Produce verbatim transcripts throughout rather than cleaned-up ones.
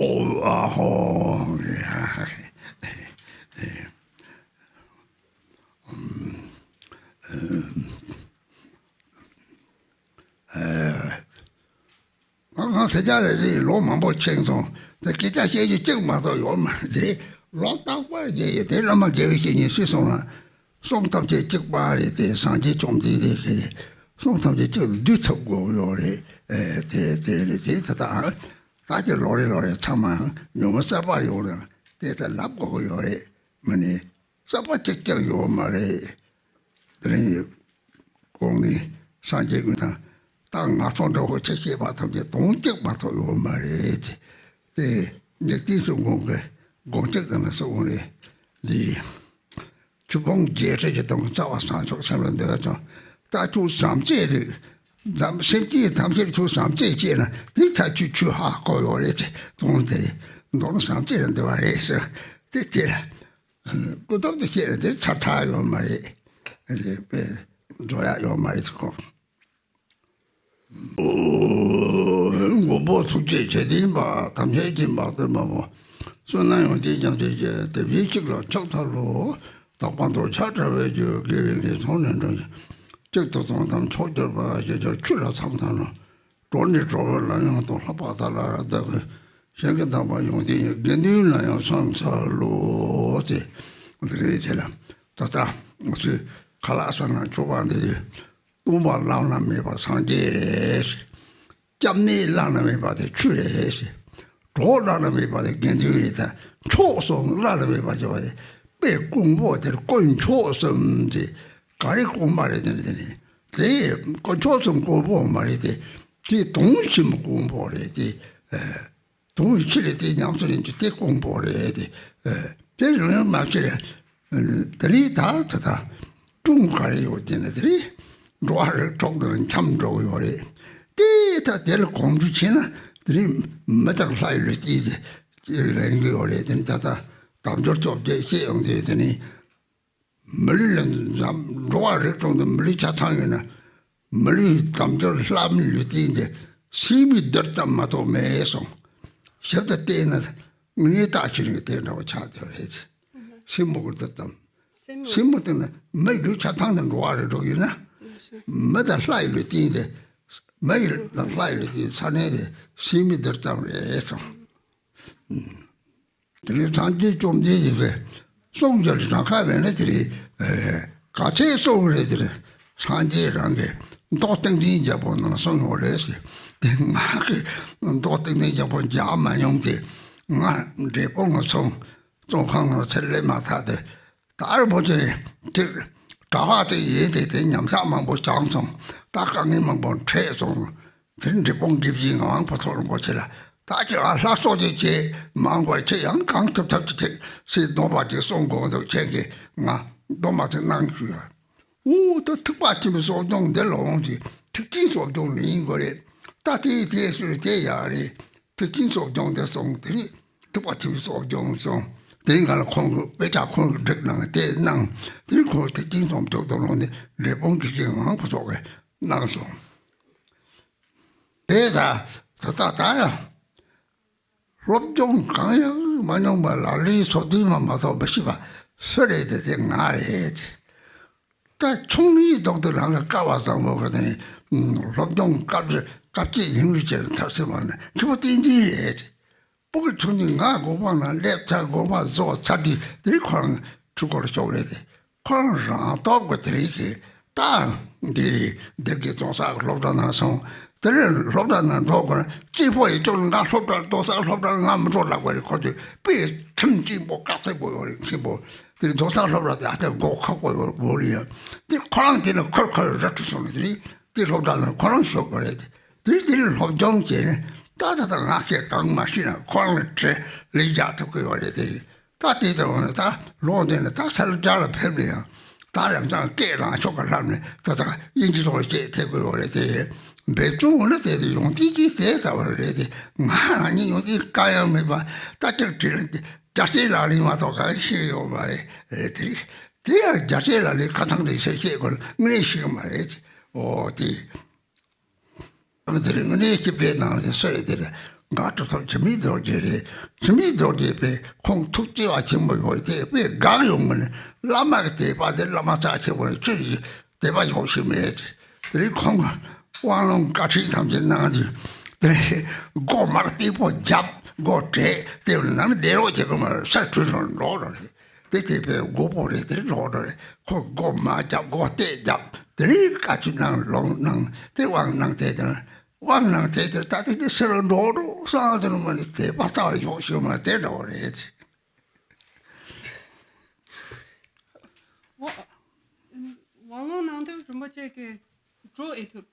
ཨོ་ཨ་ཧོ། ང་ང་ཟེར་རྒྱ་རེ་རེ་ལོ་མང་པོ་ཕྱིན་སོང་། དེ་སྐད་ཆ་བཤད་རྒྱུ་གཅིག་མ་གཏོགས་ཡོད་མ་རེད། ལོ་རྟག་པར་རྒྱ་ཡོད་དེ་བླ་མ་དགེ་བའི་བཤེས་གཉེན་སུས་གསུངས་ན། གསུང་ཐམས་ཅད་གཅིག་པ་རེད་དེ། སངས་རྒྱས་བཅོམ་ལྡན་འདས་ཀྱིས་གསུང་ཐམས་ཅད་གཅིག་ཏུ་བསྡུས་ཐུབ་དགོས་ཡོད་རེད། ཨེ་དེ་དེ་རེད་དེ། ད་ལྟ་ད་ཀྱི་ལོ་རེ་ལོ་རེ་ཚང་མ་ཉོན་མོངས་ཟད་པར་ཡོང་ན་དེ་ལྟར་ལབ་དགོས་ཡོད་རེད། མི་ནི་ཟད་པ་གཅིག་ཀྱང་ཡོད་མ་རེད། དེ་རིང་གོང་ནས་སངས་རྒྱས་ཀུན་དང་ད་ང་ཚོ་འདྲ་བོ་ཆ་ཤས་པ་ཐམས་ཅད་དོན་གཅིག་མ་གཏོགས་ཡོད་མ་རེད། དེ་འཇིག་རྟེན་གསུམ་མགོན་གྱི་དགོངས་གཅིག་དང་ལ་སོགས་རེད། འདི་ཆོས་ཕུང་བརྒྱད་ཁྲི་ཀྱི་དོན་རྩ་བ་སངས་ཆོག་སེམས་ལ་འདོད་ཅིང་། ད་ཆོས་ཟམ་གཅད་དེ་ཟམ་སེམས་ཀྱི་ཐམས་ཅད་ཆོས་ཟམ་གཅད་བྱས་ན་དེ་ཚ་ཆུ་ཆུ་ཧ་གོ་ཡོད་རེད། དེ་དོན་དེ་མདོར་ན་ཟམ་གཅད་ལ་འདོད་པ་རེད་ཟེར། དེ་དེ་ལ་ཀུན་རྟོག་ཏུ་བཤད་ན་དེ་ཚར་ཐག་ཡོད་མ་རེད། དེ་དཔེ་འགྲོ་ཡག་ཡོད་མ་རེད་ཟེར་གོ། མགོན་པོ་ཐུགས་རྗེ་ཆེ་ལྡན་པ། དམ་ཅན་སྦྱིན་པ་སྟོན་པ་པོ། བསོད་ནམས་ཡོན་ཏན་ཉམས་བྱེད་ཀྱི། དེ་བཞིན་གཤེགས་ལ་ཕྱག་འཚལ་ལོ། དག་པ་འདོད་ཆགས་བྲལ་བའི་རྒྱུ། དགེ་བའི་ལས་ཚོགས་ནི་འགྲོ་ཞིང་། གཅིག་ཏུ་བཟུང་དང་མཆོག་གྱུར་པ། ཞེས་བྱ་ཆོས་ལ་མཚམས་དང་ནོ། འགྲོ་ནི་འགྲོ་བའི་ལམ་ཡང་དུ། ལྷག་པར་ད་ལ་རབ་བདག་གིས། གཞན་གྱིས་བདག་པ་ཡོངས་བསྟན་ཡང་། དགེ་འདུན་ལ་ཡང་མཚམས་འཚལ་ལོ། ཅེས་འདི་རེད་ཅེས་ལ། ད་ལྟ་ང་ཚོས་ཁ་ལག་ཟ་ན་ཆོག་པ་འདི་སྟོང་པ་བླ་ན་མེད་པ་སངས་རྒྱས་རེད། སྐྱབས་གནས་བླ་ན་མེད་པ་དེ་ཆོས་རེད། གྲོགས་བླ་ན་མེད་པ་དེ་དགེ་འདུན་རེད། ད་མཆོག་གསུམ་བླ་ན་མེད་པ་ཅེས་པ་དེ་དཔེ་དཀོན་པོ་དེར་དཀོན་མཆོག་གསུམ་དེ་ག་རེ་དཀོན་པ་རེད། དེ་ནི་དེ་ནི་དེ་དཀོན་མཆོག་གསུམ་དཀོན་པོ་མ་རེད་དེ། དེ་དོན་ཆེན་པོ་དཀོན་པོ་རེད་དེ། དོན་ཆེ་རེད་དེ། ཉམས་སུ་ལེན་རྒྱུ་དེ་དཀོན་པོ་རེད་དེ། དེ་རིང་མ་ཆེ་རེད། དེ་རིང་ད་ད་ད་ཀྲུང་ག་རེ་ཡོད་དེ་ནི་དེ་རིང་འགྲོ་བ་རིགས་དྲུག་དང་འཁྱམས་འགྲོ་གི་ཡོད་རེད། དེ་ད་དེ་ལ་གོམས་འདྲིས་ཆེ་ན་དེ་རིང་མི་དང་ལྷ་ཡི་ལུས་རྟེན་དེ་ལེན་གི་ཡོད་རེད། དེ་ནི་ད་ད་དལ་འབྱོར་བཅོ་བརྒྱད་བཤད་ཡོང་དུས་དེ་ནི། མི་ལུས་ལ་འགྲོ་བ་རིགས་དྲུག་འདི་མི་ལུས་ཆ་ཚང་ཡོད་ན། མི་ལུས་དལ་འབྱོར་ལྷ་མིའི་ལུས་རྟེན་འདི་སྲིན་མོའི་བདུད་ཙམ་མ་གཏོགས་མེད་གསུངས། ཞིབ་ཏུ་བལྟས་ན་དངོས་གནས་རྟགས་ཤིག་རིང་དེ་འདྲ་བ་ཆགས་བསྡད་རེད། སྲིན་མོ་གི་བདུད་ཙམ། སྲིན་མོ་དེ་ནི་མིའི་ལུས་ཆ་ཚང་དུ་འགྲོ་བ་རིགས་དྲུག་ཡོད་ན། མི་དང་ལྷ་ཡི་ལུས་རྟེན་དེ། མི་ཡི་དང་ལྷ་ཡི་ལུས་རྟེན་ས་གནས་དེ་སྲིན་མོའི་བདུད་ཙམ་རེད་གསུངས། དེ་ནས་སངས་རྒྱས་བཅོམ་ལྡན་འདས་ཀྱི་གསུང་རྒྱུན་རང་ཁ་བས་ན་དེ་རེད། ག་ཚད་གསུང་རེད་དེ་རེད། སངས་རྒྱས་རང་གི་མདོ་ཏིང་འཛིན་རྒྱལ་པོ་ནང་གསུངས་ཡོད་རེད་ཟེར། དེ་ང་གི་མདོ་ཏིང་འཛིན་རྒྱལ་པོ་མཇལ་མ་མྱོང་དེ། ང་འབྲས་སྤུངས་ང་ཚོ་བཙོན་ཁང་ནང་ཚུར་སླེབས་མ་ཐག་དེ། ད་རིན་པོ་ཆེ་དེ་གྲྭ་པ་དེ་ཡིན་དེ། དེ་ཉམས་ཆག་མང་པོ་བྱུང་སོང་། ད་དཀའ་ངལ་མང་པོ་འཕྲད་སོང་། དེར་འབྲས་སྤུངས་དགེ་བཤེས་ངག་དབང་ཕུན་ཚོགས་རིན་པོ་ཆེ་ལ། ད་ཁྱེད་ཨ་ལྷ་གསོལ་ཅིག་བྱེད། མ་འགོར་ཁྱེད་ཡང་གང་ཐུབ་ཐབས་ཀྱིས་ཁྱེད་སྲིད་སྡོམ་པ་ཅིག་གསུང་དགོས་འདུག་ཁྱེད་ཀྱིས་ང་སྡོམ་པ་དེ་གནང་ཞུ་ཡ། འོ་ད་ཐེག་པ་ཆེན་པོའི་གསོ་སྦྱོང་འདི་ལ་འོང་དུས་ཐེག་ཆེན་གསོ་སྦྱོང་ནི་ཡིན་དགོས་རེད། ད་དེ་དེ་སུ་རེད། དེ་ཡག་རེད། ཐེག་ཆེན་གསོ་སྦྱོང་འདི་སོང་དེ་རེད། ཐེག་པ་ཆེན་པོའི་གསོ་སྦྱོང་སོང་། དེའི་སྒང་ལ་ཁོང་གི་དཔེ་ཆ་ཁོང་གིས་བསྒྲིགས་གནང་དེ་གནང་། དེ་ཁོང་ཐེག་ཆེན་གསོ་སྦྱོང་དུ་ལོངས་ནས་འབྲས་སྤུངས་དགེ་བཤེས་ངག་དབང་ཕུན་ཚོགས་ཀྱིས་གནང་སོང་། དེ་ད་ད་ད་ད་ཡང་སློབ་སྦྱོང་གང་ཡང་མ་མྱོང་བ་ལ་ལས་ཚོགས་འདུས་མ་མ་གཏོགས་མི་ཤེས་པ་སུ་རེད་དེ། དེ་ང་རེད། ད་ཆུང་ནས་ལྡོག་ཏུ་རང་གི་སྐལ་བ་བཟང་པོ་གི་དེ་ནས་སློབ་སྦྱོང་སྐབས་སྐབས་ཀྱི་ཡིན་རུས་ཀྱི་མཐར་ཕྱིན་པ་ནི་མཁས་པོ་བསྟན་འཛིན་རེད། སྤུ་གུ་ཆུང་ཆུང་ང་དགོན་པ་ནང་སླེབས་ཚར། དགོན་པ་རྫོགས་ཚར་དུས་དེ་རིང་ཁོ་རང་ཆོས་སྒོར་ཞུགས་རེད་དེ། ཁོ་རང་རང་སྟོབས་ཀྱིས་དེ་རིང་གི་ད་འདི་སྡེ་དགེ་རྫོང་སར་སློབ་གྲྭ་ནང་སོང་། དེ་རིང་སློབ་གྲྭ་ནང་འགྲོ་དགོས་ན་གཅིག་པོ་ཡིན་ཀྱང་ང་སློབ་གྲྭར་རྫོང་སར་སློབ་གྲྭར་ང་མི་འགྲོ་ལབ་པ་རེད། ཁོ་ཚོས་དཔེ་ཁྲིམས་གཅིག་པོ་བཀག་ཚད་པོ་ཡོད་རེད། མཁན་པོ་དེ་རྫོང་སར་སློབ་གྲྭ་དེ་ཨ་ཕའི་མགོ་ཁག་པོ་ཡོད་རེད་ཡ། དེ་ཁོ་རང་དེ་ནས་ཁོར་ཁོར་ར་འཕྲོད་སོང་ནས་དེ་རིང་དེ་སློབ་གྲྭ་ནང་ཁོ་རང་ཞུགས་དགོས་རེད། དེ་དེ་ནས་སློབ་སྦྱོང་བྱས་ནས་ད་ད་ད་ང་སྐད་གང་མ་ཤེས་ན་ཁོ་རང་ལ་དྲི་ལན་རྒྱག་ཐུབ་ཀྱི་ཡོད་རེད་དེ། ད་དེ་ལྟ་བུ་ནི་ད་ལོ་འདི་ནས་ད་ས་ལ་རྒྱ་ལ་ཕེབས་ནས་ཡང་ད་རབ་འབྱམས་སྐད་རང་ཕྱོགས་ཀ་ལྷབ་ནས་ད་ད་དབྱིན་ཇི་ཐོག་ལ་སྐད་ཐེབས་དགོས་ཡོད་རེད་དེ། འབད་བརྩོན་འོ་ན་དེ་དུ་ཡོང་དུས་ཀྱིས་དེ་ལྟ་བུ་རེད་དེ། ང་རང་ཉིད་ཡོང་དུས་དཀའ་ཡང་མེད་པ་ད་ཅིག་བྲིས་ན་རྒྱ་སྐད་ལ་ལས་མ་གཏོགས་གང་ཤེས་ཡོད་མ་རེད་དེ། དེ་ཡང་རྒྱ་སྐད་ལ་ལས་ཁ་ཐང་དེ་ཤེས་ཤེས་དགོས་ལ་ངས་ཤེས་གི་མ་རེད། ཨོ་དེ། ཨ་མ་དེ་རིང་ངས་སྐྱིད་པའི་ནང་ལ་སོས་དེ་ལ་ དགའ་སྤྲོ་ཐོབ། འཆི་མེད་རྡོ་རྗེ་རེད། འཆི་མེད་རྡོ་རྗེ་པས་ཁོང་ཐུགས་བརྩེ་བ་ཆེན་པོ་ཡོད་རེད། དེ་དཔེ་དགའ་ཡོང་མིན། བླ་མ་གི་དད་པ་དེ་བླ་མ་རྩ་ཆེན་པོ་རེད། ཁྱོད་ཀྱི་དད་པ་ཡོང་ཤེས་མེད། དེ་རིང་ཁོང་གི་དབང་ལུང་བཀའ་ཁྲིད་ཐམས་ཅད་གནང་དུས། དེ་རིང་སྒོ་དམར་སྟེགས་བུ་བརྒྱབ། སྒོ་བྲེགས། དེ་ནང་བསྡད་རོགས་བྱེད་ཀྱི་མ་རེད། ས་བྲུས་ནས་འགྲོ་རོགས་རེད། དེ་དེ་པའི་མགོ་པོ་རེད། དེ་རོགས་རེད། ཁོ་སྒོ་མ་བརྒྱབ། སྒོ་སྟེགས་བརྒྱབ། དེ་རིང་བཀའ་ཁྲིད་གནང་། ལུང་གནང་། དེ་དབང་གནང་། དེ་དེ་དབང་གནང་། དེ་དེ་ད་དེ་དེ་ཕྱིར་འགྲོ་རོགས་བསམ་དུ་མ་ནི་དད་པ་རྩ་བ་ཡོང་ཤེས་མ་དེ་འདྲ་བ་རེད། དབང་ལུང་གནང་དེབ་རིན་པོ་ཆེ་གི་འགྲོ་ཨེ་ཐུབ།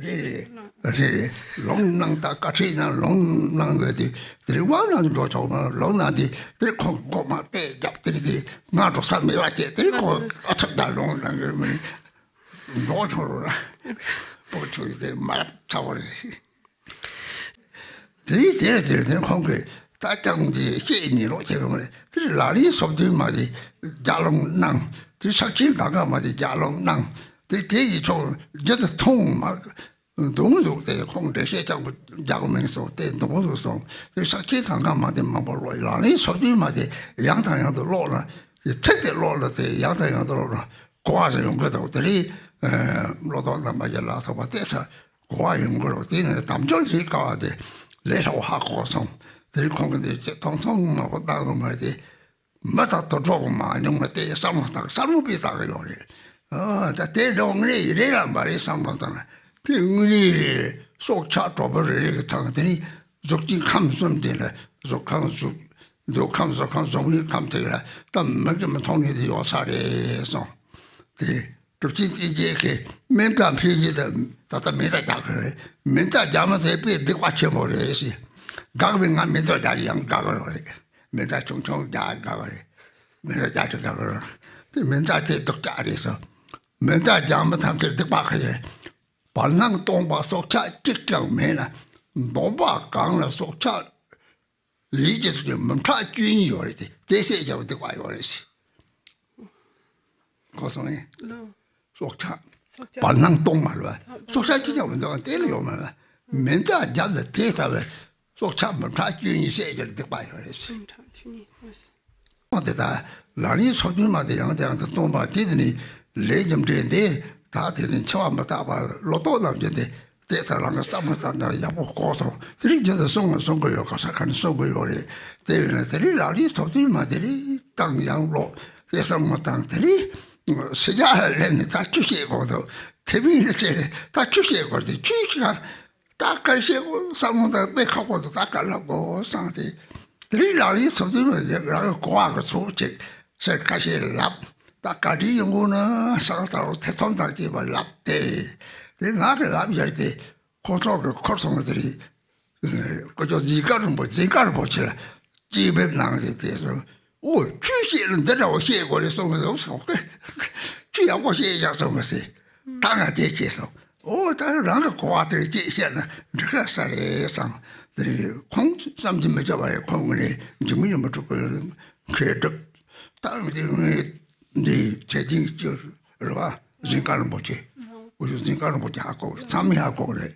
རེད་རེད་རེད་རེད། ལུང་གནང་། ད་བཀའ་ཁྲིད་གནང་། ལུང་གནང་དགོས་དེ། དེ་རིང་དབང་གནང་འགྲོ་ཆོག་མ། ལུང་གནང་དེ་དེ་ཁོང་སྒོ་མ་སྟེགས་བརྒྱབ། དེ་རིང་དེ་ང་འགྲོ་ས་མེད་པ་བྱས། དེ་རིང་ཁོང་ཨ་ཚོགས་ད་ལུང་གནང་གི་མིན། འགྲོ་ཆོག་རོགས་ར། པོ་ཆུ་དེ་མ་རབས་ཚ་བོ་རེད། དེའི་དེར་དེར་དེར་ཁོང་གིས་ད་ཀྱང་དེ་བཤད་ཉན་རོགས་བྱེད་གི་མ་རེད། དེར་ལག་ལེན་སོ་བདུན་མ་དེ་ལྗགས་ལུང་གནང་། དེ་ཕྱག་ཆེན་གང་ག་མ་དེ་ལྗགས་ལུང་གནང་། དེ་དེ་ཡི་ཕྱོགས་རྒྱུད་དུ་ཐུང་མ་འདུག་འདུག་དེ་ཁོང་འགྲེལ་བཤད་རྐྱང་པོ་རྒྱག་གི་མིན་སོང་། དེ་འདུག་འདུག་སོང་། དེ་ཕྱག་ཆེན་གང་ག་མ་དེ་མང་པོ་ཀློག། ལག་ལེན་སོ་བདུན་མ་དེ་ཡང་དང་ཡང་དུ་ཀློག་ན། དེ་ཚིག་དེ་ཀློག་ན། དེ་ཡང་དང་ཡང་དུ་ཀློག་ན་གོ་བ་ཞིག་ཡོང་གི་འདུག་དེ་རིང་བློ་ལྡོག་རྣམ་པར་རྒྱལ་ལ་སོགས་པ་བལྟས་ཚར། གོ་བ་ཡོང་གི་རེད། དེ་ནས་དམ་ཆོས་ཞིག་དཀའ་བ་དེ་ལས་སླ་བོ་ཧ་གོ་སོང་། དེ་རིང་ཁོང་གིས་འདི་ཅི་མཐོང་མཐོང་མ་གོ་བཏང་གི་མ་རེད་དེ། མི་དང་དུད་འགྲོ་གི་མ་ཉུང་ན་དེ་བསམ་བློ་བཏང་། བསམ་བློ་པའི་བཏང་གི་ཡོད་རེད། ཨ་ད་དེ་འདྲ་དངོས་གནས་ཡིན་རེད་ལ་མ་རེད་བསམ་བློ་བཏང་ན་དེ་དངོས་གནས་རེད། སྲོག་ཆགས་གྲོག་པོ་རེ་རེ་གི་ཐང་དེ་ནི་གཟུགས་ཅན་ཁམས་གསུམ་དེ་ལ་གཟུགས་ཁམས་གཟུགས་གཟུགས་ཁམས་གཟུགས་ཁམས་གཟུགས་མེད་ཁམས་དེ་ལ་ད་མིག་གིས་མི་མཐོང་ནི་དེ་ཡོད་ས་རེད་གསུངས། དེ། གྲུབ་ཆེན་སྐྱེས་ཀྱི་མེ་མདའ་འཕེན་གྱི་ད་ད་ལྟ་མེ་མདའ་རྒྱག་གི་རེད། མེ་མདའ་རྒྱག་མི་ཐེབས་པའི་སྡིག་པ་ཆེན་པོ་རེད་ཟེར། དགག་པའི་ང་མེ་མདའ་རྒྱག་ཡང་དགག་གི་རེད། མེ་མདའ་ཆུང་ཆུང་རྒྱག་དགག་གི་རེད། མེ་མདའ་རྒྱག་དུས་དགག་གི་རེད། དེ་མེ་མདའ་དེ་སྡུག་ཅག་རེད་ཟེར། མེ་མདའ་རྒྱག་མི་ཐམས་ཅད་སྡིག་པ་ཁ་ཡོད། བར་སྣང་སྟོང་པ་སྲོག་ཆགས་གཅིག་ཀྱང་མེད་ན་སྡོམ་པ་གང་ལ་སྲོག་ཆགས། ཡིད་ཀྱི་ཚུལ་གྱི་མུ་ཕྲག་བཅུ་གཉིས་ཡོད་རེད་དེ། དེ་བསད་ཀྱང་སྡིག་པ་ཡོད་རེད་ཟེར། གོ་སོང་ངས། ལོ། སྲོག་ཆགས། སྲོག་ཆགས། བར་སྣང་སྟོང་མ་རེད་བ། སྲོག་ཆགས་ཅི་ཀྱང་མི་འདུག་དེ་ལ་ཡོད་མ་རེད། མེ་མདའ་རྒྱབ་ལ་དེ་ལྟ་བའི་སྲོག་ཆགས་མུ་ཕྲག་བཅུ་གཉིས་བསད་ཀྱང་སྡིག་པ་ཡོད་རེད་ཟེར། མུ་ཕྲག་བཅུ་གཉིས། འོ་དེ་ལྟར་ལག་ལེན་སོ་བདུན་མ་དེ་ཡང་དེ་ཡང་དུ་གཏོང་བ་དེ་དེ་ནི་ལས་རྒྱུ་འབྲས་འདི་ད་དེ་ནི་འཆི་བ་མི་རྟག་པ་ལོ་ཏོག་རྣམས་ཀྱི་དེ། དེ་ལྟར་རང་གི་བསམ་བློ་བཏང་ན་ཡག་པོ་གོ་སོང་། དེ་རིང་རྒྱུན་དུ་གསུང་ང་གསུང་གི་ཡོད། ག་ས་ག་ནས་གསུང་གི་ཡོད་རེད། དེ་བས་ན་དེ་རིང་ལག་ལེན་སོ་བདུན་མ་དེ་རིང་བཏང་ཡང་ཀློག་དེ་བསམ་བློ་བཏང་། དེ་རིང་ཕྱི་རྒྱལ་ལ་སླེབས་ནས་ད་ཆུ་བཤད་དགོས་འདུག་དེ་མིན་ནི་དེ་རེད། ད་ཆུ་བཤད་དགོས་དེ་ཆུ་ཞིག་ག་ད་ག་རེ་བཤད་དགོས་བསམ་བློ་བཏང་དཔེ་ཁག་པོ་འདུག་ད་ག་ལབ་དགོས་བསམ་སྟེ། དེ་རིང་ལག་ལེན་སོ་བདུན་མ་དེ་རང་གི་གོ་བ་གི་ཚུལ་ཅིག་ཟེར་ཁ་ཤས་ལབ། ད་བཀའ་དྲིན་ཡོང་དགོས་ན་སང་ད་རུང་ཐེ་ཚོམ་དང་བཅས་པ་ལབ་སྟེ། དེ་ང་གི་ལབ་ཡར་ཏེ་ཁོ་ཚོ་གི་འཁོར་སོང་བ་དེ་རེད། སྐུ་ཞབས་འཛིན་བཀའ་རིན་པོ་འཛིན་བཀའ་རིན་པོ་ཆེ་ལ་དཔྱད་འབེབས་གནང་སྟེ་དེ་སོང་། ཨོ་ཆོས་བཤད་ལ་འདི་འདྲ་བོ་བཤད་དགོས་རེད་གསུངས་པ་རེད་གསུངས་ཀི། ཆོས་ཡག་པོ་བཤད་ཡག་གསུངས་པ་ཟེར། ད་ང་དེ་བྱས་སོང་། ཨོ་ད་རང་གི་གོ་བ་དེ་ཅིག་བཤད་ན་འགྲིག་ག་ས་རེད་བསམ། དེ་ཁོང་བསམ་གྱིས་མི་ཁྱབ་པ་རེད། ཁོང་ངོས་ནས་འཇིགས་མི་ཉམས་པ་འགྲུབ་དགོས། མཁས་གྲུབ་དང་དེ་ངས་འདི་བྱེད་ཐེངས་གཅིག་རེད་བ། འཛིན་བཀའ་རིན་པོ་ཆེ། སྐུ་ཞབས་འཛིན་བཀའ་རིན་པོ་ཆེ་ཧ་གོ། ཚང་མས་ཧ་གོ་རེད།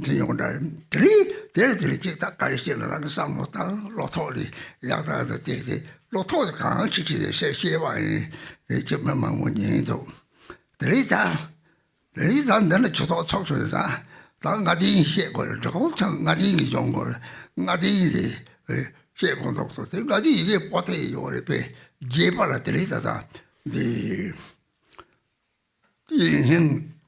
དེ་ཡོང་འདྲ་དེ་རིང་དེར་དེ་རིང་ཅིག་ད་ག་རེ་བཤད་ན་རང་གི་བསམ་བློ་བཏང་། བློ་ཐོག་ལས་ཡག་ཐག་ཏུ་བལྟས་ཏེ་བློ་ཐོག་ཏུ་གང་ཅི་ཅི་ཟེར་བཤད་བཤད་པ་ཡིན། དེ་ཅིག་མི་མང་པོ་ཉན་འདུག་དེ་རིང་ད། དེ་རིང་ད་འདི་ནི་ཆུ་ཐོག་ཚོགས་ཚུད་ད། ད་ལྔ་སྡེ་གཉིས་བཤད་དགོས་རེད། འབྲི་གུང་ཚང་ལྔ་སྡེ་གཉིས་སྦྱོང་དགོས་རེད། ལྔ་སྡེ་གཉིས་དེ་བཤད་དགོས་འདུག་སོ། དེ་ལྔ་སྡེ་ཡི་གེ་པོ་ཏི་ཡོད་རེད་པས། རྒྱས་པ་ལ་དེ་རིང་ད་ད་འདི། དེ་ཡིན་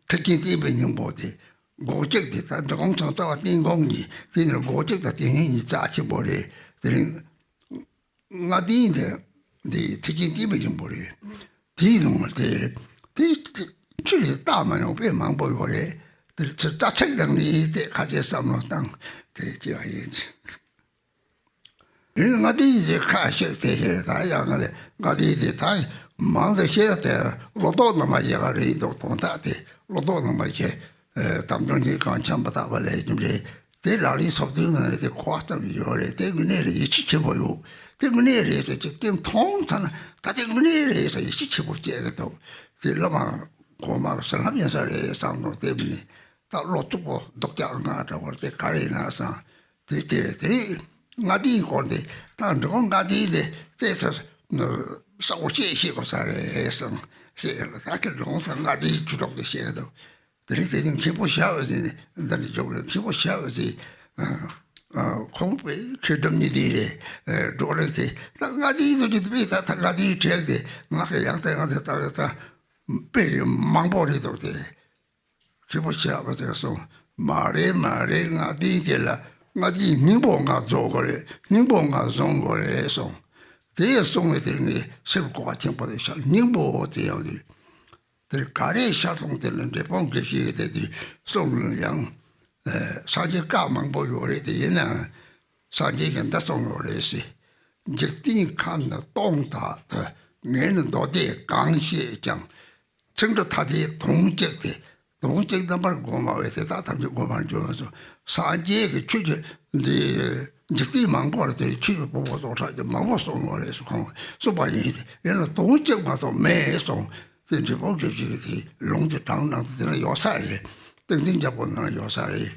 ཐེག་ཆེན་བསྟན་པའི་སྙིང་པོ་དེ། སྒོ་གཅིག་དེ་ད་འབྲི་གུང་ཚང་རྩ་བ་བརྟན་གོང་གཉིས་དེ་ནི་སྒོ་གཅིག་དང་དེ་སྙིང་གཉིས་རྩ་ཆེན་པོ་རེད། དེ་རིང་། ལྔ་སྡེ་འདི་འདི་ཐེག་ཆེན་བསྟན་པའི་སྙིང་པོ་རེད། དེའི་ནང་ལ་དེ་དེ་ཆུ་ལས་བཏགས་མ་མྱོང་དཔེ་མང་པོ་ཡོད་རེད། དེ་ཚོ་རྩ་ཚིག་ནང་ནས་དེ་ཁ་ཤས་བསམ་བློ་བཏང་དེ་སྐྱེ་བ་ཡིན། དེ་ནི་ལྔ་སྡེ་ཡི་ཁ་ཤས་དེ་ཤེས། ད་ཡང་ང་ལྔ་སྡེ་དེ་ད་མང་དུ་ཤེས་དེ་ལོ་ཏོག་རྣམ་པ་ཡི་ག་རེ་ཡིན་འདུག་དོན་དག་དེ་ལོ་ཏོག་རྣམ་པ་ཤེས། དམ་ཆོས་གཉིས་གང་འཆམ་པ་དག་པ་ལས་ཀྱི་རེད། དེ་ལག་ལེན་སོ་བདུན་ནང་རེད། དེ་གོ་བ་ཙམ་ཡོད་རེད། དེ་དངོས་གནས་རེད། ཡིད་ཆེས་ཆེན་པོ་ཡོད། དེ་དངོས་གནས་རེད་ཟེར་གྱི་དེ་མཐོང་ཚར་ན་ད་དེ་དངོས་གནས་རེད་ཟེར་ཡིད་ཆེས་ཆེན་པོ་སྐྱེ་གི་འདུག་དེ་བླ་མ་གོང་མ་གི་ཟུར་ལམ་ཡིན་ས་རེད་བསམ་འདུག་དེ་མིན་ད་བློ་གཏུག་པོ་སྡུག་ཅག་ང་འདྲ་བར་དེ་ག་རེ་ཡིན་ན་བསམ། དེ་དེ་དེ་ལྔ་སྡེའི་སྐོར་དེ་ད་འགྲོ་ལྔ་སྡེའི་དེ་དེ་ཚོ་གསལ་པོ་ཤེས་ཤེས་དགོས་ས་རེད་གསུངས། ཤེས་ཡོད་ལ་ད་ཁྱེད་ལུང་ཚང་ལྔ་སྡེའི་ཆོས་གྲོགས་དེ་བཤད་ཀྱི་འདུག་དེ་རིང་དེ་ནི་མཁན་པོ་ཞབས་ཟེར་ནས་འདི་ནས་འཇོག་རེད། མཁན་པོ་ཞབས་ཟེར། ཁོང་པའི་ཁྱོད་སྒྲུབ་ནི་དེ་རེད། འགྲོ་རེད་དེ་ད་ལྔ་སྡེའི་ཚོ་གི་དེ་བས་ད་ད་ལྔ་སྡེའི་གྲས་དེ་ང་གི་ཡང་ད་ང་དེ་ད་ད་དཔེ་མང་པོ་རེད་འདུག་དེ། མཁན་པོ་ཞབས་པ་དེ་གསུངས། མ་རེད་མ་རེད། ལྔ་སྡེའི་དེ་ལ་ལྔ་སྡེའི་སྙིང་པོ་ལྔ་རྫོགས་དགོས་རེད། སྙིང་པོ་ལྔ་བཟུང་དགོས་རེད་གསུངས། དེ་གསུངས་ནས་དེ་ངས་སེམས་གོ་བ་ཆེན་པོ་དེ་ཤར། སྙིང་པོ་དེ་ཡང་དེ་དེར་ག་རེ་ཤར་སོང་དེ་ལ་འབྲས་སྤུངས་དགེ་བཤེས་དེ་དེ་གསུངས་ཡང་། སངས་རྒྱས་བཀའ་མང་པོ་ཡོད་རེད་དེ་ཡིན་ནའང་། སངས་རྒྱས་ཀྱིས་འདི་གསུངས་ཡོད་རེད་ཟེར། འཇིག་རྟེན་ཁམས་ནི་སྟོང་དག་ཏུ། ངས་ནི་མདོ་སྡེ་གང་བཤད་ཀྱང་། ཚིག་འབྲུ་ཐ་དད་དོན་གཅིག་སྟེ། དོན་གཅིག་རྣམ་པར་གོམས་པ་བས་དེ་དག་ཐམས་ཅད་གོ་འཕང་འབྱོར་བར་གསུངས། སངས་རྒྱས་ཀྱིས་ཆོས་ཀྱི་འདི་འཇིག་རྟེན་མང་པོ་ལ་དེ་ཆོས་ཀྱི་ཕུང་པོ་སྟོང་ཕྲག་གཅིག་མང་པོ་གསུངས་ཡོད་རེད་ཟེར། ཁོང་གསུངས་པ་ཡིན་ཏེ་ཡིན་ན་དོན་གཅིག་མ་གཏོགས་མེད་གསུངས། དེ་འབྲས་སྤུངས་དགེ་བཤེས་ཀྱིས་དེ་ལུང་དེ་དྲངས་གནང་དུས་དེ་ལ་ཡོད་ས་རེད། ཏིང་འཛིན་རྒྱལ་པོ་ནང་ཡོད་ས་རེད།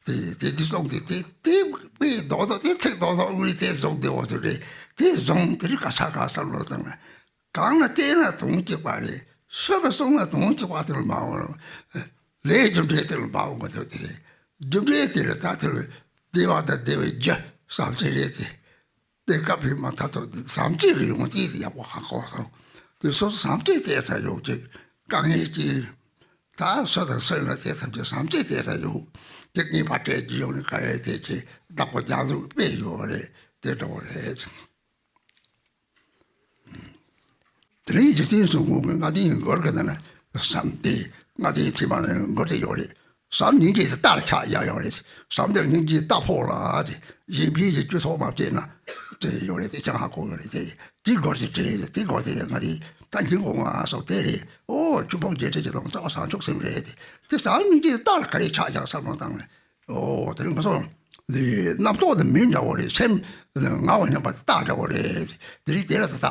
དེ་དེ་དེ་སོང་དེ་དེ་དེ་དཔེ་རྡོག་རྡོག་དེ་ཚིག་རྡོག་རྡོག་དངུལ་དེ་བཟུང་དེ་འོ་དེ་རེད། དེ་བཟུང་དེ་རིགས་ག་ས་ག་བསམ་བློ་བཏང་ན་གང་ལ་བལྟས་ན་དོན་གཅིག་པ་རེད། སུ་ག་སོང་ན་དོན་གཅིག་པ་དེ་ལ་མ་འོང་། ལས་རྒྱུ་འབྲས་དེ་ལ་མ་འོང་གི་དེ་རེད། རྒྱུ་འབྲས་དེ་ལ་ད་དེ་ལ་བདེ་བ་དང་བདེ་བའི་རྒྱུ་བསམ་ཚུལ་རེད་དེ། དེ་སྐབས་ཕྱི་མ་ཐ་ཐོག་དེ་བསམ་སྤྱོད་ཀྱི་ཡོང་ཚུལ་དེ་ཡག་པོ་ཧ་གོ་སོང་། དེ་སོ་སོ་བསམ་སྤྱོད་དེ་ཚ་ཡོང་ཅིག་དཀའ་ངལ་གྱིས། ད་སུ་དང་སུ་ཡིན་ན་དེ་ཐམས་ཅད་བསམ་སྤྱོད་དེ་ཚ་ཡོང་། དེ་ངེས་པ་སྤྲད་ཀྱི་ཡོང་ནས་ག་རེ་དེ་ཀྱི་བདག་པོ་རྒྱག་འཛུགས་སྤེལ་ཡོད་རེད། དེ་འདྲ་བོ་རེད། དེ་རིང་འཇིག་རྟེན་གསུམ་མགོན་གྱི་ལྔ་ལྡན་གྱི་མགུར་གྱི་ནང་ན་བསམ་སྟེ་ལྔ་ལྡན་ཚད་མ་ནས་མགུར་དེ་ཡོད་རེད། བསམ་སྙིང་རྗེ་དེ་རྟ་ལ་ཆགས་ཡག་ཡོད་རེད། བསམ་དེ་སྙིང་རྗེ་རྟ་ཕོག་ལ་དེ་གཞན་ཕན་གྱི་བཅུད་ཐོགས་མ་བྱས་ན་དེ་ཡོད་རེད། དེ་ཅང་ཧ་གོ་ཡོད་རེད། དེ་དེ་མགུར་དེ་དྲན་དེ་མགུར་དེ་ལྔ་ལྡན་ད་སྙིང་གོ་ང་སོགས་དེ་རེད། ཨོ་ཆོས་ཕུང་རྒྱས་བྲལ་གྱི་དང་རྩ་བ་བྱང་ཆུབ་སེམས་རེད། དེ་དེ་བསམ་སྙིང་རྗེ་རྟ་ལ་ག་རེ་ཆགས་ཀྱང་བསམ་བློ་བཏང་ནས། ཨོ་དེ་རིང་ང་ཚོ་ལས་རྣམ་རྟོག་དེ་མི་འདྲ་བོ་རེད། སེམས་ངལ་བ་སྙོམས་པ་དེ་རྟ་འདྲ་བོ་རེད། དེ་རིང་དེ་ལ་ད་ད་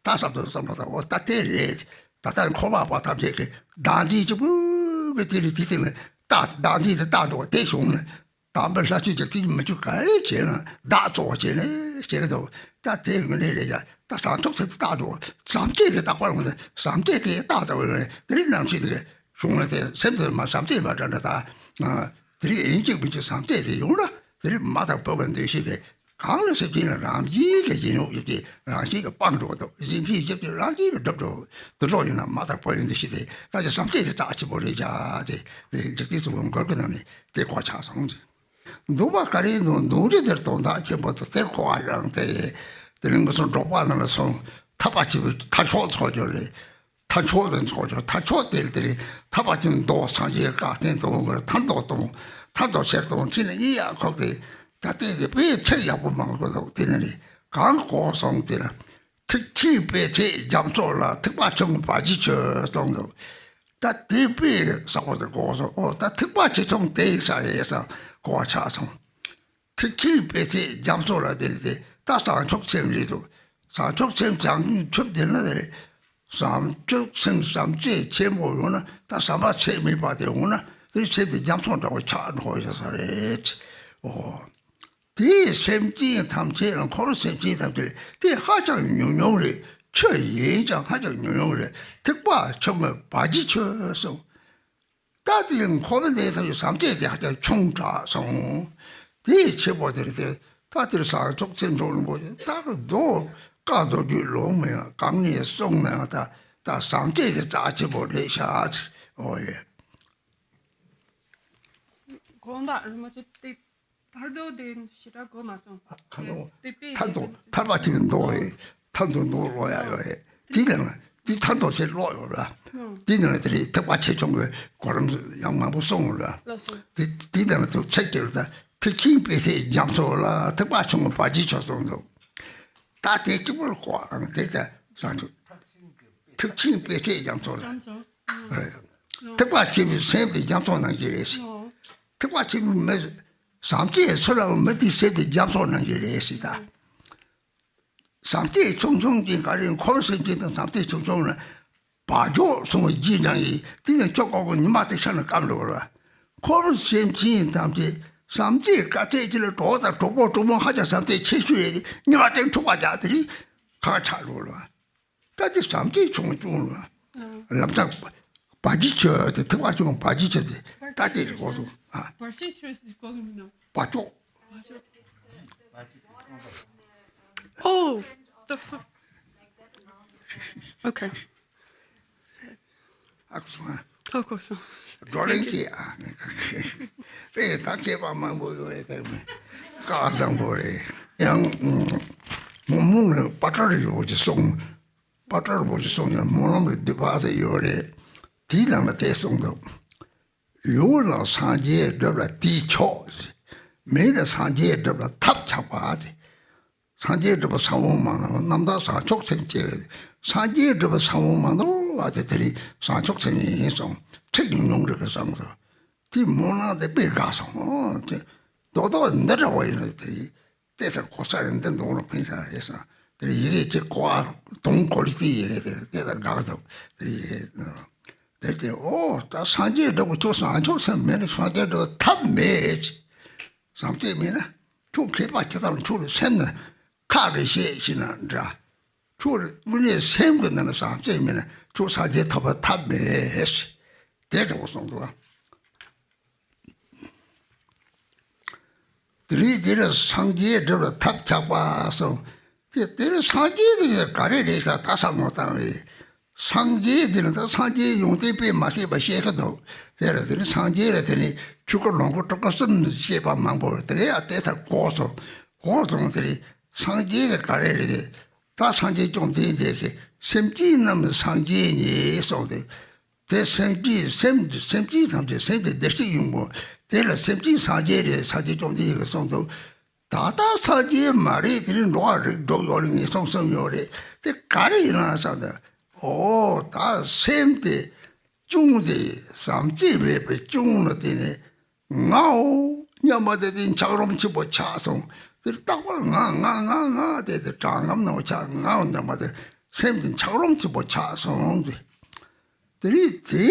ད་བསམ་དུ་བསམ་ལ་ད་ཨོ་ད་དེ་རེད། ད་ལྟ་འཁོར་བ་པ་ཐམས་ཅད་ཀྱི་བདག་འཛིན་གཅིག་པུ་གི་དེ་རེད། དེ་སྟེང་ནས་རྟ་བདག་འཛིན་དེ་རྟ་འདྲ་བོ་དེ་བྱུང་ནས་དམ་པའི་ལྷ་ཆོས་ཀྱི་ཚིག་མི་ཆོས་ག་རེ་བྱས་ན་བདག་གཙོ་བོ་བྱས་ནས་བྱས་འདུག་ད་དེ་ངོས་ནས་རེད་ཡ། ད་བྱང་ཆུབ་སེམས་དེ་རྟ་འདྲ་བོ་བསམ་སྤྱོད་དེ་རྟ་བར་ངོས་ནས་བསམ་སྤྱོད་དེ་རྟ་འདྲ་བོ་རེད། དེ་རིང་ནམ་ཞིག་དེ། བྱུང་ན་དེ་སེམས་དེ་མ་བསམ་སྤྱོད་མ་འདྲ་འདྲ་དང་། དེ་རིང་ཡིན་གཅིག་མིན་གཅིག་བསམ་སྤྱོད་དེ་ཡོང་ན་དེ་རིང་མ་དང་བུ་གི་འདུ་ཤེས་དེ་གང་ལ་སེམས་ཅན་ལ་རང་བཞིན་གྱི་ཡིན་ཡོད་ཀྱི་རང་བཞིན་གྱི་སྤང་འགྲོ་འདུག་གཞན་ཕན་ཞབས་ཀྱི་རང་བཞིན་གྱི་སྒྲུབ་འགྲོ་འདུག་འགྲོ་ཡིན་ན་མ་དང་བུ་ཡི་འདུ་ཤེས་དེ་ད་ཀྱི་བསམ་སྤྱོད་དེ་རྟགས་ཆེ་པོ་རེད་བྱ་དེ་དེ་འཇིག་རྟེན་གསུམ་མགུར་གྱི་ནང་ནས་དེ་གོ་ཆགས་སོང་། འདུག་པ་ག་རེ་འདུག་འདུག་རེ་དེར་དོན་དག་ཆེན་པོ་དུ་དེ་གོ་བ་ཡང་དེ་དེ་རིང་གི་སོང་འབྲོག་པ་རྣམས་ལ་སོང་ཐབས་པ་ཆེ་བའི་ཐར་ཕྱོགས་འཚོལ་རྒྱུ་རེད། ཐར་ཕྱོགས་དེ་འཚོལ་ཆོག་ཐར་ཕྱོགས་དེ་དེ་རེད། ཐར་པ་ཅན་མདོ་སངས་རྒྱས་བཀའ་བསྟན་དུ་འོང་བར་ཐར་འདོད་དང་ཐར་འདོད་ཆེར་དང་ཚིག་ནི་གཉིས་ཡག་ཁོག་སྟེ་ད་ལྟའི་དེ་དཔེ་ཚིག་ཡག་པོ་མང་པོ་འདུག་དེ་ནི་རེད། གང་གོ་སོང་དེ་ལ་ཐེག་ཆེན་དཔེ་ཚེ་རྒྱ་མཚོ་ལ་ཐེག་པ་ཆུང་ངུ་བ་ཇི་ཆོས་གསུངས་འདུག་ད་དེ་དཔེ་ས་གོ་དེ་གོ་སོང་། ཨོ་ད་ཐེག་པ་ཆེ་ཆུང་དེ་ས་རེད་ས་གོ་བ་ཆགས་སོང་། ཐེག་ཆེན་དཔེ་ཚེ་རྒྱ་མཚོ་ལ་དེ་ནི་དེ་ད་བྱང་ཆུབ་སེམས་རེད་འདུག་བྱང་ཆུབ་སེམས་བྱང་ཆུབ་དེ་ན་དེ་རེད། བྱང་ཆུབ་སེམས་བསམ་སྤྱོད་ཆེན་པོ་ཡོང་ན་ད་བསམ་པ་ཚད་མེད་པ་དེ་ཡོང་ན་དེ་སེམས་དེ་རྒྱ་མཚོ་འདྲ་བོ་ཆགས་འགྲོ་ཡོད་ས་རེད། ཨོ། དེ་སེམས་ཅན་ཐམས་ཅད་ལ་འཁོར་སེམས་ཅན་ཐམས་ཅད་ལ་དེ་ཧ་ཅང་ཉུང་ཉུང་རེད། ཆོས་ཡིན་ཀྱང་ཧ་ཅང་ཉུང་ཉུང་རེད། ཐེག་པ་ཆུང་ངུ་བ་ཇི་ཆོས་གསུངས། ད་དེ་འཁོར་བའི་གནས་ཐམས་ཅད་བསམ་སྤྱོད་དེ་ཧ་ཅང་ཆུང་དྲགས་སོང་། དེ་ཆེ་པོ་དེར་དེ་ད་དེར་བྱང་ཆུབ་སེམས་མཆོག་རིན་པོ་ཆེ་ད་རུ་རྡོ་བཀའ་མདོ་རྒྱུད་ལུང་མིན་གང་ནས་གསུངས་ན་ད་ད་བསམ་སྤྱོད་དེ་རྩ་ཆེ་པོ་རེད་ཤག་ཨོ་ཡེ། དགོངས་དག་རིན་པོ་ཆེ་དེ། ཐར་འདོད་དེ་ཞེ་དྲག་གོ་མ་སོང་། ཁ་ནོ། དེ་དཔེ་ཐར་འདོད་ཐར་པ་ཅིག་གི་མདོ་རེད། ཐར་འདོད་མདོ་ཀློག་ཡག་ཡོད་རེད། དེ་ལ་དེ་ཐར་འདོད་ཆེ་ཀློག་ཡོད་ར། དེ་ནང་དེ་རེད། ཐེག་པ་ཆེ་ཆུང་གི་གོ་རིམ་ཡང་མང་པོ་གསུངས་ཡོད་ར། དེ་དེ་ནང་དུ་ཚིག་དེ་ལ་ད་ཐེག་ཆེན་དཔེ་ཚེ་རྒྱ་མཚོ་ལ་ཐེག་པ་ཆུང་ངུ་བ་ཇི་ཆོས་གསུངས་འདུག་ད་དེ་སྐྱིད་པོ་ལ་གོ་ཨང་དེ་ད་བཟང་ཆོས། ཐེག་ཆེན་དཔེ་ཚེ་རྒྱ་མཚོ་ལ། ཐེག་པ་ཆེན་པོའི་སེམས་དེ་རྒྱ་མཚོ་ནང་བཞིན་རེད། ཐེག་པ་ཆེན་པོའི་མི། བསམ་སྤྱོད་ཚུལ་ལ་མི་དེའི་སེམས་དེ་རྒྱ་མཚོ་ནང་བཞིན་རེད་ཟེར་ད། བསམ་སྤྱོད་ཆུང་ཆུང་གི་ག་རེ་འཁོར་སེམས་ཅན་དང་བསམ་སྤྱོད་ཆུང་ཆུང་ལ་བ་ཇོ་གསུང་བའི་རྗེས་འབྲང་ཡིན། དེ་ནས་ཆོས་ཀོ་ཀོ་ཉི་མ་དེ་ཤར་ནས་སྐམ་འགྲོ་བ་རེད། འཁོར་སེམས་ཅན་ཐམས་ཅད་ བྱམས་བརྩེའི་དཀའ་ཚེགས་ཀྱི་ལ་གྲོགས་དང་གྲོགས་པོ་གྲོགས་མོ་ཧ་ཅང་བྱམས་བརྩེ་ཆེ་ཤོས་ཡིན། ཉི་མ་སྟེང་འཁྲུག་པ་རྒྱག་དེ་རིང་ཁ་ཆག་འགྲོ་ལ། ད་དེ་བྱམས་བརྩེ་ཆུང་ཆུང་ལ་ལམ་སང་བ་ཇི་ཆོས་དེ་ཐིག་པ་ཆུང་བ་ཇི་ཆོས་དེ་ད་དེ་གོ་སོང་ཨ། བ་ཅོག Oh, the fuck? Okay. ཨ་ཁུ་སོང་ཨ། ཨ་ཁུ་སོང་། བགྲོ་གླེང་བྱེད་ཨ། དཔེ་ད་མཁས་པ་མང་པོ་ཡོད་རེད་དེ་མིན། སྐལ་བཟང་པོ་རེད། ཡང་མོ་མོ་ནི་པ་ཏྲ་རི་ཡོད་ཀྱི་སོང་། པ་ཏྲ་རི་པོ་ཅི་སོང་ཡང་སྨོན་ལམ་རེ་འདི་བ་དེ་ཡོད་རེད། དེའི་ནང་ལ་དེ་གསུངས་འདུག་ཡུལ་ལ་སངས་རྒྱས་བསྒྲུབ་ལ་དེའི་མཆོག་མི་ལ་སངས་རྒྱས་བསྒྲུབ་ལ་ཐབས་ཆག་པ་དེ། སངས་རྒྱས་བསྒྲུབ་པ་ས་བོན་མ་ནོར་རྣམ་དག་བཟང་ཕྱོགས་མཚན་བཅས་པས། སངས་རྒྱས་བསྒྲུབ་པ་ས་བོན་མ་ནོར་བ་དེ་དེ་ནི་བཟང་ཕྱོགས་མཚན་ཉིད་ཡིན་གསུངས། ཁྲིད་ཉུང་ཉུང་རེ་གི་གསུངས་སོ། དེ་སྨོན་ལམ་དེ་དཔེ་དགའ་སོང་ཨོ། དེ་རྡོག་རྡོག་འདི་འདྲ་བ་ཡིན་ན་དེ་རེད། དེ་ལྟར་གོ་ས་རེ་འདི་འདོང་ལ་ཕན་ས་རེད་ས། དེ་ཡི་གེ་གཅིག་གོ་བ་དུང་གོ་ལི་ཏི་ཡི་གེ་དེ་དེ་ལྟར་དགའ་འདུག་དེ་ཡི་གེ་དེ་དེ་ཨོ་ད་སངས་རྒྱས་འགྲུབ་པ་ཁྱོད་བཟང་ཕྱོགས་སེམས་མེད་ན་སངས་རྒྱས་འགྲུབ་པ་ཐབས་མེད། བཟང་སྤྱོད་མེད་ན་ཁྱོད་མཁས་པ་ཇི་ལྟར་ཁྱོད་ལ་སེམས་ན་ཁག་གི་བཤད་ཤི་ན་འདྲ། ཁྱོད་ལ་དངོས་གནས་སེམས་ཀྱི་ནང་ན་བཟང་སྤྱོད་མེད་ན་ཁྱོད་སངས་རྒྱས་ཐོབ་པ་ཐབས་མེད། དེ་འདྲ་བོ་གསུངས་འདུག་དེ་རིང་འདི་ལ་སངས་རྒྱས་འགྲུབ་ལ་ཐབས་ཆག་པ་སོགས། དེ་དེ་ལ་སངས་རྒྱས་དེ་ག་རེ་རེད་ཤག་ད་བསམ་བློ་བཏང་བས། སངས་རྒྱས་འདི་ལ་ད་སངས་རྒྱས་ཡོན་ཏན་དཔེ་མ་སྲིད་པ་བཤད་ཀྱི་འདུག་དེ་ལ་དེ་ནི་སངས་རྒྱས་ལ་དེ་ནི་ཆོས་སྐུ་ལོངས་སྐུ་སྤྲུལ་སྐུ་གསུམ་བཤད་པ་མང་པོ་རེད། དེ་ལ་ཡང་དེ་ལྟར་གོ་སོང་། གོ་སོང་དེ་ནི་སངས་རྒྱས་དེ་ག་རེ་རེད་དེ། ད་སངས་རྒྱས་བཅོམ་ལྡན་འདས་ཀྱིས་སེམས་ཅན་རྣམས་སངས་རྒྱས་ཉིད་གསུངས་ཏེ། དེ་སེམས་ཅན་སེམས་སེམས་ཅན་ཐམས་ཅད་སེམས་དེ་བདེ་སྐྱིད་ཡོང་བོ། དེ་ལ་སེམས་ཅན་སངས་རྒྱས་རེད་སངས་རྒྱས་བཅོམ་ལྡན་འདས་ཀྱིས་གསུངས་འདུག་ད་ལྟ་སངས་རྒྱས་མ་རེད་དེ་ནི་འགྲོ་བ་རིགས་དྲུག་ཡོད་རེད་ངན་སོང་གསུམ་ཡོད་རེད་དེ་ག་རེ་ཡིན་ན་ས་ད། ཨོ་ད་སེམས་དེ་ཅུང་དེ་བྱམས་བརྩེ་མེད་པའི་ཅུང་ལ་བརྟེན་ནས། ངའོ་སྙམ་པ་དེ་དེ་འཁྱགས་རོམ་ཆེན་པོ་ཆགས་སོང་། དེར་རྟག་པར་ང་ང་ང་ང་དེ་དེ་གྲང་ངམ་ནང་ཆགས་ངའོ་སྙམ་པ་དེ་སེམས་དེ་འཁྱགས་རོམ་ཆེན་པོ་ཆགས་སོང་སྟེ། དེ་རིང་དེ་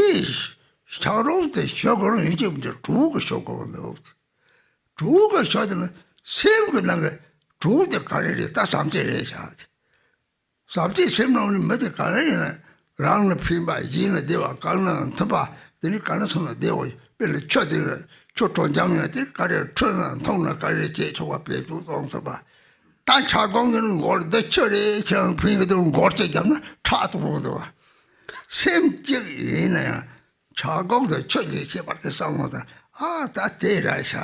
འཁྱགས་རོམ་དེ་ཞོ་གོ་རོམ་ཡིན་གྱི་མི་འདུག་གྲུ་གུ་ཞོ་གོ་རོམ་འདུག་གྲུ་གུ་ཞོ་དེ་ལ་སེམས་ཀྱི་ནང་གི་གྲུ་དེ་ག་རེ་རེད་ད་བསམ་ཚད་རེད་བཞག་དེ། ཟབ་རྒྱས་སེམས་ནང་ནས་མི་དེ་ག་རེ་ཡིན་ན་རང་ལ་ཕན་པ་གཞན་ལ་བདེ་བ་གང་ལ་མཐུན་པ་དེ་ནི་ག་ན་སོང་ན་བདེ་བ་དཔེར་ན་ཆུ་དེ་ལ་ཆུ་དྲོ་འཇམ་ཡང་དེ་ག་རེ་འཁྲུལ་ན་མཐོང་ན་ག་རེ་བྱེད་ཆོག་པ་བེད་སྤྱོད་གཏོང་ཐུབ་པ། ད་ཆ་གོང་གི་ནི་མགོར་འདི་ཆུ་རེད་ཁྱེད་རང་ཕན་གི་འདུག་མགོར་ཅིག་བརྒྱབ་ན་ཁྲག་ཏུ་འོང་འདུག་བ། སེམས་གཅིག་ཡིན་ན་ཡང་ཆ་གོང་དུ་ཆུ་གཅིག་ཤེས་པར་དེ་བསམ་བློ་དང་ཨ་ད་དེ་ར་ཤ་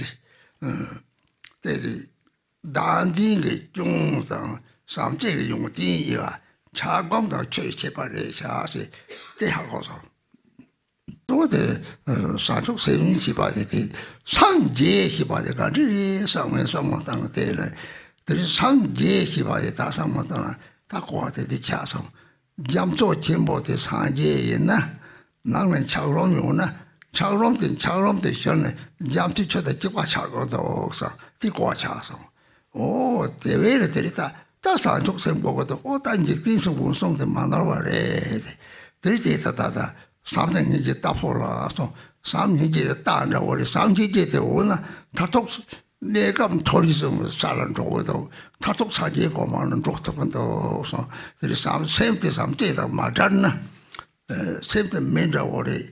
དེ་དེ་དེ། བདག་འཛིན་གྱི་སྐྱོན་དང་བྱམས་བརྩེ་གི་ཡོན་ཏན་ཡིས་ཆགས་སྒོམ་དང་ཆོས་བྱེད་པ་རེད་བྱ་ཞེས་དེ་ཧ་གོ་སོང་། གཙོ་བོ་དེ་བྱང་ཆུབ་སེམས་ཞེས་པ་དེ་དེ་སངས་རྒྱས་ཞེས་པ་དེ་ག་འདྲ་རེད་བསམ་ངས་བསམ་བློ་བཏང་དེ་ལ་དེ་རིང་སངས་རྒྱས་ཞེས་པ་དེ་ད་བསམ་བློ་བཏང་ན་ད་གོ་བ་དེ་དེ་ཆགས་སོང་། རྒྱ་མཚོ་ཆེན་པོ་དེ་སངས་རྒྱས་ཡིན་ན། ནང་ནས་འཁྱགས་རོམ་ཡོང་ན་འཁྱགས་རོམ་དེ་འཁྱགས་རོམ་དེ་ཞོན་ནས་རྒྱ་མཚོའི་ཆུ་དང་གཅིག་པ་ཆགས་དགོས་འདུག་བསམ་དེ་གོ་བ་ཆགས་སོང་། ཨོ་དེ་བས་ལ་དེ་རིང་ད་ད་བྱང་ཆུབ་སེམས་དགོས་ཀྱི་འདུག་ཨོ་ད་འཇིག་རྟེན་གསུམ་མགོན་གསུམ་དེ་མ་ནོར་བ་རེད་དེ་དེ་རྗེས་ད་ད་ད་བསམ་གཏན་སྙིང་རྗེ་ལྟ་ཕོག་ལ་སོང་བསམ་སྙིང་རྗེ་ལྟ་འདྲ་བོ་རེད་བསམ་སྙིང་རྗེ་དེ་འོ་ན་མཐར་ཐུག་གནས་སྐབས་མཐོ་རིས་གསུམ་གྱི་ས་ལ་འགྲོ་དགོས་འདུག་མཐར་ཐུག་སངས་རྒྱས་གོ་འཕང་ལ་འགྲོ་ཐུབ་ཀྱི་འདུག་གསུངས། དེ་རིང་བསམ་སེམས་དེ་བསམ་སྐྱེ་དང་མ་བྲལ་ན། སེམས་དེ་མི་འདྲ་བོ་རེད།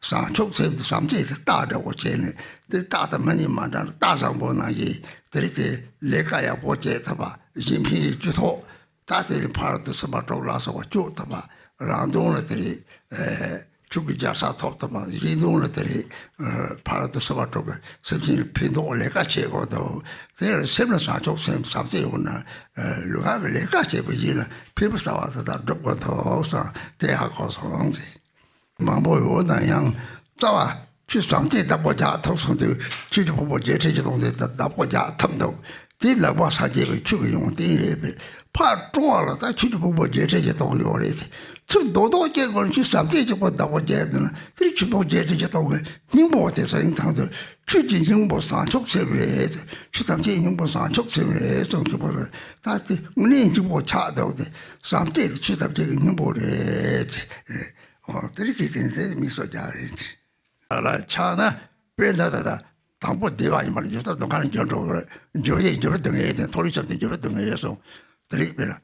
བྱང་ཆུབ་སེམས་དེ་བསམ་སྐྱེ་དེ་རྟགས་འདྲ་བོ་བྱས་ནས་དེ་རྟགས་དང་མ་ནི་མ་འདྲ་ན་རྟགས་བཟང་པོ་ནང་བཞིན་དེ་རིང་དེ་ལས་ཀ་ཡག་པོ་བྱེད་ཐུབ་པ་གཞན་ཕན་གྱི་བཅུད་ཐོགས། ད་དེ་ནི་ཕ་རོལ་ཏུ་སུམ་པ་དྲུག་ལ་སོགས་པ་བཅུག་ཐུབ་པ། རང་དོན་ལ་དེ་ནི་ཆོས་ཀྱི་རྒྱལ་ས་ཐོབ་ཐུབ་པ། གཞན་དོན་ལ་དེ་ནི་ཕ་རོལ་ཏུ་སུམ་པ་དྲུག་གི་སེམས་ཅན་ལ་ཕན་ཐོགས་ལས་ཀ་བྱེད་དགོས་འདུག་དེ་ལ་སེམས་ལ་བྱང་ཆུབ་སེམས་བསམ་སྟེ་ཡོང་ན་ལུས་ངག་གི་ལས་ཀ་བྱེད་པ་ཡིན་ན་ཕན་པ་གསར་བ་དེ་དག་སྒྲུབ་དགོས་འདུག་བསམ་དེ་ཧ་གོ་སོང་ཟེར། མང་པོ་ཡོད་ན་ཡང་རྩ་བ་ཆོས་བསམ་སྟེ་བདག་པོ་རྒྱག་ཐུབ་སོང་དུས་ཆོས་ཀྱི་ཕུང་པོ་བརྒྱད་ཁྲི་བཞི་སྟོང་དེ་བདག་པོ་རྒྱག་ཐུབ་འདུག་དེ་ལག་པ་སངས་རྒྱས་པའི་ཆོས་ཀྱི་ཡོན་ཏན་རེད་པས། ཕར་སྤྲོ་བ་ལ་ད་ཆོས་ཀྱི་ཕུང་པོ་བརྒྱད་ཁྲི་བཞི་སྟོང་ཡོད་རེད་དེ། ཚུར་རྡོག་རྡོག་སྐྱེ་དགོས་ན་ཆོས་བསམ་སྟེ་གཅིག་པོ་བདག་པོ་རྒྱག་འདུག་ན་དེ་ཆོས་ཕུང་པོ་བརྒྱད་ཁྲི་བཞི་སྟོང་གི་སྙིང་པོ་དེ་ཟིན་ཐང་དུ་ཆོས་ཀྱི་སྙིང་པོ་བྱང་ཆུབ་སེམས་རེད་དེ། ཆོས་ཐམས་ཅད་སྙིང་པོ་བྱང་ཆུབ་སེམས་རེད་གསུངས་ཀྱི་པོ་རེད། ད་དེ་དངོས་གནས་སྙིང་པོ་ཆགས་འདུག་དེ་བསམ་སྟེ་དེ་ཆོས་ཐམས་ཅད་ཀྱི་སྙིང་པོ་རེད་དེ། ཨོ་དེ་རིགས་ཀྱི་དེ་དེ་མིག་སོ་རྒྱག་རེད་དེ། ལ་ཆགས་ན་དཔེར་ན་ད་ལྟ་ དང་པོ་བདེ་བ་ཡིན་པ་ལ་འགྱུར་ཐབས་སྡུག་བསྔལ་ལ་འགྱུར་འགྲོ་གི་རེད། འགྱུར་ཡས་འགྱུར་བ་སྡུག་བསྔལ་དེ་མཐོ་རིས་ཆེན་པོ་དེ་འགྱུར་བ་སྡུག་བསྔལ་སོང་། དེ་རིགས་དཔེར་ན།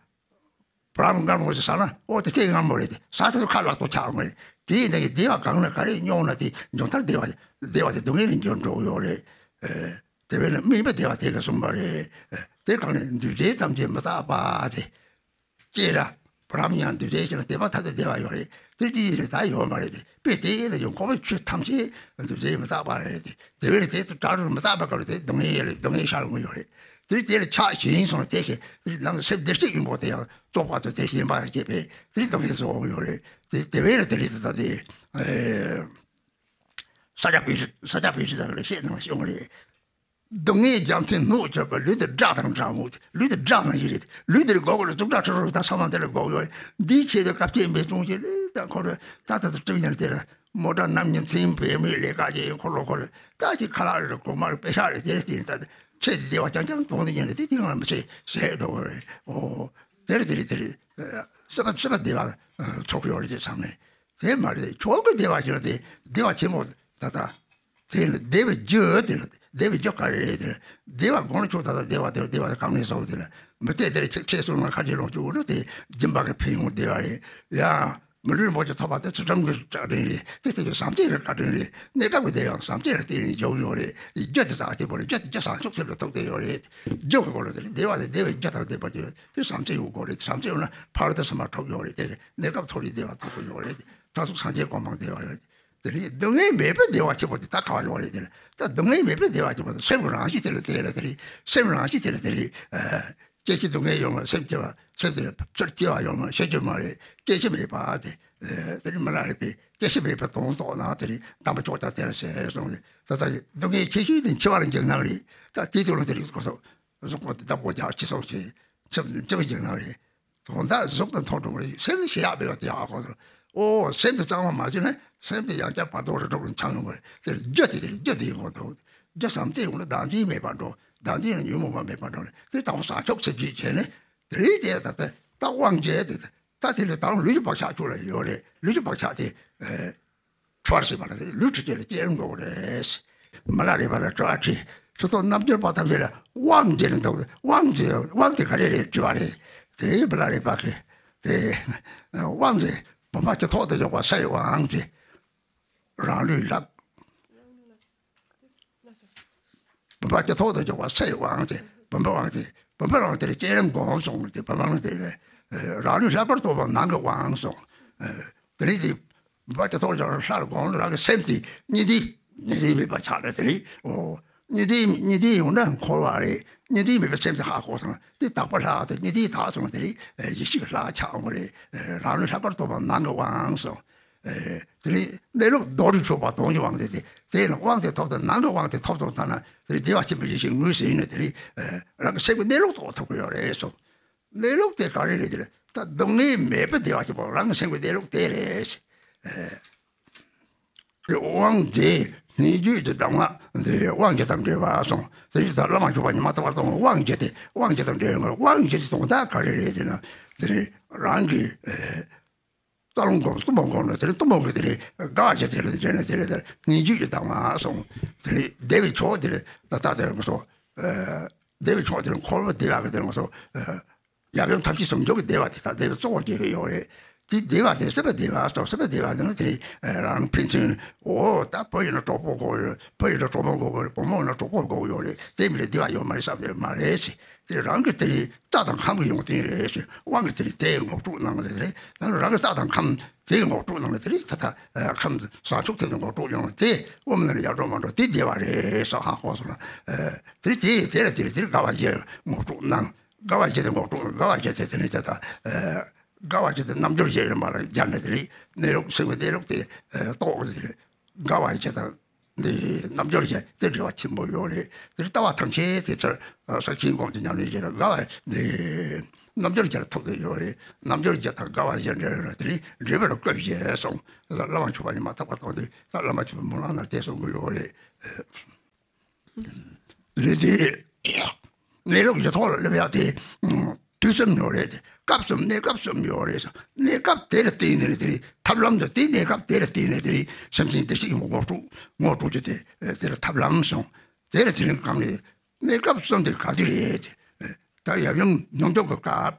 བུ་རམ་མགར་མོ་ཞིག་ཟ་ན་ཨོ་དེ་ཚེ་སྔ་མོ་རེད་དེ་ཟ་ཚེ་ཁ་ལག་ཏུ་ཆགས་མ་རེད། དེའི་ནང་གི་བདེ་བ་གང་ལ་ག་རེ་སྙོགས་ན་དེ་མཇུག་མཐར་བདེ་བ་བདེ་བ་དེ་སྡུག་བསྔལ་ལ་འགྱུར་འགྲོ་གི་ཡོད་རེད། དེ་བས་ན་དམིགས་པ་བདེ་བ་དེ་ག་གསུངས་པ་རེད། དེ་གང་ལས་འདུས་བྱས་ཐམས་ཅད་མི་རྟག་པ་དེ། ཅེས་ར། བུ་རམ་ཡང་འདུས་བྱས་ཤིག་ལ་བདེ་བ་ཐ་དད་བདེ་བ་ཡོད་རེད། དེ་ཅི་ཡིན་རེད་ད་ཡོད་མ་རེད་དེ། དཔེ་དེ་ཡིན་ལ་ཡང་འཁོར་བའི་ཆོས་ཐམས་ཅད་འདུས་བྱས་མི་རྟག་པ་རེད་དེ། དེ་བས་ན་དེ་དགྲ་རུ་མི་རྟག་པ་ག་རེ་དེ་སྡུག་བསྔལ་ཡོད་རེད། སྡུག་བསྔལ་ཤར་འོང་གི་ཡོད་རེད། དེ་དེ་ལ་ཆགས་ཞེན་སོང་ལ་དེ་ཤེས་དེ་ནང་སེམས་བདེ་སྐྱིད་ཡིན་པོ་དེ་ཡང་རྟོགས་པ་དང་དེ་ཞེན་པ་སྐྱེས་པས་དེ་སྡུག་བསྔལ་སོང་གི་ཡོད་རེད། དེ་དེ་བས་ན་དེ་ལས་དེ་ད་དེ། ས་སྐྱ་པཎ་ཆེན་ས་སྐྱ་པཎ་ཆེན་དང་ལ་བཤད་ནང་ལ་ཤོང་གི་རེད། སྡུག་བསྔལ་རྒྱ་མཚོའི་སྣོད་གྱུར་པ། ལུས་འདི་དགྲ་དང་འདྲ་མོ། ལུས་འདི་དགྲ་ནང་བཞིན་རེད། ལུས་འདིར་འགོག་གི་རེད། གཙུག་སྒྲ་ཁྲི་རོ་ད་ཚང་མ་འདི་ལ་འགོག་ཡོད། འདིའི་ཆེད་དུ་བཀའ་བསྐྱེད་འབད་བརྩོན་བྱེད་ལས་ད་འཁོར་ད་ད་ད་སྤྲུལ་ཉན་དེ་ལ་མོ་དགྲ་རྣམ་གཉིས་མཚན་བེད་མེད་ལས་ཀ་བྱེད་འཁོར་ལོ་འཁོར་ད་ཅི་ཁ་ལག་རེད་གོང་མ་རེད་པེ་ཤག་རེད་དེ་རེད་དེ་རེད། ད་ཚེ་འདི་བདེ་བ་རྐྱང་རྐྱང་དོང་དུ་ཉན་རེད་དེ་དེ་རང་ལ་མི་ཚེ་ཟད་འགྲོ་གི་རེད། ཨོ་དེ་རེད་དེ་རེད་དེ་རེད། སེམས་པ་སེམས་པ་བདེ་བ་ཚོགས་ཡོད་རེད་དེ་ཚང་མས། དེ་མ་རེད། མཆོག་གི་བདེ་བ་ཞིག་ལ་དེ་བདེ་བ་ཆེན་པོ་ད་ལྟ། དེ་ལ་བདེ་བའི་རྒྱུ་དེ་ལ་བདེ་བའི་རྒྱུ་ག་རེ་རེད་དེ་ལ་བདེ་བ་དགོངས་ལ་ཆོག་ད་ལྟ་བདེ་བ་དེ་བདེ་བ་གང་ནས་སོང་དེ་ལ་མི་དེ་དེ་ལ་ཁྲེལ་སོང་ན་ཁ་ཆེ་ལོངས་སྤྱོད་འོ་ན་དེ་སྦྱིན་པ་གི་ཕན་ཡོན་བདེ་བ་རེད་ཡ། མི་ལུས་རིན་པོ་ཆེ་ཐོབ་པ་དེ་ཚུལ་ཁྲིམས་ཀྱི་བཀའ་དྲིན་རེད། དེ་དེ་ཚོ་བྱམས་བརྩེ་གི་བཀའ་དྲིན་རེད། གནས་སྐབས་ཀྱི་བདེ་བའང་བྱམས་བརྩེ་ལ་བརྟེན་ནས་འཇོག་ཡོད་རེད། རྒྱུ་དེ་དག་དེ་བོ་རེད། རྒྱུ་དེ་རྒྱུ་བྱང་ཆུབ་སེམས་ལ་ཐུག་བསྡད་ཡོད་རེད། རྒྱུ་གི་སྐོར་ལ་དེ་ལ་བདེ་བ་དེ་བདེ་བའི་རྒྱུ་དང་ལྡན་པར་གྱུར་དེ་བྱམས་བརྩེ་ཡོད་དགོས་རེད། བྱམས་བརྩེ་ཡོད་ན་ཕ་རོལ་ཏུ་ཕྱིན་པ་ཐོབ་ཡོད་རེད། དེ་གནས་སྐབས་མཐོ་རིས་བདེ་བ་ཐོབ་ཀྱི་ཡོད་རེད། ད་གཟུགས་སངས་རྒྱས་གོ་འཕང་བདེ་བ་རེད། དེ་ནི་སྡུག་བསྔལ་མེད་པའི་བདེ་བ་ཆེན་པོ་དེ་ད་ག་བ་ཡོད་རེད། དེ་ལ་ད་སྡུག་བསྔལ་མེད་པའི་བདེ་བ་ཆེན་པོ་དེ་སེམས་ཀྱི་རང་བཞིན་དེ་ལ་དེ་ལ་དེ་རེད། སེམས་རང་བཞིན་དེ་ལ་དེ་རེད། སྐྱེ་འཆི་སྡུག་བསྔལ་ཡོད་མ་སེམས་སྐྱེ་བ་སེམས་དེ་ལ་ཚུར་སྐྱེ་བ་ཡོད་མ་ཤེས་རྒྱུ་མ་རེད། སྐྱེ་འཆི་མེད་པ་དེ། དེ་ནི་མི་ལ་རས་པས་སྐྱེ་འཆི་མེད་པའི་དོན་རྟོགས་ན་དེ་ནི་དམ་པ་མཆོག་ཀྱང་དེ་ལ་ཟེར་གསུངས་ཏེ། ད་ལྟ་སྡུག་བསྔལ་ཆེ་ཤོས་དེ་འཆི་བ་ལ་འཇིགས་སྣང་རེད། ད་དེ་དུས་ལ་དེ་རིགས་སྐོར་སོགས་གཟུགས་པོ་དེ་བདག་པོ་རྒྱག་འཆི་སོང་ཞེས་འཆི་འཆི་བ་འཇིགས་སྣང་རེད། དོན་དག་གཟུགས་དང་མཐོང་གྲོལ་མ་རེད། སེམས་ཤེས་ཡག་མེད་པ་དེ་ཡག་གོ་ཚོར། ཨོ་སེམས་དེ་གཙང་མ་མ་བྱུང་ན་སེམས་དེ་ཡང་བསྐྱར་བར་དོ་རེ་གྲོགས་ལ་འཆང་ཡོང་གི་རེད། དེར་རྒྱུ་དེ་དེར་རྒྱུ་དེ་ཡིན་གོ་ཐུབ། རྒྱུ་བྱམས་བརྩེ་ཡོང་ན་བདག་འཛིན་མེད་པར་འགྲོ། བདག་འཛིན་ལ་ཉོན་མོངས་པ་མེད་པར་འགྲོ་ནས་དེ་དང་པོ་བྱང་ཆུབ་སེམས་བསྐྱེད་བྱས་ནས་དེ་རིང་དེ་ད་ལྟ་ད་དབང་བྱས་དེ་ད་དེ་ལས་ད་ལུས་ཀྱི་བག་ཆགས་ཆུ་ལ་ཡོད་རེད། ལུས་ཀྱི་བག་ཆགས་དེ་ཨེ། འཁྲུལ་པ་ཞེས་པ་ལ་ལུས་འཁྲུལ་རྐྱེན་ལ་སྐྱེ་རུ་འགྲོ་གི་རེད། མི་ལ་རས་པ་ལ་དྲི་བ་དྲིས། སུ་ཐོག་རྣལ་འབྱོར་པ་ཐམས་ཅད་ལ་དབང་བྱས་ནས་འདུག་དབང་དེ་དབང་དེ་ག་རེ་རེད་དྲི་བ་རེད། དེ་མི་ལ་རས་པ་གིས་དེ་དབང་དེ་བུམ་པ་ཇི་ཐོག་ཏུ་འཇོག་པ་སའི་དབང་དེ་རང་ལུས་ལག་བུམ་པ་ཇི་ཐོག་ཏུ་འཇོག་པ་སའི་དབང་དེ་བུམ་པའི་དབང་དེ་བུམ་པའི་དབང་དེ་ལ་སྐྱེ་རིམ་སྒོམ་སོང་དེ་བུམ་པའི་དབང་དེ་རང་ལུས་ལྷག་པར་རྟོགས་པ་ནང་གི་དབང་སོང་། དེ་ནས་དེ། བ་ཇི་ཐོག་ཏུ་འཇོག་པ་ལྷར་དགོངས་ལ་རང་གི་སེམས་དེ་གཉིས་ལྡན་གཉིས་ལྡན་མེད་པ་ཆགས་ནས་དེ་ནི་ཨོ། གཉིས་ལྡན་གཉིས་ལྡན་ཡོང་ན་འཁོར་བ་རེད། གཉིས་ལྡན་མེད་པའི་སེམས་དེ་ཧ་གོ་སོང་དེ་དག་པ་ལྷག་དེ་གཉིས་ལྡན་དག་སོང་དེ་ནི་ཡེ་ཤེས་ཀྱི་ལྷག་ཆགས་འོང་བ་རེད། རང་ལུས་ལྷག་པར་རྟོགས་པ་ནང་གི་དབང་སོང་། དེ་ནི་གནས་ལུགས་རྡོ་རུ་ཆུད་པ་དོན་གྱི་དབང་དེ་དེ་དེ་ནི་དབང་དེ་ཐོབ་དང་ནང་གི་དབང་དེ་ཐོབ་སོང་ཙང་ན་དེ་ནི་བདེ་བ་ཆེན་པོའི་ཡེ་ཤེས་ངོས་ཟིན་ནས་དེ་ནི་རང་གི་སེམས་ཀྱི་གནས་ལུགས་རྟོགས་ཐུབ་ཀྱི་ཡོད་རེད་སོང་། གནས་ལུགས་དེ་ག་རེ་རེད་དེ་ད་སྡུག་བསྔལ་མེད་པའི་བདེ་བ་ཞིག་པོ་རང་གི་སེམས་ཀྱི་གནས་ལུགས་དེ་རེད། དབང་དེ་སྙན་བརྒྱུད་ཀྱི་གདམས་ངག་དེ་དབང་བཞི་དང་འབྲེལ་བ་སོང་དེ་རིགས་ད་བླ་མ་མཆོག་པ་ཉི་མ་ཐག་པ་གཏོང་དབང་བཞི་དེ་དབང་བཞི་དང་འབྲེལ་བའི་དབང་བཞི་དེ་དོན་དག་ག་རེ་རེད་དེ་ན་དེ་རེད་རང་གི་རྩ་རླུང་སྒོམ་གཏུམ་པ་སྒོམ་ན་དེ་རེད་གཏུམ་པ་གི་དེ་རེད་དགའ་བ་བཞི་དེ་རེད་དེ་རེད་དེ་རེད་སྙན་བརྒྱུད་ཀྱི་གདམས་ངག་སོང་དེ་རེད་བདེ་བའི་མཆོག་དེ་རེད་ད་ལྟ་དེ་རེད་ང་ཚོ། བདེ་བའི་མཆོག་དེར་འཁོར་བ་བདེ་བ་གི་དེར་ང་ཚོ་ཡབ་ཡུམ་ཐབས་ཤེས་སུ་འཇུག་གི་བདེ་བ་དེ་དག་བདེ་བའི་གཙོ་བོ་སྐྱེ་གི་ཡོད་རེད། དེ་བདེ་བ་དེ་སྲིད་པ་བདེ་བ་སོགས་སྲིད་པ་བདེ་བ་ནི་དེ་རང་ཕན་ཚུན་འོ་ད་བུ་ཡིན་ན་གྲོགས་པོ་དགོས་ཡོད་བུ་ཡིན་ན་གྲོགས་མོ་དགོས་ཀྱི་རེད་བུ་མོ་ཡིན་ན་གྲོགས་པོ་དགོས་ཀྱི་ཡོད་རེད་དེ་མི་རེད་བདེ་བ་ཡོད་མ་རེད་བསམ་དེ་མ་རེད་ཟེར་དེ་རང་གི་དེ་རིགས་རྩ་དང་ཁམས་ཀྱི་ཡོང་དེ་རེད་ཟེར་དབང་གི་དེ་རིགས་དེ་ངོ་སྤྲོད་གནང་ལེ་དེ་རེད་ད་རང་གི་རྩ་དང་ཁམས་དེ་ངོ་སྤྲོད་གནང་ལེ་དེ་རེད་ད་ད་ཁམས་བཟང་ཕྱོགས་དེ་ངོ་སྤྲོད་གནང་ལེ་དེ་དབུ་མ་ནི་ཡར་འགྲོ་མར་འགྲོ་དེ་བདེ་བ་རེད་ཟེར་ཧ་གོ་སོང་ལ་དེ་རེད་དེ་དེ་རེད་དེ་རེད་དེ་རེད་དགའ་བ་ཡེ་ངོ་སྤྲོད་གནང་། དགའ་བ་བཞི་དེ་འགོག་སྲུང་དགའ་བ་བཞི་དེ་དེ་ནི་དེ་དང་། དགའ་བ་བཞི་དེ་རྣལ་འབྱོར་བཞི་རིམ་པ་ལ་སྦྱར་ནས་དེ་ནི་གནས་ལུགས་སེམས་ཀྱི་གནས་ལུགས་དེ་རྟོགས་དེ་དགའ་བ་བཞི་དང་འདི་རྣལ་འབྱོར་བཞི་དེ་འབྲེལ་བ་ཆེན་པོ་ཡོད་རེད། དེ་ནི་ལྟ་བ་ཐམས་ཅད་དེ་ཚུར་ས་ཆེན་སྒོམ་དུ་ཉམས་ལེན་བྱས་ན་དགའ་བ་འདི་རྣལ་འབྱོར་བཞི་ལ་ཐུག་དེ་ཡོད་རེད། རྣལ་འབྱོར་བཞི་དང་དགའ་བ་བཞི་འབྲེལ་ཡོད་ན་དེ་ནི་འབྲེལ་བ་ལ་བཀོད་བཞི་སོང་། བླ་མ་མཆོད་པ་ཉི་མ་ཐག་པ་དང་དེ་བླ་མ་མཆོད་པ་མུན་ལམ་ན་དེ་གསུང་གི་ཡོད་རེད། རེད་དེ། གནས་ལུགས་ཀྱི་ཐོག་ལ་སླེབས་ཡག་དེ། དུས་གསུམ་ཡོད་རེད་དེ། སྐབས་གསུམ་གནས་སྐབས་གསུམ་ཡོད་རེད་ཟེར། གནས་སྐབས་དེ་ལ་བརྟེན་ནས་དེ་ཐབས་ལམ་དུ་དེ་གནས་སྐབས་དེ་ལ་བརྟེན་ནས་དེ་སེམས་ཅན་བདེ་གཤེགས་ཀྱི་ངོ་སྤྲོད་ངོ་སྤྲོད་རྒྱུ་དེ་དེ་ལ་ཐབས་ལམ་སོང་ དེ་ལ་དེ་རིང་གང་ལས་གནས་སྐབས་གསུམ་དེ་ག་དུས་རེད། ད་ཡབ་ཡུམ་མྱོང་འདོད་ཀྱི་སྐབས།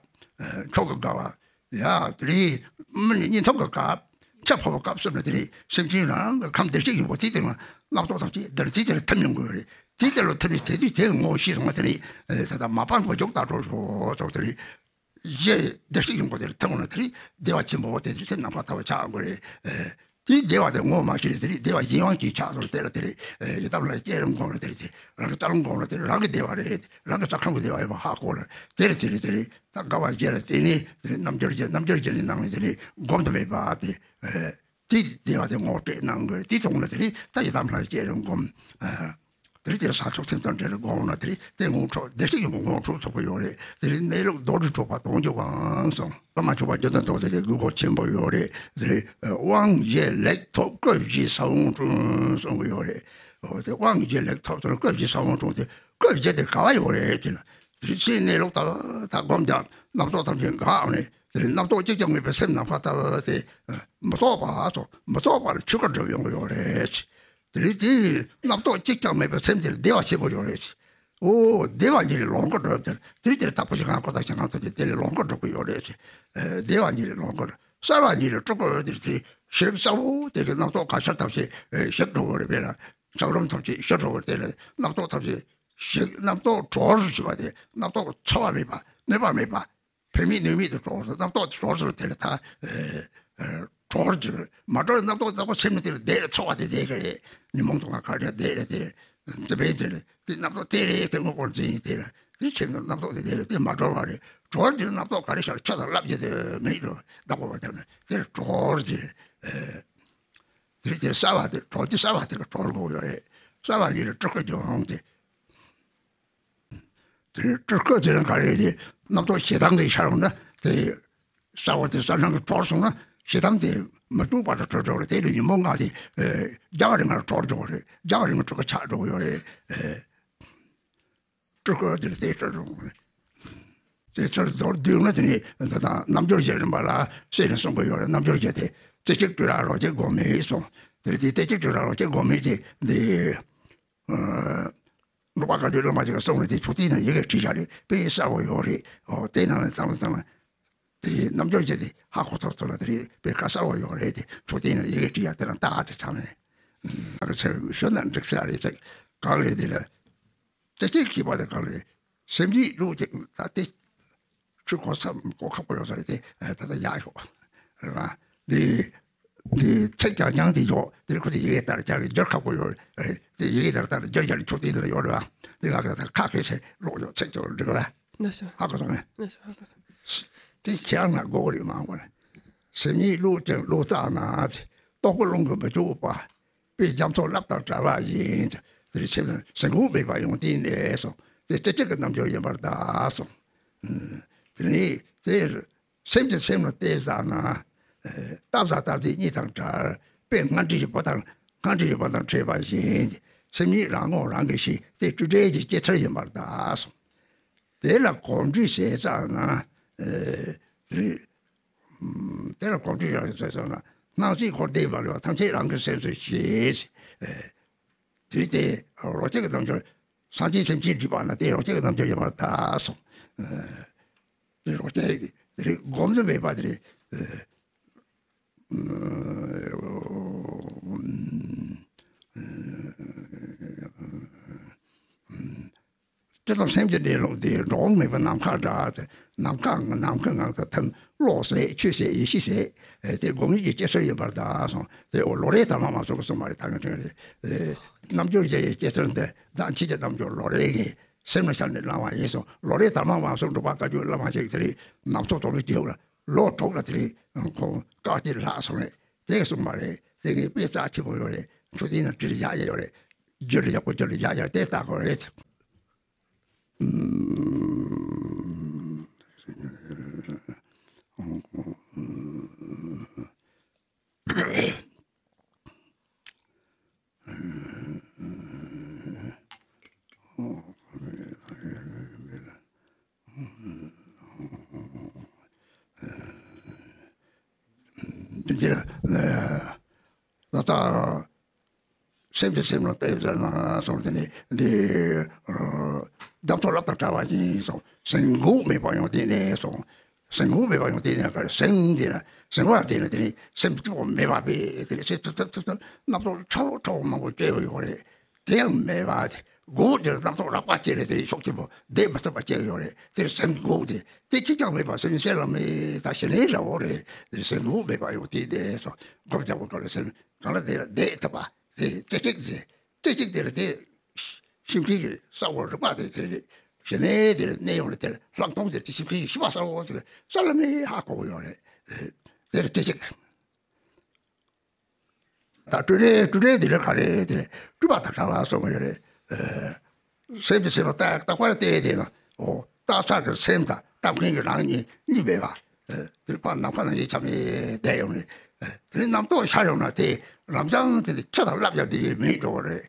མཆོག་གི་དགའ་བ། ཡ་དེ་རིང་མི་ནི་གཉིད་འཐུང་གི་སྐབས། ཆ་ཕོ་བ་སྐབས་གསུམ་ལ་དེ་རིང་སེམས་ཅན་རང་གི་ཁམས་བདེ་གཤེགས་ཡིན་པོ་དེ་དེ་ང་རྣམ་རྟོག་ཐམས་ཅད་འདིར་དེ་དེར་ཐིམ་ཡོང་དགོས་རེད། དེ་དེ་ལ་ཐིམ་ནས་དེ་དུས་དེ་ངོ་ཤེས་སོང་བ་དེ་རིང་ད་ལྟ་མ་པང་པོ་མཇུག་ལྟ་འགྲོ་ཤོག་ཐོག་དེ་རིང་། ཡེ་བདེ་གཤེགས་ཡོང་གོ་དེར་ཐོན་ན་དེ་རིང་བདེ་བ་ཆེན་པོ་དེ་ཚེ་ནམ་མཁའ་ལྟ་བུ་ཆགས་དགོས་རེད། དེའི་བདེ་བ་དེ་ངོ་མ་ཤེས་རེད། དེ་རིང་བདེ་བ་གཞན་དབང་གིས་ཆགས་སོང་དེ་ལ་དེ་རིང་ཡི་དམ་ལ་བསྐྱེད་རིམ་སྒོམ་ལ་དེ་རིང་དེ་རང་གི་ལྟ་ལུང་སྒོམ་ལ་དེ་རིང་རང་གི་བདེ་བ་རེད། རང་གི་ས་ཁམས་ཀྱི་བདེ་བ་ཡོད་པ་ཧ་གོ་ལ་དེ་རེད། དེ་རིང་དེ་རིང་ད་དགའ་བ་བརྒྱད་ལ་བརྟེན་ནས་དེ་རིང་རྣལ་འབྱོར་བརྒྱད། རྣལ་འབྱོར་བརྒྱད་ནི་ནང་ནས་དེ་རིང་སྒོམ་དུ་མེད་པ་དེ། དེའི་བདེ་བ་དེ་ངོ་སྤྲད་གནང་དགོས། དེའི་ཐོག་ལ་དེ་རིང་ད་ཡི་དམ་ལྷ་བསྐྱེད་རིམ་སྒོམ། དེ་རིང་དེ་ལ་ས་ཕྱོགས་སེམས་དང་འབྲེལ་སྒོམ་ན་དེ་རིང་དེ་ངོ་འཕྲོད་བདེ་གཤེགས་ཀྱི་ངོ་འཕྲོད་ཐོབ་ཀྱི་ཡོད་རེད། དེ་རིང་གནས་ལུགས་རྡོ་རྗེ་གྲུབ་པ་དོན་གྱི་དབང་གསུངས། བླ་མ་མཆོག་པ་རྒྱུད་དང་ལྡོག་སྟེ་དེ་དགོས་མཁོ་ཆེན་པོ་ཡོད་རེད། དེ་རིང་དབང་བཞི་ལེགས་ཐོབ་སྐུ་བཞི་ས་བོན་འཁྲུངས་གསུང་གི་ཡོད་རེད། འོ་དེ་དབང་བཞི་ལེགས་ཐོབ་སོང་སྐུ་བཞི་ས་བོན་འཁྲུངས་ཏེ་སྐུ་བཞི་དེ་ག་བ་ཡོད་རེད་ཅེ་ན། དེ་རིང་ཕྱིའི་གནས་ལུགས་ད་ད་སྒོམ་ཀྱང་རྣམ་རྟོག་ཐམས་ཅད་འགག་ནས་དེ་རིང་རྣམ་རྟོག་གཅིག་ཀྱང་མེད་པའི་སེམས་ནམ་མཁའ་ལྟ་བུ་དེ་མི་རྟོག་པ་སོ། མི་རྟོག་པ་ལ་ཆོས་སྐུ་སྒྲུབ་ཡོང་གི་ཡོད་རེད། དེ་རིང་དེའི་རྣམ་རྟོག་གཅིག་ཀྱང་མེད་པའི་སེམས་དེར་བདེ་བ་ཆེན་པོ་ཡོད་རེད། འོ་བདེ་བ་ཉིད་ལས་ལོངས་སྐུ་སྒྲུབ་དེར་དེ་རིང་དེར་དྭགས་པོ་ཞིག་གང་ཁོ་ཐག་ཞིག་གང་ཐོག་ཅིག་དེ་ལས་ལོངས་སྐུ་སྒྲུབ་ཀྱི་ཡོད་རེད། བདེ་བ་ཉིད་ལས་ལོངས་སྐུ་སྒྲུབ། གསལ་བ་ཉིད་ལས་སྤྲུལ་སྐུ་དེར་དེ་རིང་ཤེས་རིག་གསལ་བོ་དེ་གི་རྣམ་རྟོག་ག་ཤར་ཐབས་ཤེས་ཞིག་འགྲོ་གི་རེད། དཔེར་ན་ཆགས་རིམ་ཐམས་ཅད་ཞི་འགྲོ་གི་དེ་ལ་རྣམ་རྟོག་ཐམས་ཅད་ཞིག་རྣམ་རྟོག་གྲོགས་སུ་ཞུ་བ་དེ་རྣམ་རྟོག་ཚོར་བ་མེད་པ་གནོད་པ་མེད་པ། ཕན་མེད་གནོད་མེད་དུ་གྲོགས་སུ་རྣམ་རྟོག་གྲོགས་སུ་དེ་ལ་ད་གྲོགས་ཀྱི་མ་གྲོགས་རྣམ་རྟོག་རྩ་བ་སེམས་ནི་དེ་ལ་བསྡད་ཚོར་བ་དེ་བསྡད་ཀྱི་རེད། ཉོན་མོངས་དུ་ང་ག་རེ་བསྡད་རེད་དེ་དེ་བས་དེ་ལ་དེ་རྣམ་རྟོག་དེ་རེད་དེ་དངོས་པོར་འཛིན་དེ་ལ་དེ་ཆེན་པོ་རྣམ་རྟོག་དེ་དེ་ལ་དེ་མ་གྲོལ་བ་རེད། གྲོགས་དེ་རྣམ་རྟོག་ག་རེ་ཤར་ཆ་དང་ལབ་ཀྱི་དེ་མེད་རོ་བདག་པོ་བ་དེ་ལ་དེ་ལ་གྲོགས་དེ་དེ་དེ་གསལ་བ་དེ་གྲོགས་དེ་གསལ་བ་དེ་ལ་གྲོགས་དགོས་ཡོད་རེད། གསལ་བ་ཉིད་ལ་སྤྲུལ་སྐུ་སྦྱོང་དེ། དེ་སྤྲུལ་སྐུ་དེ་ལ་ག་རེ་དེ་རྣམ་རྟོག་ཞེ་སྡང་དེ་ཤར་འོང་ན་དེ་གསལ་བ་དེ་གསལ་སྣང་གི་གྲོགས་སོང་ན་ཞེ་སྡང་དེ་མི་སྡུག་པ་དང་གྲོལ་འགྲོ་རེད། དེ་ལ་ཉོན་མོངས་ལྔ་དེ་རྒྱ་གར་ལྔ་ལ་གྲོལ་འགྲོ་རེད། རྒྱ་གར་ལྔ་སྤྲུལ་སྐུ་ཆགས་འགྲོ་ཡོད་རེད། སྤྲུལ་སྐུ་དེ་ལ་དེ་སྤྲུལ་འགྲོ་རེད། དེ་ཚར་མདོར་བསྡུས་ན་དེ་ནི་ད་ལྟ་རྣལ་འབྱོར་རྒྱན་རིམ་པ་ལ་གསན་ནས་གསུང་གི་ཡོད་རེད། རྣལ་འབྱོར་རྒྱན་དེ་རྩེ་གཅིག་སྤྲུལ་རབ་རོལ་སྤྱན་སྒོམ་མེད་གསུངས། དེ་ལ་དེ་རྩེ་གཅིག་སྤྲུལ་རབ་རོལ་སྤྱན་སྒོམ་མེད་དེ་འདི། འབྲུག་པ་བཀའ་བརྒྱུད་བླ་མ་ཅིག་གིས་གསུངས་ནས་དེ་ཆུ་གཏེར་ནང་ཡི་གེ་བྲིས་བཞག་རེད། དཔེ་གསལ་བོ་ཡོད་རེད། འོ་དེ་ནང་ལ་ཚང་མ་ཚང་མ་དེ་རྣལ་འབྱོར་རྒྱན་དེ་ཧ་གོ་ཐུབ་ཐུབ་ལ་དེ་རེད། དཔེ་ཁ་གསལ་བོ་ཡོད་རེད། དེ་ཆུ་གཏེར་ནང་ཡི་གེ་བྲིས་ཡག་དེ་རང་ལྟ་དེ་ཚང་མས་ཨ་ཁ་ཚེ་ཞོ་ན་འགྲིག་ས་རེད་ཚེ་གང་རེད། དེ་ལ་དེ་ཅིག་གིས་པ་དེ་གང་རེད། སེམས་ཉིད་ལུགས་ཀྱི་ད་དེ་ཆུ་གོ་ས་གོ་ཁ་པོ་ཡོད་ས་རེད། དེ་ད་ལྟ་ཡག་ཡོད་རེད་བ། དེ། དེ་ཚིག་རྐྱང་རྐྱང་དེ་ཡོད། དེ་ཁོ་དེ་ཡི་གེ་ལྟར་རྒྱག་གི་སྒྱུར་ཁག་པོ་ཡོད་རེད། དེ་ཡི་གེ་ལྟར་ལྟར་སྒྱུར་རྒྱག་ནས་ཆོག་དེ་འདི་ལ་ཡོད་རེད་བ། དེ་ང་ག་ད་ཁ་ཁེ་ཆེ་ལོག་ཡོད་ཚིག་ཅོག་འགྲིག་ར། ན་ཤོ། ཧ་གོ་སོང་ངས། ན་ཤོ་ཧ་གོ་སོང་། དེ་ཁྱེད་རང་ལ་དགོས་རེད་མ་དགོས་ན། སེམས་ཉིད་ལུགས་ཀྱང་ལུགས་བརྟགས་ན། རྟོག་པ་རླུང་གིས་མི་འཇུག་པ། དཔེ་རྒྱ་མཚོ་རླབས་ལྟར་བྲལ་བ་ཡིན། དེ་ལ་ཆེ་ན་སེམས་ཁུངས་མེད་པ་ཡོང་དེ་ནས་སོང་། དེ་རྩེ་གཅིག་གི་རྣལ་འབྱོར་ཡིན་པར་གདའ་སོང་། དེ་ནས་དེ། སེམས་ཀྱིས་སེམས་ལ་གཏད་བཞག་ན། ཨེ། བཏབ་བཞག་བཏབ་ཚད་གཉིས་དང་བྲལ། དཔེ་སྔར་འདྲིས་ཀྱི་བུ་དང་སྔར་འདྲིས་ཀྱི་བུ་དང་འཕྲད་པ་བཞིན། སེམས་ཉིད་རང་ངོ་རང་གིས་ཤེས་ཏེ་སྤྲོས་བྲལ་གྱི་སྐྱེ་ཚུལ་ཡིན་པར་གདའ་གསུངས། དེ་ལ་གོམས་འདྲིས་བྱས་ཙང་ན། ཨེ། དེ་ལ་གོམས་འདྲིས་རང་བྱས་ཙང་ན་སྣང་སྲིད་འཁོར་འདས་མ་ལུས་པ་ཐམས་ཅད་རང་གི་སེམས་སུ་ཤེས། ཨེ། དེ་ལྟས་རོལ་རྩེད་ཀྱི་རྣལ་འབྱོར། སངས་རྒྱས་སེམས་ཅན་སྒྲིབ་པ་ན་དེ་རོལ་རྩེད་ཀྱི་རྣལ་འབྱོར་ཡིན་པར་གདའ་གསུངས། ཨེ། དེ་རོལ་རྩེད་དེ་རེད། སྒོམ་དུ་མེད་པ་དེ་རེད། ཨེ། དེ་དང་སེམས་ཀྱི་གནས་ལུགས་དེ་འགྲོ་འོང་མེད་པའི་ནམ་མཁའ་འདྲ་སྟེ། ནམ་མཁའ་ནམ་མཁའི་ངང་དུ་ཐིམ། གློག་ཟད་ཆུ་ཟད་ཡེ་ཤེས་ཟད། དེ་སྒོམ་ཡུལ་གྱི་སྐྱེ་སྲིད་ཡིན་པར་གདའ་གསུངས། དེ་འོ་ལོ་རེ་དར་མ་མ་སོགས་ཀྱིས་གསུངས་པ་རེད། ད་ངས་དྲན་རེད། རྣལ་འབྱོར་རྒྱལ་བའི་སྐྱེ་ཚུལ་འདི་བདག་ཁྱེད་ཀྱི་རྣལ་འབྱོར་ལོ་རེ་ངས་སེམས་ལ་ཤར་ནས་བླང་བ་ཡིན་གསུངས། ལོ་རེ་དར་མ་མ་སོགས་འབྲུག་པ་བཀའ་བརྒྱུད་བླ་མ་ཞིག་དེ་རིང་ནམ་ཚོད་དོ་རུ་སྐྱེ་ཡོད་ལ་ལོ་དྲུག་ལ་དེ་རིང་ཁོང་བཀའ་དེ་ལྷག་སོང་རེད། དེ་གསུངས་པ་རེད། དེ་ངས་དཔེ་རྩ་ཆེན་པོ་ཡོད་རེད། ཆུ་དེ་ན་དྲིལ་བཞག་ཡ་ཡོད་རེད། རྒྱུད་ལ་ཡག་པོ་རྒྱུད་ལ་བཞག་ཡ་དེ་ལྟ་དགོས་རེད། འདིར་ད་ལྟ་ སེམས་དེ་སེམས་ལ་བལྟས་ཟེར་ན་སོང་དེ་ནི་འདི་རྒྱ་མཚོ་རབ་དང་བྲལ་བ་ཡིན་སོང་། སེམས་འགུག་མེད་པ་ཡང་དེ་ནས་སོང་། སེམས་འགུག་མེད་པ་ཡང་དེ་ནས་ག་རེ་སེམས་དེ་ན་སེམས་འགུག་དེ་ན་དེ་ནི་སེམས་གཅིག་པོ་མེད་པ་བས་དེ་ནི་སེམས་ཐུབ་ཐུབ་ཐུབ་ཐུབ་རྣམ་རྟོག་ཕྲ་བོ་ཕྲ་བོ་མང་པོ་སྐྱེ་བ་ཡོད་རེད། དེ་ཡང་མེད་པ་དེ་འགུག་དེ་རྣམ་རྟོག་རགས་པ་སྐྱེ་རེད། དེ་ཤོག་ཆེན་པོ་བསྡད་མ་ཐུབ་པ་སྐྱེ་ཡོད་རེད། དེ་སེམས་འགུག་དེ་དེ་གཅིག་ཀྱང་མེད་པ་སེམས་ཤེས་ལ་མེད་ད་ཞི་གནས་འདྲ་བོ་རེད། དེ་སེམས་འགུག་མེད་པ་ཡང་དེ་དེ་སོང་སྒོམ་རྒྱག་པ་ག་རེ་སེམས་གང་ལ་དེ་ལ་བསྡད་ཐུབ་པ་དེ་སྐད་ཅིག་དེ། སྐད་ཅིག་དེ་ལ་དེ་ཤིང་ཕྲན་གྱི་ས་འོག་རིག་པ་དེ་དེ་ལས་ཞི་གནས་དེ་ལ་གནས་ཡོང་ལ་དེ་ལ་ལྷག་མཐོང་དེ་དེ་ཤིང་ཕྲན་གྱི་ཤི་བ་ས་འོག་དེ་ས་ལ་མེ་ཧ་གོ་ཡོང་རེད། དེ་ལ་སྐད་ཅིག་ད་སྤྲོས་བྲལ་སྤྲོས་བྲལ་དེ་ལ་ག་རེ་དེ་ལ་སྤྲུལ་པ་དང་བྲལ་བ་སོང་ཡོད་རེད། སེམས་དེ་སེམས་ལ་བལྟ་བལྟ་བར་བལྟས་དེ་ན་ཨོ་བལྟ་ས་གི་སེམས་དང་བལྟ་མཁན་གྱི་རང་གཉིས་གཉིས་མེད་པ། དེ་ཕར་ནམ་མཁའ་ནང་བཞིན་ཆ་མེད་བསྡད་ཡོང་ནས། དེ་ནས་རྣམ་རྟོག་ཤར་ཡོང་ན་དེ་རང་རྐྱང་དེ་ནི་ཆུ་དང་རླབས་ཡང་དེ་མེད་འགྲོ་བ་རེད།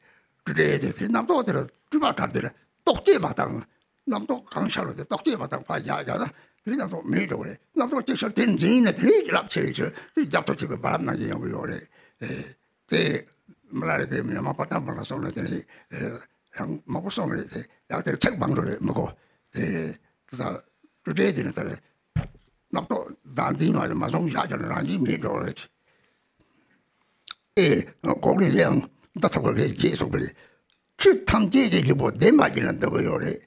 སྤྲོས་བྲལ་དེ་དེ་རྣམ་རྟོག་དེ་ལ་སྤྲུལ་པ་གྲར་དེ་ལ་རྟོག་བཅས་མ་བཏང་། རྣམ་རྟོག་གང་ཤར་བ་དེ་རྟོག་བཅས་མ་བཏང་ཕར་བཞག་བཞག་ན་དེ་རྣམ་རྟོག་མེད་འགྲོ་བ་རེད། རྣམ་རྟོག་ཅིག་ཤར་དེ་འཛིན་ན་དེ་ནི་རླབས་ཆེ་རེད་ཆེ་རེད་རྒྱབ་ཐོ་ཆེ་བའི་བར་ནང་བཞིན་ཡོང་གི་ཡོད་རེད། དེ་མི་ལ་རེ་བའི་མི་མང་པར་ཐམས་ཅད་ལ་སོང་ནས་དེ་ནི་ཡང་མང་པོ་སོང་རེད། དེ་ཡང་དེ་ཚེག་མང་འགྲོ་རེད་མི་གོ། དེ་ད་སྤྲོས་བྲལ་དེ་ནི་ད་རེད། རྣམ་རྟོག་བདག་འཛིན་མ་མ་སོང་བཞག་ཀྱང་རང་བཞིན་མེད་འགྲོ་རེད། ཨེ་གོང་ནས་ལས་ཡང་འདི་ཐོག་གི་རྗེས་སུ་གི་ཆོས་ཐམས་ཅད་ཀྱི་སྙིང་པོ་བདེན་པ་ཉིད་ལ་འདོད་ཀྱི་ཡོད་རེད།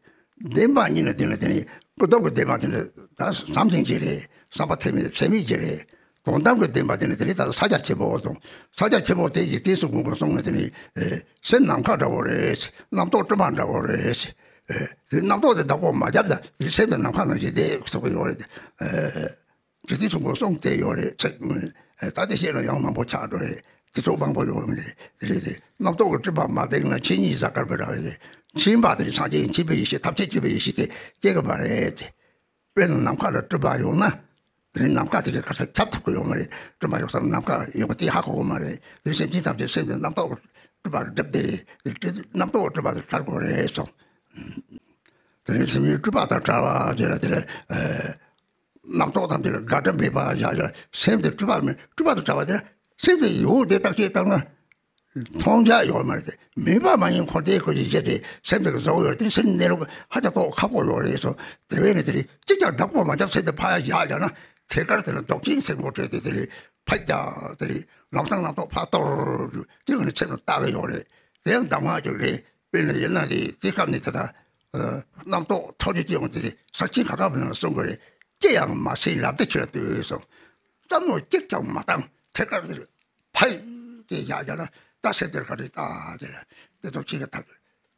བདེན་པ་ཉིད་ལ་འདོད་ན་དེ་ནི་ཀུན་རྟོག་གི་བདེན་པ་དེ་ནི་ད་བསམ་གཏན་གྱི་རེད། བསམ་པ་ཚད་མེད་ཚད་མེད་ཀྱི་རེད། དོན་དམ་གྱི་བདེན་པ་དེ་ནི་དེ་ནི་ད་ས་སྐྱ་ཆེན་པོ་དང་ས་སྐྱ་ཆེན་པོ་དེ་ཡི་རྟེན་གསུམ་གྱི་སོང་ན་དེ་ནི་ཨེ་སེམས་ནམ་མཁའ་འདྲ་བོ་རེད། རྣམ་རྟོག་སྤྲིན་པ་འདྲ་བོ་རེད། ཨེ་དེ་རྣམ་རྟོག་དེ་བདག་པོ་མ་བརྒྱབ་ན་དེ་སེམས་དེ་ནམ་མཁའ་ནང་བཞིན་བསྡད་ཐུབ་ཀྱི་ཡོད་རེད། ཨེ་དེ་དུས་ཚོད་འགོ་སོང་སྟེ་ཡོད་རེད་ཚེ། ད་དེ་བཤད་ན་ཡང་མང་པོ་ཆགས་འགྲོ་རེད། དེ་ཚོ་མང་པོ་ཡོད་རེད། དེ་རེད་དེ་རྣམ་རྟོག་གི་སྤྲིན་པ་མ་བརྡལ་ན་ཆོས་ཉིད་གཟའ་སྐར་འབར་བ་རེད། ཆོས་ཉིད་པ་དེ་ནི་སངས་རྒྱས་མཁྱེན་པའི་ཡེ་ཤེས་ཐམས་ཅད་མཁྱེན་པའི་ཡེ་ཤེས་དེ་སྐྱེ་གི་མ་རེད། དཔེར་ན་ནམ་མཁའ་ལ་སྤྲིན་པ་ཡོང་ན། དེ་ནི་ནམ་མཁའ་དེ་གའི་གར་ས་ཁྱབ་ཐུབ་ཀྱི་ཡོད་མ་རེད། སྤྲིན་པ་ཡོང་ས་ནམ་མཁའ་ཡོང་གི་དེ་ཧ་གོ་གི་མ་རེད། དེ་སེམས་ཅན་ཐམས་ཅད་སེམས་དེ་རྣམ་རྟོག་གི་སྤྲིན་པ་གྲུབ་དེ་རེད། དེ་རྣམ་རྟོག་གི་སྤྲིན་པ་དེ་བྲལ་དགོས་རེད་སོང་། དེ་ནས་སེམས་ཉིད་སྤྲུལ་པ་དང་བྲལ་བ་ཞེས་ལ་དེ་ལ་ཨེ་རྣམ་རྟོག་དང་དེ་ལ་དགག་སྒྲུབ་མེད་པ་བཞག་བཞག་སེམས་དེ་སྤྲུལ་པ་མེད་སྤྲུལ་པ་དང་བྲལ་བ་དེ་ལ་སེམས་དེ་ཡོད་དེ་བརྟག་དཔྱད་བཏང་ན་མཐོང་རྒྱ་ཡོད་མ་རེད་དེ། མེད་པ་མ་ཡིན་ཁོ་དེའི་ཁོ་ཞིག་བྱས་ཏེ་སེམས་དེ་ག་བཟོ་ཡོད་དེ་སེམས་གནས་ལུགས་ཧ་ཅང་རྟོགས་ཁག་པོ་ཡོད་རེད་སོ། དེ་བས་ནི་དེ་ལས་གཅིག་ཀྱང་བདག་པོ་མ་བརྒྱབ་སེམས་དེ་ཕར་ཡ་བཞག་བཞག་ན་ཐད་ཀར་དེ་ལ་ལྡོག་ཅིང་སེམས་ཁོ་བྲལ་ཏེ་དེ་ལས་ཕར་རྒྱག་དེ་ལས་ལམ་སང་རྣམ་རྟོག་ཕར་གཏོར་རྒྱུ་དེ་ག་ནི་སེམས་ལ་བཏགས་ཀྱི་ཡོད་རེད། དེ་ཡང་གདམས་ངག་ཅིག་རེད། དཔེར་ན་ཡིན་ན་དེ་དེ་སྐབས་ནས་ད་ལྟ་རྣམ་རྟོག་ཐོར་རྒྱུ་སྐྱེ་ཡོང་དེ་ས་ཆེན་ཁ་ཁ་བ་ན་གསུང་གི་རེད། ཅི་ཡང་མ་ཟད་ལབ་དེ་ཁྱོད་ལ་ལྟོས་སོང་། བསམ་བློ་གཅིག་ཀྱང་མ་བཏང་ཐད་ཀར་དེར་ཕ་ཡི་དེ་ཡག་ཡག་ན་ད་སེམས་དེར་ག་རེ་ལྟ་དེ་ལ་དེ་ཚོ་ཅི་ག་ཐབས་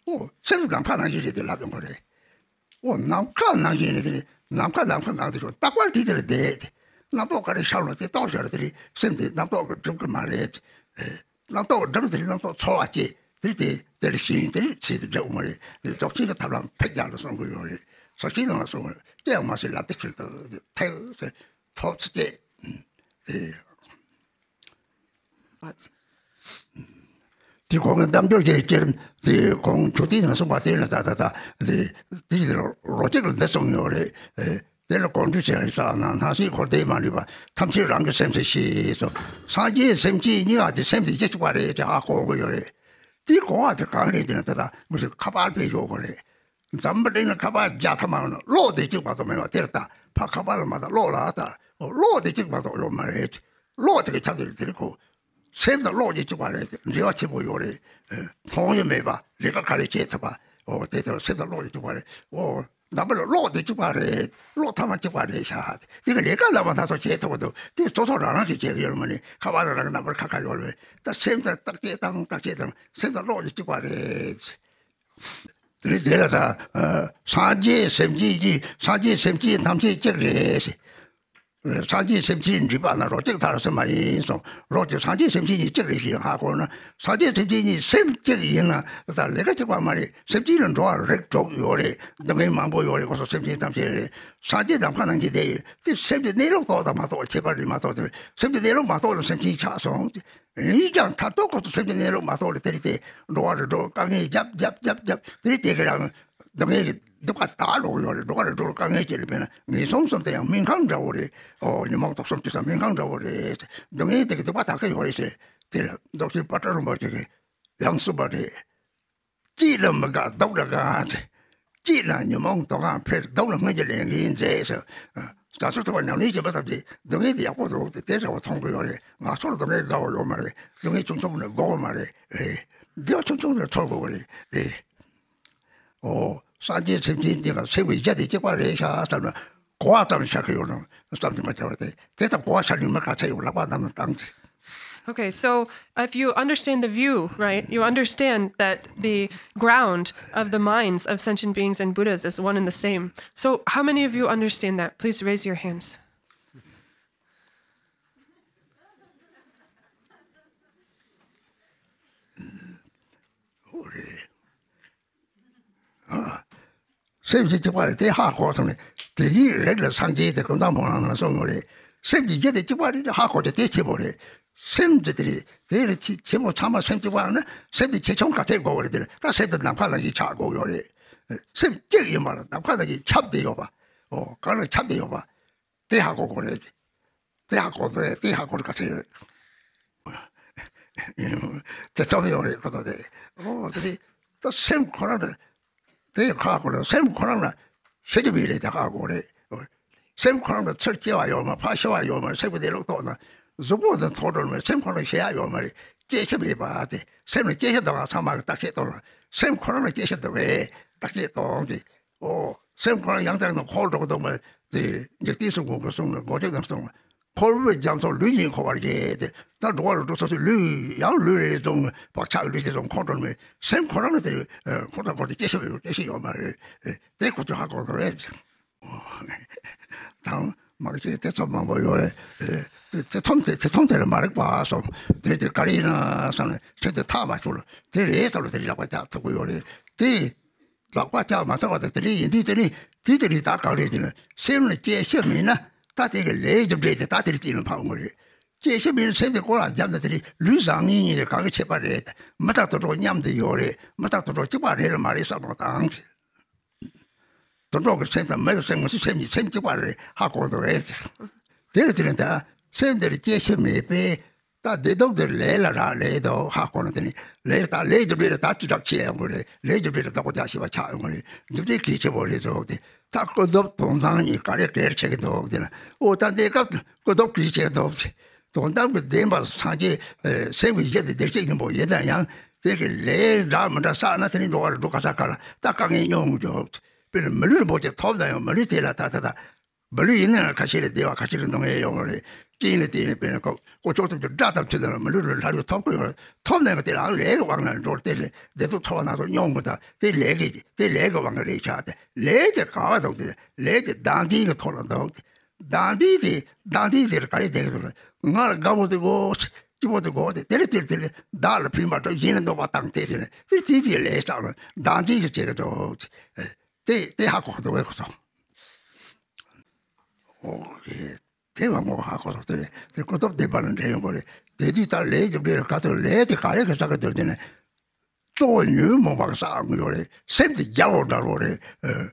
ཨོ་སེམས་ནམ་མཁའ་ནང་བཞིན་རེད་དེ་ལབ་ཡོང་གི་རེད། ཨོ་ནམ་མཁའ་ནང་བཞིན་རེད་དེ་ནམ་མཁའ་ནམ་མཁའ་ནང་དེ་ཚོ་རྟག་པར་དེ་དེ་ལ་བསྡད་དེ་རྣམ་རྟོག་ག་རེ་ཤར་ལ་དེ་རྟོགས་ཤར་དེ་རེད། སེམས་དེ་རྣམ་རྟོག་གི་སྒྲིབ་གི་མ་རེད། རྣམ་རྟོག་སྒྲིབ་དེ་རྣམ་རྟོག་ཚོར་བ་སྐྱེ། དེ་དེ་དེར་ཞིང་དེར་ཆེད་དུ་འགྲོ་མ་རེད། དེ་རྫོགས་ཆེན་གྱི་ཐབས་ལམ་ཕེབས་རྒྱག་ལ་གསུང་གི་ཡོད་རེད། ས་ཆེན་ནང་ལ་གསུང་གི་ཡོད་རེད། དེ་ཡང་མ་ཟད་ལབ་དེ་ཁྱེར་དུ་ཐེག་ཐོབ་ཚུལ་དེ། དེ་དེ་གོང་གི་རྣམ་འགྱུར་གྱི་སྐྱེར་དེ་གོང་ཆུ་ཏི་ནང་གསུངས་པ་དེ་ནི་ད་ད་ད་དེ་དེ་རོ་གཅིག་ལ་འདི་གསུངས་ཡོད་རེད། དེ་ལ་གོང་དུ་བྱས་ས་ན་སྣང་སྲིད་འཁོར་འདས་མ་ལུས་པ་ཐམས་ཅད་རང་གི་སེམས་སུ་ཤེས་སོ། སངས་རྒྱས་སེམས་ཅན་གཉིས་ཀ་དེ་སེམས་དེ་སྐྱེ་ཆོག་པ་རེད་ཅེས་ཧ་གོ་དགོས་ཡོད་རེད། དེའི་གོ་བ་དེ་གང་རེད་ཅེ་ན་ད་ལྟ་མི་ཞིག་ཁ་པར་སྤེལ་ཡོད་དགོས་རེད། འཛམ་བུ་གླིང་ན་ཁ་པར་བརྒྱ་ཐམ་ཡོད་ན་གློག་དེ་གཅིག་མ་གཏོགས་མེད་པ་དེར་ལྟ། ཕ་ཁ་པར་ལ་མ་ལྟ་གློག་ལ་ལྟ། གློག་དེ་གཅིག་མ་གཏོགས་ཡོད་མ་རེད། གློག་དེ་གི་ཆ་དེ་དེ་རེད་ཁོ། སེམས་དང་གློག་གཉིས་གཅིག་པ་རེད། འབྲེལ་བ་ཆེན་པོ་ཡོད་རེད། མཐོང་ཡོད་མེད་པ་ལས་ཀ་ག་རེ་བྱེད་ཐུབ་པ། འོ་དེ་ལྟར་སེམས་དང་གློག་གཉིས་གཅིག་པ་རེད། འོ་འཛམ་བུ་གླིང་གློག་དེ་གཅིག་པ་རེད། གློག་ཐ་མ་གཅིག་པ་རེད་ཤག་དེ་གི་ལས་ཀ་ལ་མ་ཐག་ཐག་བྱེད་ཐུབ་པ་འདུག་དེ་སོ་སོ་རང་རང་གིས་བྱེད་ཀྱི་ཡོད་མ་ནི་ཁ་པར་རང་རང་གི་ནམ་བར་ཁ་ཁ་ཡོད་རེད། ད་སེམས་དང་བརྟག་དཔྱད་དང་བརྟག་དཔྱད་དང་སེམས་དང་གློག་གཉིས་གཅིག་པ་རེད། དེ་དེ་ལ་ད་སངས་རྒྱས་སེམས་ཅན་གྱི་སངས་རྒྱས་སེམས་ཅན་ཐམས་ཅད་གཅིག་རེད། སངས་རྒྱས་སེམས་ཅན་འདྲིས་པ་ན་རོ་གཅིག་ཐར་སེམས་མ་ཡིན་གསུངས། རོ་གཅིག་སངས་རྒྱས་སེམས་ཅན་གཉིས་གཅིག་རེད་ཞེས་ཧ་གོ་ན། སངས་རྒྱས་སེམས་ཅན་གཉིས་སེམས་གཅིག་ཡིན་ན་ད་ལས་ཀ་གཅིག་པ་མ་རེད། སེམས་ཅན་ལ་འགྲོ་བ་རིགས་དྲུག་ཡོད་རེད། སྡུག་བསྔལ་མང་པོ་ཡོད་རེད། ཁོ་ཚོ་སེམས་ཅན་ཐམས་ཅད་རེད། སངས་རྒྱས་ནམ་མཁའ་ནང་གི་བསྡད་ཡོད་དེ་སེམས་ཀྱི་གནས་ལུགས་ཐོག་དང་མ་ཐོག་ཁྱད་པར་རེད་མ་ཐོག་དེ་སེམས་ཀྱི་གནས་ལུགས་མ་ཐོག་ལ་སེམས་ཅན་ཆགས་སོང་། ཡིན་ཀྱང་མཐར་ཐུག་ཁོ་ཚོ་སེམས་ཀྱི་གནས་ལུགས་མ་ཐོག་ལ་དེ་རེད་དེ་འགྲོ་བ་རིགས་དྲུག་དཀའ་ངལ་རྒྱབ་རྒྱབ་རྒྱབ་རྒྱབ་དེ་རེད་དེ་གི་རང་། སྡུག་བསྔལ་གྱི་སྡུག་པ་དག་འགྲོ་གི་ཡོད་རེད། འགྲོ་བ་རིགས་དྲུག་ལ་དཀའ་ངལ་སྐྱེ་ལ་མེད་ན་ངན་སོང་གསུམ་དེ་ཡང་སྨན་ཁང་འདྲ་བོ་རེད། ཨོ་ཉོན་མོངས་དུག་གསུམ་དེ་ཚོ་སྨན་ཁང་འདྲ་བོ་རེད། སྡུག་བསྔལ་དེ་གི་སྡུག་པ་དག་གི་ཡོད་རེད་ཟེར། དེ་ལ་མདོ་ཆེན་པ་ཏྲ་རིན་པོ་ཆེ་གིས་ ཡང་གསུངས་པ་རེད། སྐྱིད་ལ་མི་དགའ་སྡུག་ལ་དགའ་ཟེར། སྐྱིད་ལ་ཉོན་མོངས་དོ་སྣང་འཕེལ། སྡུག་ལ་སྔོན་གྱི་ལས་འགན་མཛད་ཟེར། ཨ། བྱང་ཆུབ་ཐོབ་པར་ཉམས་ལེན་བྱེད་པ་ཙམ་གྱིས་སྡུག་བསྔལ་དེ་ཡག་པོ་འདུག་སྟེ། དེ་འདྲ་བ་མཐོང་གི་ཡོད་རེད། ང་ཚོར་སྡུག་བསྔལ་དགའ་བ་ཡོད་མ་རེད། སྡུག་བསྔལ་ཆུང་ཆུང་ནས་དགའ་བ་མ་རེད། རེད། བདེ་བ་ཆུང་ཆུང་ནས་ཚོར་དགོས་པ་རེད། རེད། ཨོ། སངས་རྒྱས་སེམས་ཅན་གཉིས་ཀ་སེམས་ཀྱི་གཞི་དེ་གཅིག་པ་རེད་ཤག་བསམ་ན། གོ་བ་ཙམ་ཤར་གྱི་ཡོད་ན་བསམ་གྱིས་མ་ཁྱབ་པ་དེ། དེ་ལྟར་གོ་བ་ཤར་ནས་མི་ག་ཚད་ཡོད། ལག་པ་བསྣམས་ནས་བཏང་སྟེ། Okay, so if you understand the view, right, you understand that the ground of the minds of sentient beings and Buddhas is one and the same. So how many of you understand that? Please raise your hands. ཨོ་རེད། ཨ། སེམས་ཀྱི་གཅིག་པ་རེད། དེ་ཧ་གོ་སོང་ནས། དེ་ཉིད་རིག་ལ་སངས་རྒྱས་དེ་ཀུན་བཟང་མོ་རང་ལ་གསུངས་ཡོད་རེད། སེམས་ཀྱི་རྒྱུ་དེ་གཅིག་པ་རེད། དེ་ཧ་གོ་རྒྱུ་དེ་ཆེ་པོ་རེད། སེམས་ཀྱི་དེ་རེད། དེ་རེད། ཆེ་ཆེ་པོ་ཚང་མ་སེམས་གཅིག་པ་ཡིན་ན། སེམས་དེ་ཆེ་ཆུང་ག་ཚད་དགོས་པ་རེད། དེ་ལ་ད་སེམས་དེ་ནམ་མཁའ་ནང་བཞིན་ཆགས་དགོས་ཡོད་རེད། སེམས་གཅིག་ཡིན་པ་ལ་ནམ་མཁའ་ནང་བཞིན་ཁྱབ་བསྡད་ཡོད་པ། ཨོ། གང་ལ་ཁྱབ་བསྡད་ཡོད་པ། དེ་ཧ་གོ་དགོས་རེད། དེ་ཧ་གོ་དགོས་རེད། དེ་ཧ་གོ་ན་ག་ཚད་ཡོད། དེ་ཚོ་ཡོད་རེད་ཁོ་ཐག་རེད། ཨོ། དེ་རེད། ད་སེམས་ཁོ་རང་ལ་དེ་ཧ་གོ་ན། སེམས་ཁོ་རང་ལ་ཤེས་རྒྱུ་མེད་རེད། དེ་ཧ་གོ་རེད། སེམས་ཁོ་རང་ལ་ཚུར་སྐྱེ་བ་ཡོད་མ། ཕར་ཤི་བ་ཡོད་མ་རེད། སེམས་ཀྱི་གནས་ལུགས་རྟོགས་ན། གཟུགས་པོ་དེ་ཐོག་འགྲོ་ནས་སེམས་ཁོ་རང་ཤེས་ཡ་ཡོད་མ་རེད། སྐྱེ་ཤི་མེད་པ་དེ། སེམས་ལ་སྐྱེ་ཤི་འདུག་ག་ཚང་མ་གི་བརྟག་དཔྱད་གཏོང་ན། སེམས་ཁོ་རང་ལ་སྐྱེ་ཤི་འདུག་གས་བརྟག་དཔྱད་གཏོང་དེ། ཨོ། སེམས་ཁོ་རང་ཡང་དག་ན་འཁོར་འགྲོ་གི་འདུག་མ་དེ། འཇིག་རྟེན་གསུམ་མགོན་གྱིས་གསུངས་ནས། མགོ་མཇུག་ནས་གསུངས་ནས། འཁོར་བའི་རྒྱ་མཚོ་ལུས་ཀྱིས་འཁོར་བར་བྱེད་དེ། ད་འགྲོ་བ་རུ་འགྲོ་ས་སུ་ལུས་ཡང་ལུས་རེ་ཙང་བག་ཆགས་ལུས་དེ་ཙང་འཁོར་འགྲོ་ནས། སེམས་ཁོ་རང་ལ་དེ་འཁོར་དང་འཁོར་དེ་སྐྱེ་ཤི་ཡོད། སྐྱེ་ཤི་ཡོད་མ་རེད། དེ་ཁོ་ཚོས་ཧ་གོ་དགོས་རེད། དང་མ་གཅིག་དེ་ཚོ་མང་པོ་ཡོད་རེད། དེ་དེ་ཚོམས་དེ་དེ་ཚོམས་དེ་ལ་མ་རིག་པ་སོང་། དེ་དེ་ག་རེ་ཡིན་ན་བསམ་ནས་ཚེ་འདི་ཐག་མ་ཆོད་ལ་དེ་རེད་ཚོ་ལ་དེ་རེད་ལག་པ་རྒྱག་ཐུབ་ཀྱི་ཡོད་རེད། དེ་ལག་པ་རྒྱག་མ་ཐུབ་པ་དང་། དེ་རེད་ཡིན་དུས་དེ་རེད་དེ་དེ་རེད། ད་ག་རེ་དེ་ནི་སེམས་ལ་སྐྱེ་ཤི་མེད་ན། ད་དེ་གི་ལས་རྒྱུ་འབྲས་དེ་ད་དེ་རེད་དེ་ལ་འཕངས་ཡོང་གི་རེད། སྐྱེ་ཤི་མེད་ན་སེམས་དེ་བཀོལ་ལ་བརྒྱབ་ན། དེ་རེད་ལུས་བཟང་ངན་གཉིས་ཀྱི་གང་གི་ཁྱད་པར་རེད། མི་དང་དུད་འགྲོ་མཉམ་དུ་ཡོད་རེད། མི་དང་དུད་འགྲོ་གཅིག་པ་རེད་ལ་མ་རེད་བསམ་བློ་བཏང་། དུད་འགྲོ་གི་སེམས་དང་མི་གི་སེམས། ང་ཚོའི་སེམས་གཉིས་སེམས་གཅིག་པ་རེད་ཧ་གོ་དགོས་རེད། དེ་རེད། དེ་རེད། ད་སེམས་འདི་ལ་སྐྱེ་ཤི་མེད་པས། ད་བདེ་སྡུག་འདི་ལས་ལ་རག་ལས་འདུག་ཧ་གོ་ན། དེ་ནི་ལས། ད་ལས་རྒྱུ་འབྲས་ལ་ད་ཅི་འདྲ་བྱེད་ཡོང་གི་རེད། ལས་རྒྱུ་འབྲས་ལ་བདག་པོ་རྒྱག་ཤེས་པ་ཆགས་ཡོང་གི་རེད། རྒྱུ་འབྲས་གལ་ཆེ་བོ་རེད་འདུག་དེ། ད་སྐུ་སྟོབས་དོན་བཟང་གཉིས་ག་རེ་གལ་ཆེ་གི་འདུག་དེ་ན། ཨོ། ད་གནས་སྐབས་སྐུ་སྟོབས་གལ་ཆེ་གི་འདུག་དེ། དོན་དམ་གྱི་བདེན་པ་སངས་རྒྱས་སེམས་ཀྱི་གཞི་དེ་བདེ་སྐྱིད་སྙིང་པོ་ཡིན་ན་ཡང་། དེ་གི་ལས་འདྲ་མི་འདྲ་བསགས་ན། དེ་ནི་འགྲོ་བ་རུ་འགྲོ་ག་ས་ག་ལ་ད་དཀའ་ངལ་མྱོང་འགྱོ། དཔེར་ན་མི་ལུས་རིན་པོ་ཆེ་ཐོབ་ན་ཡང་། མི་ལུས་དེ་ལ་ད་ད་ད་མི་ལུས་ཡིན་ན་ཡང་ཁ་ཤས་ལ་བདེ་བ། ཁ་ཤས་ལ་སྡུག་བསྔལ་ཡོང་གི་རེད། རྐྱེན་ལ་བརྟེན་ནས་དཔེར་ན་ཁོ་ཁོ་ལྕོགས་ཐུབ་ཀྱི་དགྲ་དང་མཐུན་ན་མི་ལུས་ལ་ལྷ་ལུས་ཐོབ་ཀྱི་ཡོད་རེད། ཐོབ་ན་ཡང་དེ་རང་ལས་ཀྱི་དབང་ལ་འགྲོ་སྟེ་ལས་བདེ་སྡུག་ཚོར་བ་སྣ་ཚོགས་མྱོང་གི། ད་དེ་ལས་ཀྱི་དེ་ལས་ཀྱི་དབང་གིས་རེད་ཤག་དེ་ལས་དེ་ག་བ་འདུག་དེ་ལས་དེ་བདག་འཛིན་གྱི་ཐོག་ལ་འདུག་དེ་བདག་འཛིན་དེ། བདག་འཛིན་དེ་ག་རེ་བསྡད་ཀྱི་འདུག་ང་ལ་དགའ་པོ་དེ་དགོས། སྐྱིད་པོ་དེ་དགོས་ཏེ། དེ་ལས་དེ་དེ་ལས་བདག་ལ་ཕན་པ་འགྲོ། གཞན་ལ་གནོད་པ་བཏང་སྟེ། དེ་ལས་དེ་དེ་ལས་བསགས་ལ་བདག་འཛིན་གྱི་བྱེད་ཀྱི་འདུག་དེ་དེ་ཧ་གོ་འདུག་གས་ཁོ་ཚོ། ཨོ་ཡེ། དེ་བ་མོ་ཧ་གོ་སོང་། དེ་ནས་དེ་སྐུ་སྟོབས་ལྡན་པ་ལ་འདྲེན་ཡོང་གི་རེད། དེ་དུས་ད་ལས་ཀྱི་འབྲས་ལ་ག་ཚོད། ལས་དེ་ག་རེ་གི་བསགས་ཀྱི་འདུག་དེ་ནས་གཙོ་བོ་ཉོན་མོངས་པ་གི་བསགས་ཡོང་གི་ཡོད་རེད། སེམས་དེ་རྒྱལ་པོ་འདྲ་བོ་རེད། ཨ།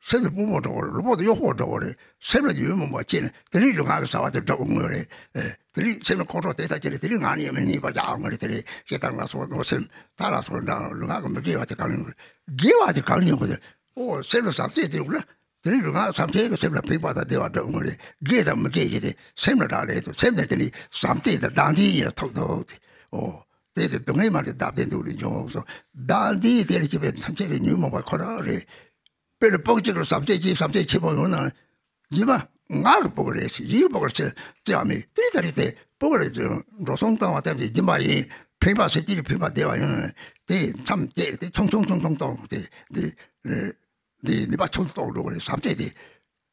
སེམས་དེ་དཔོན་པོ་འདྲ་བོ་རེད། ལུས་པོ་དེ་གཡོག་པོ་འདྲ་བོ་རེད། སེམས་ལ་ཉོན་མོངས་པ་སྐྱེས་ནས། དེ་ནས་ལུས་ངག་གི་བྱ་བ་དེ་འགྲུབ་ཡོང་གི་རེད། ཨ། དེ་ནས་སེམས་ལ་ཁོང་ཁྲོ་དེ་ལྟར་སྐྱེས་ནས། དེ་ནས་ངག་ནས་མི་སྙན་པ་རྒྱག་ཡོང་གི་རེད། དེ་ནས་ཞེ་སྡང་ལ་སོགས་གནོད་སེམས་དག་ལ་སོགས་འདྲ། ལུས་ངག་གི་མི་དགེ་བ་དེ་གང་ཡོང་གི་རེད། དགེ་བ་དེ་གང་ཡོང་གི་རེད། ཨོ། སེམས་ལ་བྱམས་བརྩེ་དེ་ཡོང་ན། དེ་ནི་ལུས་ངག་ཐམས་ཅད་ཀྱི་སེམས་ལ་ཕན་པ་དང་བདེ་བ་འགྲུབ་ཡོང་གི་རེད། དགེ་དང་མི་དགེ་ཞེས་ཏེ་སེམས་ལ་རག་ལས་དང་། སེམས་ནི་དེ་ནི་བྱམས་བརྩེ་དང་བདག་འཛིན་གཉིས་ལ་ཐུག་འདུག་སྟེ། ཨོ། དེ་དེ་སྡུག་བསྔལ་མ་ལུས་བདག་བདེ་སྡུག་ལ་འབྱུང་སོ། བདག་འཛིན་དེ་ལ་སྐྱེས་པའི་ཐམས་ཅད་ཀྱི་ཉོན་མོངས་པ་ཁོ་ན་རེད། དཔེར་ན་སྤུ་གུ་གཅིག་ལ་བྱམས་བརྩེ་གཅིག་བྱམས་བརྩེ་ཆེན་པོ་ཡོད་ན། རྗེས་མ་ང་གི་སྤུ་གུ་རེད་ཟེར། གཞན་གྱི་སྤུ་གུ་ཟེར་ཙམ་མེད། དེ་ལྟར་རེད་དེ། སྤུ་གུ་ལ་འགྲོ་སོང་བཏང་བ་ཙམ་གྱིས་སྦྱིན་པ་ཡིན། ཕན་པ་ཟེར་དེ་ལ་ཕན་པ་བདེ་བ་ཡོད་ན། དེ་མཚམས་བཅད་དེ་ཆུང་ཆུང་ཆུང་ཆུང་གཏོང་དེ་དེ་རེད། འདི་ནུས་པ་ཆུང་དུ་གཏོང་འགྲོ་གི་རེད། བྱམས་བརྩེ་དེ།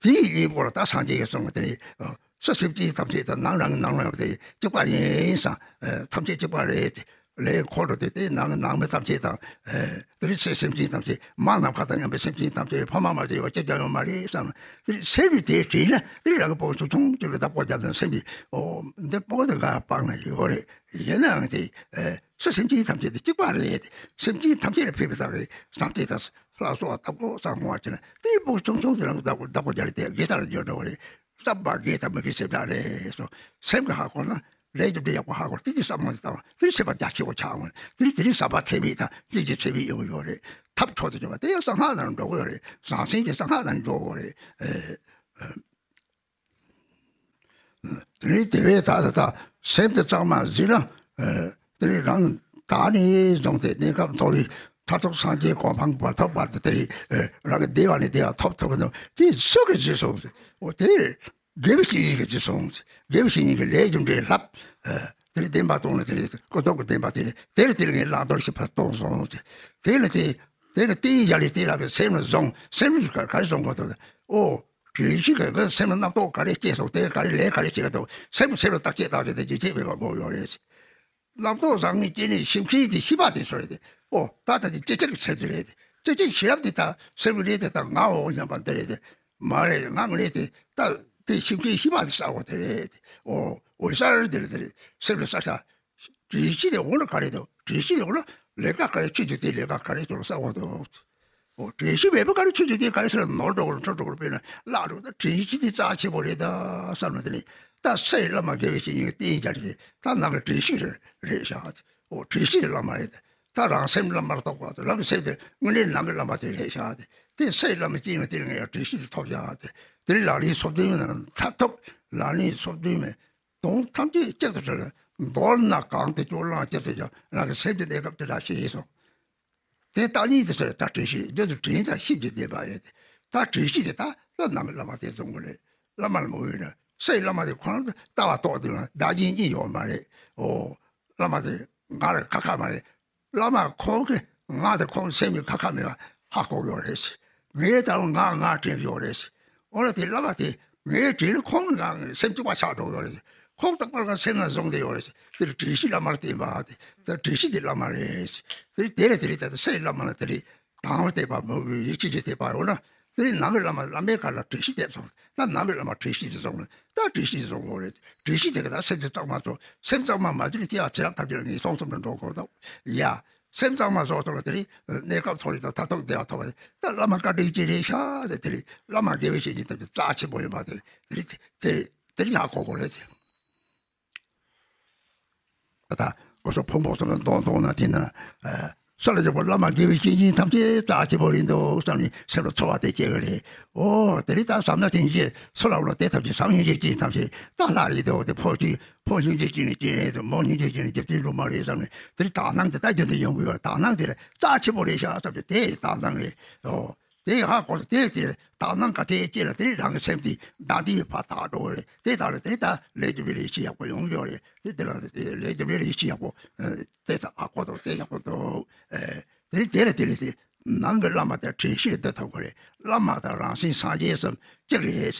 དེའི་གཉེན་པོ་ལ་ད་སངས་རྒྱས་ཀྱིས་གསུངས་པ་དེ་རེད། ཨ། སུ་སེམས་ཅན་ཐམས་ཅད་དང་། ནང་རང་གི་ནང་རང་དེ་གཅིག་པ་ཡིན་ཟེར། ཨ། ཐམས་ཅད་གཅིག་པ་རེད་དེ། ལས་འཁོར་འགྲོ་དེ་དེ་ནང་གི་ནང་མི་ཐམས་ཅད་དང་། ཨ། དེ་རེད། ཚེ་སེམས་ཅན་ཐམས་ཅད། མ་ནམ་མཁའ་དང་མཉམ་པའི་སེམས་ཅན་ཐམས་ཅད། ཕ་མ་མ་བརྗེ་བ་གཅིག་ཀྱང་ཡོད་མ་རེད་བསམ། དེ་རེད། སེམས་ཀྱིས་དེ་དྲན་ན། དེ་རེད། རང་གི་སྤུ་གུ་ཆུང་ཆུང་དེ་ལ་བདག་པོ་བརྒྱབ་ན། སེམས་ཀྱིས། ཨོ། འདི་སྤུ་གུ་དེ་ང་སྤངས་ན་ཡོད་རེད། ཡིན་ནའང་དེ། ཨ། སུ་སེམས་ཅན་ཐམས་ཅད་དེ་གཅིག་པ་རེད། སེམས་ཅན་ཐམས་ཅད་ལ་ཕན་པའི་བསམ་པའི་བྱམས་བརྩེ་དང་། ལ་སོགས་པ་ལྟ་བུ་བསམ་བློ་བྱས་ན། དེའི་སྤུ་གུ་ཆུང་ཆུང་དེ་རང་གི་བདག་པོ་བདག་པོ་རྒྱག་རེད་དེ། དགེ་དང་མི་དགེ་འདྲ་བོ་རེད། བསམ་པ་དགེ་དང་མི་དགེ་ཞེ་དྲག་རེད་སོ། སེམས་ཀྱིས་ཧ་གོ་ན། ལས་རྒྱུ་འབྲས་ཡག་པོ་ཧ་གོ་དེ་དེ་བསམ་བློ་དེ་བཏང་དེ་བྱེད་པ་རྒྱ་ཆེ་བོ་ཆགས་འོང་། དེ་དེ་རིང་བསམ་པ་ཚད་མེད་དང་ལྷན་སྐྱེས་ཚད་མེད་ཡོང་གི་ཡོད་རེད། ཐབས་མཆོག་ཏུ་གྱུར་པ་དེ་ཡང་གསང་སྔགས་ནང་འགྲོ་གི་ཡོད་རེད། ཟང་ཟིང་དེ་གསང་སྔགས་ནང་འགྲོ་གི་ཡོད་རེད། ཨེ། དེ་རིང་དེ་བས་ད་ད་ད་སེམས་དེ་གཙང་མ་ཟིན་ན། ཨེ། དེ་རིང་རང་ད་ནས་བཟུང་སྟེ་གནས་སྐབས་མཐོ་རིས་མཐར་ཐུག་སངས་རྒྱས་གོ་འཕང་བར་ཐོབ་བར་དུ་དེ་རིང་ཨེ་རང་གི་བདེ་བ་ནས་བདེ་བ་ཐོབ་ཐུབ་ཀྱི་འདུག་དེ་སུ་གིས་བྱས་སོང་ཟེར། འོ་དེ་དགེ་བའི་བཤེས་གཉེན་གྱིས་བྱས་སོང་ཟེར། དགེ་བའི་བཤེས་གཉེན་གྱིས་ལས་རྒྱུ་འབྲས་བསླབ། ཨེ། དེ་རིང་བདེན་པ་གཏོང་ལ་དེ་རིང་ཀུན་རྟོག་གི་བདེན་པ་དེ་རིང་དེ་རིང་དེ་རིང་ངས་བླང་དོར་ཞིབ་པ་གཏོང་སོང་ཟེར། དེ་ལ་དེ་དེ་ལ་བསྟན་ཡ་ལས་དེ་ལ་གི་སེམས་ལ་བཟུང་སེམས་ལ་ག་ག་རེ་བཟུང་དགོས་འདུག་འོ། དྲན་ཤེས་ཀྱི་སེམས་ལ་རྣམ་རྟོག་ག་རེ་སྐྱེས་སོང་དེ་ག་རེ་ལས་ག་རེ་བྱེད་ཀྱི་འདུག་སེམས་སེམས་ལ་བརྟག་དཔྱད་བཏང་རྒྱུ་དེ་རྒྱུན་ཆད་མེད་པ་དགོས་ཡོད་རེད། རྣམ་རྟོག་བཟང་ངན་སྐྱེས་ནས་ཤེས་མཁན་དེ་ཤེས་པ་དེ་ཚོ་རེད་དེ། ཨོ་ད་ལྟ་དེ་སྐྱེ་ཀྱག་གི་ཚད་དེ་རེད་དེ། སྐྱེ་ཀྱག་ཤེས་རབ་དེ་ད་སེམས་ཀྱི་ལས་དེ་ད་ངའོ་སྙམ་པ་འདི་རེད་དེ། མ་རེད་ང་ངི་ལས་དེ་ད་དེ་ཤེས་མཁན་ཤེས་པ་དེ་གསལ་བོ་དེ་རེད་དེ། ཨོ་འོད་གསལ་དེ་རེད་དེ་རེད། སེམས་ལ་གསལ་ཆ། དྲན་ཤེས་དེ་འོ་ན་ག་རེ་འདུག་དྲན་ཤེས་དེ་འོ་ན་ལས་ཀ་ག་རེ་ཆུ་རྒྱུ་དེ་ལས་ཀ་ག་རེ་འདུག་གསལ་བོ་འདུག་འོ་དྲན་ཤེས་མེད་པ་ག་རེ་ཆུ་རྒྱུ་དེ་ག་རེ་ཟེར་ན་ནོར་འགྲོ་གི་འཕྲོ་འགྲོ་གི་དཔེར་ན་བརླག་འགྲོ། ད་དྲན་ཤེས་དེ་རྩ་ཆེ་བོ་རེད་ད་བསམ་ན་དེ་ནི་ད་སའི་བླ་མ་དགེ་བའི་བཤེས་གཉེན་གྱི་བསྟན་བྱ་རེད། ད་ནང་གི་དྲན་ཤེས་རེད་རེད་བཞག་འོ་དྲན་ཤེས་དེ་བླ་མ་རེད། ད་རང་སེམས་བླ་མར་རྟོགས་པ་དེ་རང་གི་སེམས་དེ་དངོས་གནས་ནང་གི་བླ་མ་དེ་རེད་བཞག་དེ་དེ་སའི་བླ་མ་སྐྱེས་ན་དེ་ནི་ངས་ཡང་དྲན་ཤེས་དེ་ཐོབ་བཞག་དེ་དེ་ནི་ལག་ལེན་སོ་བདུན་མའི་ནང་མཐར་ཐུག་ལག་ལེན་སོ་བདུན་མའི་དོན་ཐམས་ཅད་གཅིག་ཏུ་དྲིལ། མདོར་ན་གང་དུ་སྐྱོ་ལང་སྐྱེ་ཚུལ་ཀྱང་རང་གི་སེམས་ཀྱི་གནས་སྐབས་དེ་འདྲ་ཞིག་ཡིན་སོང་། དེ་བརྟག་གཉིས་དེ་ཚོ་ལ་ད་དྲན་ཤེས་རྒྱུན་དུ་དྲན་དང་ཤེས་ཀྱི་བདེན་པ་ཡོད་དེ། ད་དྲན་ཤེས་དེ་ད་ལ་ནང་གི་བླ་མ་དེ་བཟུང་དགོས་རེད། བླ་མ་ལ་མོས་ཡོད་ན་སའི་བླ་མ་དེ་ཁོ་རང་དུ་ལྟ་བ་རྟོགས་དུས་ན་བདག་གཞན་གཉིས་ཡོད་མ་རེད། ཨོ། བླ་མ་དེ་ང་ལ་ཁ་ཁ་མ་རེད། བླ་མ་ཁོང་གིས་ང་དང་ཁོང་སེམས་ཀྱི་ཁ་ཁ་མེད་པ་ཧ་གོ་ཡོད་རེད། ངས་ད་ང་ང་དྲན་ཡོད་རེད། འོ་ན་དེ་བླ་མ་དེ་ངས་དྲན་ནས་ཁོང་གིས་ང་སེམས་གཅིག་པ་ཆགས་འགྲོ་ཡོད་རེད། ཁོང་རྟག་པར་ང་སེམས་ལ་བཟུང་བསྡད་ཡོད་རེད། དེ་ལ་དྲན་ཤེས་བླ་མར་བསྟེན་པ་དེ་ད་དྲན་ཤེས་དེ་བླ་མ་རེད། དེ་དེ་ལས་དེ་ལས་ད་སའི་བླ་མ་ལ་དེ་ལས་དང་བ་བསྟེན་པ་མོས་གུས་ཡིད་ཆེས་ཀྱི་བསྟེན་པ་འོ་ན་དེ་ནང་གི་བླ་མ་བླ་མའི་ཁ་ལ་དྲན་ཤེས་བསྟེན་སོང་ན་ནང་གི་བླ་མ་དྲན་ཤེས་དེ་བཟུང་ན། ད་དྲན་ཤེས་བཟོ་དགོས་རེད། དྲན་ཤེས་དེ་ག་ད་སེམས་ཀྱི་གཙང་མ་བཟོ། སེམས་གཙང་མ་མ་བཟོས་ནས་སྐྱེ་བ་ཚེ་རབས་ཐམས་ཅད་ལ་ངན་སོང་གསུམ་དུ་འགྲོ་དགོས་འདུག་ཡ། སེམས་གཙང་མ་བཟོ་ཐུབ་ན་དེ་རིང་གནས་སྐབས་མཐོ་རིས་དང་མཐར་ཐུག་བདེ་བ་ཐོབ་པ་རེད། ད་བླ་མ་བཀའ་དྲིན་ཅན་རེད་ཤག་དེ་དེ་རིང་བླ་མ་དགེ་བའི་བཤེས་གཉེན་ཐམས་ཅད་རྩ་ཆེན་པོ་ཡིན་པ་དེ་དེ་རིང་དེ་དེ་རིང་ཧ་གོ་དགོས་རེད། ད་ལྟ་སྐུ་གཟུགས་ཕུང་པོ་གསུམ་ལ་འདོང་འདོང་ན་དེ་ན། ས་ལ་འཇོག་པ་བླ་མ་དགེ་བའི་བཤེས་གཉེན་ཐམས་ཅད་རྩ་ཆེན་པོ་རེད་འདུག་བསམ་ནས་སེམས་ལ་ཚོར་བ་དེ་སྐྱེ་གི་རེད། ཨོ་དེ་རིང་ད་བསམ་ན་དེ་འདྲ་སུ་ལ་འོ་ན་དེ་ཐམས་ཅད་བསམ་སྙིང་རྗེ་ཅན་ཐམས་ཅད་ད་ལྷ་རེད་འདུག་དེ་ཕོ་ཅིག་ཕོ་སྙིང་རྗེ་ཅན་ནི་ཅན་རེད་འདུག་མོ་སྙིང་རྗེ་ཅན་ནི་རྒྱབ་རྟེན་སྒྲོལ་མ་རེད་བསམ་ནས་དེ་རིང་དག་སྣང་དེ་ད་རྒྱུན་དུ་ཡོང་གི་ཡོད། དག་སྣང་དེ་ལ་རྩ་ཆེན་པོ་རེད་ཤག་བསམ་པས་དེ་དག་སྣང་རེད། ཨོ། དེ་ཧ་གོ་སོང་། དེ་དེ་དག་སྣང་ག་ཚད་སྐྱེ་ལ་དེ་རང་གི་སེམས་དེ་བདག་དེ་ཕར་དག་འགྲོ་གི་རེད། དེ་དག་ལ་དེ་ད་ལས་རྒྱུ་འབྲས་ལས་ཤེས་ཡག་པོ་ཡོང་གི་ཡོད་རེད། དེ་དེ་ལ་དེ་ལས་རྒྱུ་འབྲས་ལས་ཤེས་ཡག་པོ་དེ་ད་ཧ་གོ་སོང་། དེ་ཡག་པོ་འདུག་དེ་དེ་ལ་དེ་ལ་དེ་ནང་གི་བླ་མ་དང་དྲན་ཤེས་འདི་ཐོབ་དགོས་རེད། བླ་མ་དང་རང་སེམས་སངས་རྒྱས་སམ་གཅིག་རེད།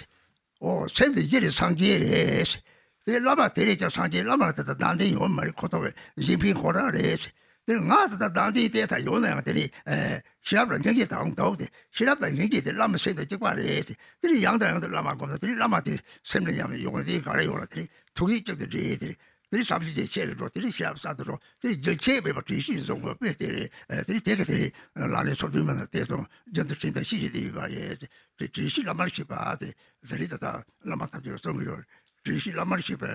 ཨོ་སེམས་དེ་གཅིག་རེད། སངས་རྒྱས་རེད། དེ་བླ་མ་དེ་རེད་ཀྱང་སངས་རྒྱས་བླ་མ་ལ་དེ་ལྟར་བདག་འཛིན་ཡོད་མ་རེད། ཁོ་ཐོག་གི་གཞན་ཕན་ཁོ་རང་རེད། དེ་ང་དེ་ལྟར་བདག་འཛིན་དེ་ལྟར་ཡོད་ན་ཡང་དེ་ནི་ཨེ་ཤེས་རབ་ལ་སྙིང་རྗེ་དང་འདུག་སྟེ་ཤེས་རབ་དང་སྙིང་རྗེ་དེ་བླ་མ་སེམས་དང་གཅིག་པ་རེད། དེ་ནི་ཡང་དང་ཡང་དུ་བླ་མ་སྒོམ་ན་དེ་ནི་བླ་མ་དེ་སེམས་ལ་ཉམས་ནས་ཡོང་དེ་ག་རེ་ཡོང་ལ་དེ་ནི་ཐུགས་ཡིད་གཅིག་ཏུ་འདྲེས་དེ་ནི་དེ་ནི་བསམ་གཞིག་ཅན་ཆེ་རུ་འགྲོ། དེ་ནི་ཤེས་རབ་གསར་དུ་འགྲོ། དེ་ནི་རྒྱུན་ཆད་མེད་པར་དྲན་ཤེས་བཟུང་དགོས་པས་དེ་རེད། དེ་ནི་དེ་ག་དེ་ནི་ལག་ལེན་སོ་བདུན་མ་ན་དེ་སོང་རྒྱུན་དུ་དྲན་དང་ཤེས་བཞིན་དུ་ཡོད་པ་ཡིན། དེ་དྲན་ཤེས་བླ་མར་ཤེས་པ་དེ་ཟེར་རེད། ད་ལྟ་བླ་མ་ཐམས་ཅད་ལ་གསུང་གི་ཡོད། དྲན་ཤེས་བླ་མར་ཤེས་པ་ཨ་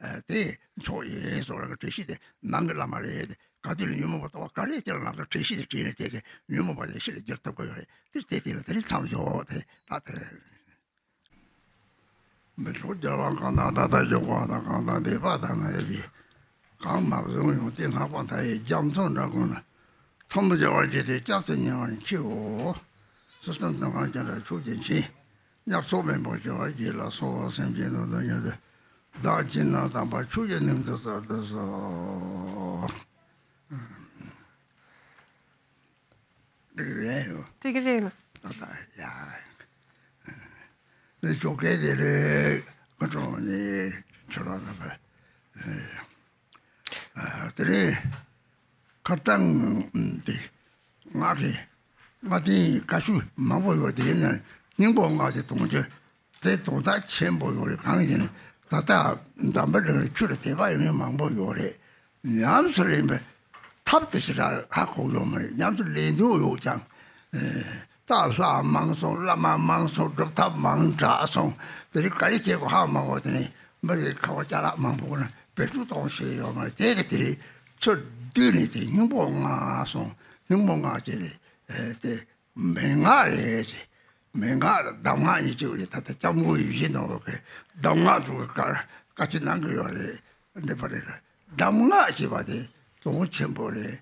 ཨ་དེ་མཆོག་ཡིན་སོགས་རང་གི་དྲན་ཤེས་དེ་ནང་གི་བླ་མ་རེད། ག་དུས་ལ་ཉོན་མོངས་པ་ལྟ་བ་ག་རེ་སྐྱེ་ལ་ལམ་སང་དྲན་ཤེས་དེ་དྲན་ནས་དེ་གི་ཉོན་མོངས་པ་དེ་ཤེས་ལ་བསྒྱུར་ཐུབ་ཀྱི་ཡོད་རེད། དེ་དེ་དེ་ལ་དེ་རིང་མཚམས་འཇོག་དེ་ད་དེ་རེད། མི་འཁྲུགས་རྒྱལ་བ་གང་དང་ད་ལྟ་བཞུགས་པ་དང་། གང་དང་འདས་པ་དང་ན་ཡོད་པའི། གང་མ་བཟུང་ཡང་དེ་སྔགས་པ་མཐའ་ཡས་རྒྱ་མཚོ་འདྲ་ཀུན་ལ། ཐལ་མོ་སྦྱར་བར་བགྱིས་ཏེ་སྐྱབས་སུ་ཉེ་བར་མཆིའོ། སྲིད་གསུམ་དོན་གང་བྱེ་བྲག་ཕྱོགས་ཀྱི་མཆིས། ཉེར་ཐོབ་མེ་འབར་བྱེ་བ་བརྒྱད་ལ་སོགས་པ་སེམས་ཅན་དོན་དུ་གཉེར་ཏེ། བདག་གིས་ནི་དམ་པ་ཆོས་ཀྱི་གླིང་དུ་གསོལ་དུ་གསོལ། འགྲིག་རེད་ཡོ། འགྲིག་རེད་ལ། ད་ད་ཡ། འདི་ཆོ་ག་དེ་རེད། ཁོ་ཚོ་ནི་ཆོ་ར་ད་པ། ཨ་དེ་རེད། ཁ་བཏང་དེ་ང་རེད། ང་དེ་ཀ་ཤུ་མང་པོ་ཡོད་དེ་ཡིན་ན་སྙིང་པོ་ང་དེ་གཏོང་རྒྱུ། དེ་དོན་དག་ཆེན་པོ་ཡོད་རེད། གང་ཡིན་ནི་ད་ལྟ་འདམ་པ་རིང་ལ་ཆུ་ལ་དད་པ་ཡོད་མཁན་མང་པོ་ཡོད་རེད། ཉམས་སུ་ལེན་པའི་ཐབས་དེ་ཞེ་དྲག་ཧ་གོ་ཡོད་མ་རེད། ཉམས་སུ་ལེན་འདོད་ཡོད་ཀྱང་། ད་ལྷ་མང་སོང་། བླ་མ་མང་སོང་། སྒྲུབ་ཐབས་མང་དྲགས་སོང་། དེ་རིང་ག་རེ་བྱེད་དགོས་ཧ་མ་གོ། དེ་ནས་མི་རེ་ཁ་བ་ཅ་ལག་མང་པོ་ན་ བེད་སྤྱོད་གཏོང་ཤེས་ཡོད་མ་རེད། དེ་གི་དེ་རེད། ཚུར་བསྡུས་ནས་དེ་སྙིང་པོ་ལྔ་སོང་། སྙིང་པོ་ལྔ་དེ་རེད། ཨེ་དེ་མན་ངག་རེད། དེ་མན་ངག་དང་གདམས་ངག་གཉིས་ཅིག་རེད། ད་ལྟ་སྐྱབས་མགོན་ཡིད་བཞིན་ནོར་བུ་གིས་གདམས་ངག་དུ་བཀའ་བཀའ་ཆོས་གནང་གི་ཡོད་རེད། འདི་པ་རེད། གདམས་ངག་ཅེས་པ་དེ་དོན་ཆེན་པོ་རེད།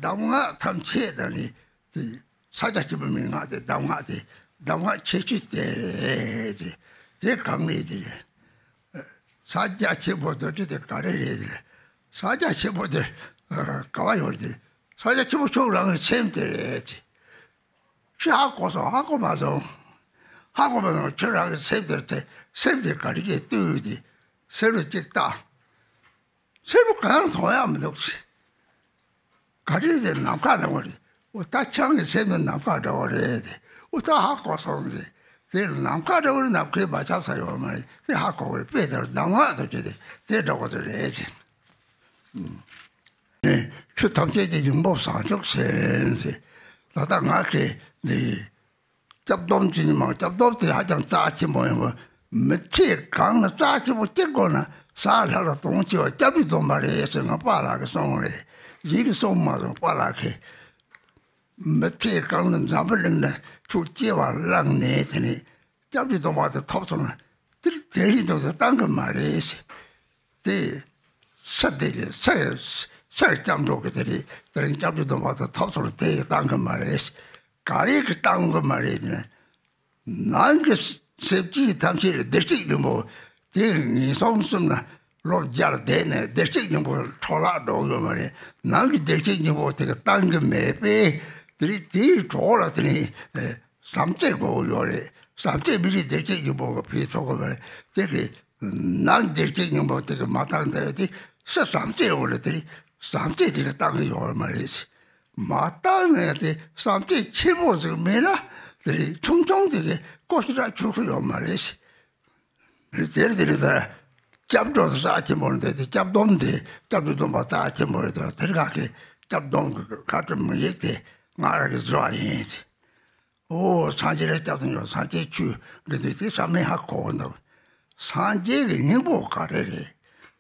གདམས་ངག་ཐམས་ཅད་དང་ནི་དེ་ཕྱག་རྒྱ་ཆེན་པོ་མན་ངག་དེ་གདམས་ངག་དེ་གདམས་ངག་ཁྱད་ཆོས་དེ་རེད། དེ་དེ་གང་རེད། དེ་རེད། ཕྱག་རྒྱ་ཆེན་པོ་མདོར་བསྡུས་དེ་ག་རེ་རེད། དེ་རེད། ཕྱག་རྒྱ་ཆེན་པོ་དེ་ག་བ་ཡོད་རེད། དེ་རེད། ཕྱག་རྒྱ་ཆེན་པོ་ཁྱོད་རང་གི་སེམས་དེ་རེད། དེ་ཁྱོད་ཧ་གོ་སོང་། ཧ་གོ་མ་སོང་། ཧ་གོ་མ་སོང་། ཁྱོད་རང་གི་སེམས་དེ་དེ་སེམས་དེ་ག་རེ་གིས་ལྟོས། དེ་སེམས་ལ་གཅིག་ལྟ། ཚེ་རབས་གང་ཡང་མཐོང་ཡག་མི་འདུག་ཟེར། ག་རེ་དེ་ནམ་མཁའ་འདྲ་བོ་རེད། འོ་ད་ཆང་གི་ཚེ་ནི་ནམ་མཁའ་འདྲ་བོ་རེད་དེ། འོ་ད་ཧ་གོ་སོང་ཟེར། དེ་ནམ་མཁའ་འདྲ་བོ་རེད། ནམ་མཁའི་མ་ཁྱབ་ས་ཡོད་མ་རེད། དེ་ཧ་གོ་བ་རེད། དཔེ་དེར་གདམས་ངག་ཏུ་བྱས་ཏེ་དེ་འདྲ་བོ་དེ་རེད་ཟེར། ཨེ། ཆོས་ཐམས་ཅད་ཀྱི་སྙིང་པོ་བཟང་ཕྱོགས་སེམས་ཟེར། ད་ལྟ་ང་གིས་འདི། སྐྱབས་སྡོམ་བྱེད་ཉིན་མོ། སྐྱབས་སྡོམ་དེ་ཧ་ཅང་རྩ་ཆེན་པོ་ཡིན་པ། མི་ཚེ་གང་ལ་རྩ་ཆེན་པོ་གཅིག་དགོས་ན་ས་ལྷག་ལ་དོན་ཆེ་བ་སྐྱབས་འགྲོའི་སྡོམ་པ་རེད་ཟེར་ང་པཱ་ལགས་ཀྱིས་གསུངས་རེད། ཡིན་གྱི་གསུངས་མ་སོང་པཱ་ལགས་ཀྱིས། མི་ཚེ་གང་ལ་འཛམ་བུ་གླིང་ན་ཆོས་སྐྱེ་བ་བླངས་ནས་དེ་ནས་སྐྱབས་འགྲོའི་སྡོམ་པ་དེ་ཐོབ་སོང་ན་དེར་དེ་བཞིན་དུ་བཏང་གི་མ་རེད་ཟེར། དེ་ས་དེ་གི་ས་ས་སྐྱབས་འགྲོ་གི་དེ་རེད། དེ་རིང་སྐྱབས་འགྲོའི་སྡོམ་པ་དེ་ཐོབ་སོང་ན་དེ་ཡི་བཏང་གི་མ་རེད། ག་རེ་གི་བཏང་གི་མ་རེད་ཟེར་ན། ནང་གི་སེམས་ཅན་ཐམས་ཅད་ལ་བདེ་སྐྱིད་སྙིང་པོ་དེ་ངན་སོང་གསུམ་ན་ལོ་བརྒྱར་བསྡད་ནས་བདེ་སྐྱིད་སྙིང་པོ་འཕྲོ་བརླག་འགྲོ་གི་ཡོད་མ་རེད། ནང་གི་བདེ་སྐྱིད་སྙིང་པོ་དེ་གི་བཏང་གི་མེད་པས་དེ་རིང་དེའི་གྲོགས་ལ་དེ་ནི་བྱམས་བརྩེ་དགོས་ཀྱི་ཡོད་རེད། བྱམས་བརྩེ་མི་རིགས་བདེ་སྐྱིད་སྙིང་པོ་གི་ཕན་ཐོགས་ཀྱི་མ་རེད། དེ་གི་ནང་བདེ་སྐྱིད་སྙིང་པོ་དེ་གི་མ་བཏང་ད་ཡོད་དེ་ས་བྱམས་བརྩེ་འོང་ལ་དེ་རིང་བྱམས་བརྩེ་དེ་གི་བཏང་གི་ཡོད་མ་རེད། མ་བཏང་ན་དེ་བྱམས་བརྩེ་ཆེན་པོ་ཟིག་མེད་ན་དེ་རིང་ཆུང་ཆུང་དེ་གི་ཀོ་ཤི་ར་ཆུ་ཁུ་ཡོད་མ་རེད། དེར་དེ་རིང་ད་སྐྱབས་འགྲོ་རྩ་ཆེན་པོ་རེད། དེ་སྐྱབས་སྡོམ་དེ་སྐྱབས་འགྲོའི་སྡོམ་པ་རྩ་ཆེན་པོ་རེད། དེ་དེ་རིང་ང་གི་སྐྱབས་སྡོམ་གི་བཀའ་ཁྲིམས་དམིགས་ཡུལ་དེ་ང་རང་གི་འཛིན་པ་ཡིན། ཨོ་སངས་རྒྱས་ལ་སྐྱབས་སུ་འགྲོ། སངས་རྒྱས་ཆོས་གི་འདུག་དེ་ས་མེད་ཧ་གོ་གི་འདུག་སངས་རྒྱས་ཀྱི་སྙིང་པོ་ག་རེ་རེད།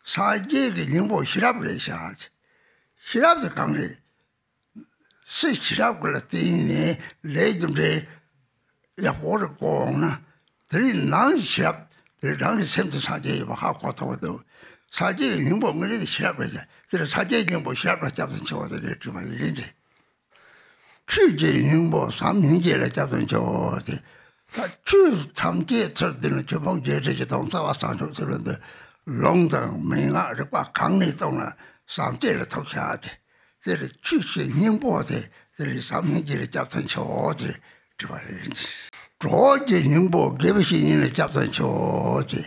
སངས་རྒྱས་ཀྱི་སྙིང་པོ་ཤེས་རབ་རེད་ཤག་ཤེས་རབ་དེ་གང་རེད། སུས་ཤེས་རབ་ཀྱི་ལ་བརྟེན་ནས་ལས་རྒྱུ་འབྲས་ཡག་པོ་རེ་གོ་འོང་ན་དེ་རིང་ནང་གི་ཤེས་རབ་དེ་རང་གི་སེམས་དུ་སངས་རྒྱས་ཡོད་པ་ཧ་གོ་ཐུབ་ཀྱི་འདུག་སངས་རྒྱས་ཀྱི་སྙིང་པོ་དངོས་གནས་དེ་ཤེས་རབ་རེད་ཤག་དེ་ལ་སངས་རྒྱས་སྙིང་པོ་ཤེས་རབ་ལ་སྐྱབས་སུ་མཆིའོ་དེ་རེད་བྲིས་པ་ཡིན་ཏེ། ཆོས་ཀྱི་སྙིང་པོ་བྱམས་སྙིང་རྗེ་ལ་སྐྱབས་སུ་མཆིའོ་དེ། ད་ཆོས་ཐམས་ཅད་ཚུར་འདི་ནི་ཆོས་ཕུང་བརྒྱད་ཁྲི་བཞི་སྟོང་རྩ་བ་བྱང་ཆུབ་སེམས་ལ་འདི་ལུང་དང་མན་ངག་རིགས་པ་གང་ནས་བཏང་ན་བྱམས་བརྩེ་ལ་ཐོབ་བྱ་སྟེ། དེ་ལ་ཆོས་ཀྱི་སྙིང་པོ་དེ་དེ་ལ་བྱམས་སྙིང་རྗེ་ལ་སྐྱབས་སུ་མཆིའོ་དེ་བྲིས་པ་ཡིན། གྲོགས་ཀྱི་སྙིང་པོ་དགེ་བའི་བཤེས་གཉེན་ལ་སྐྱབས་སུ་མཆིའོ་དེ།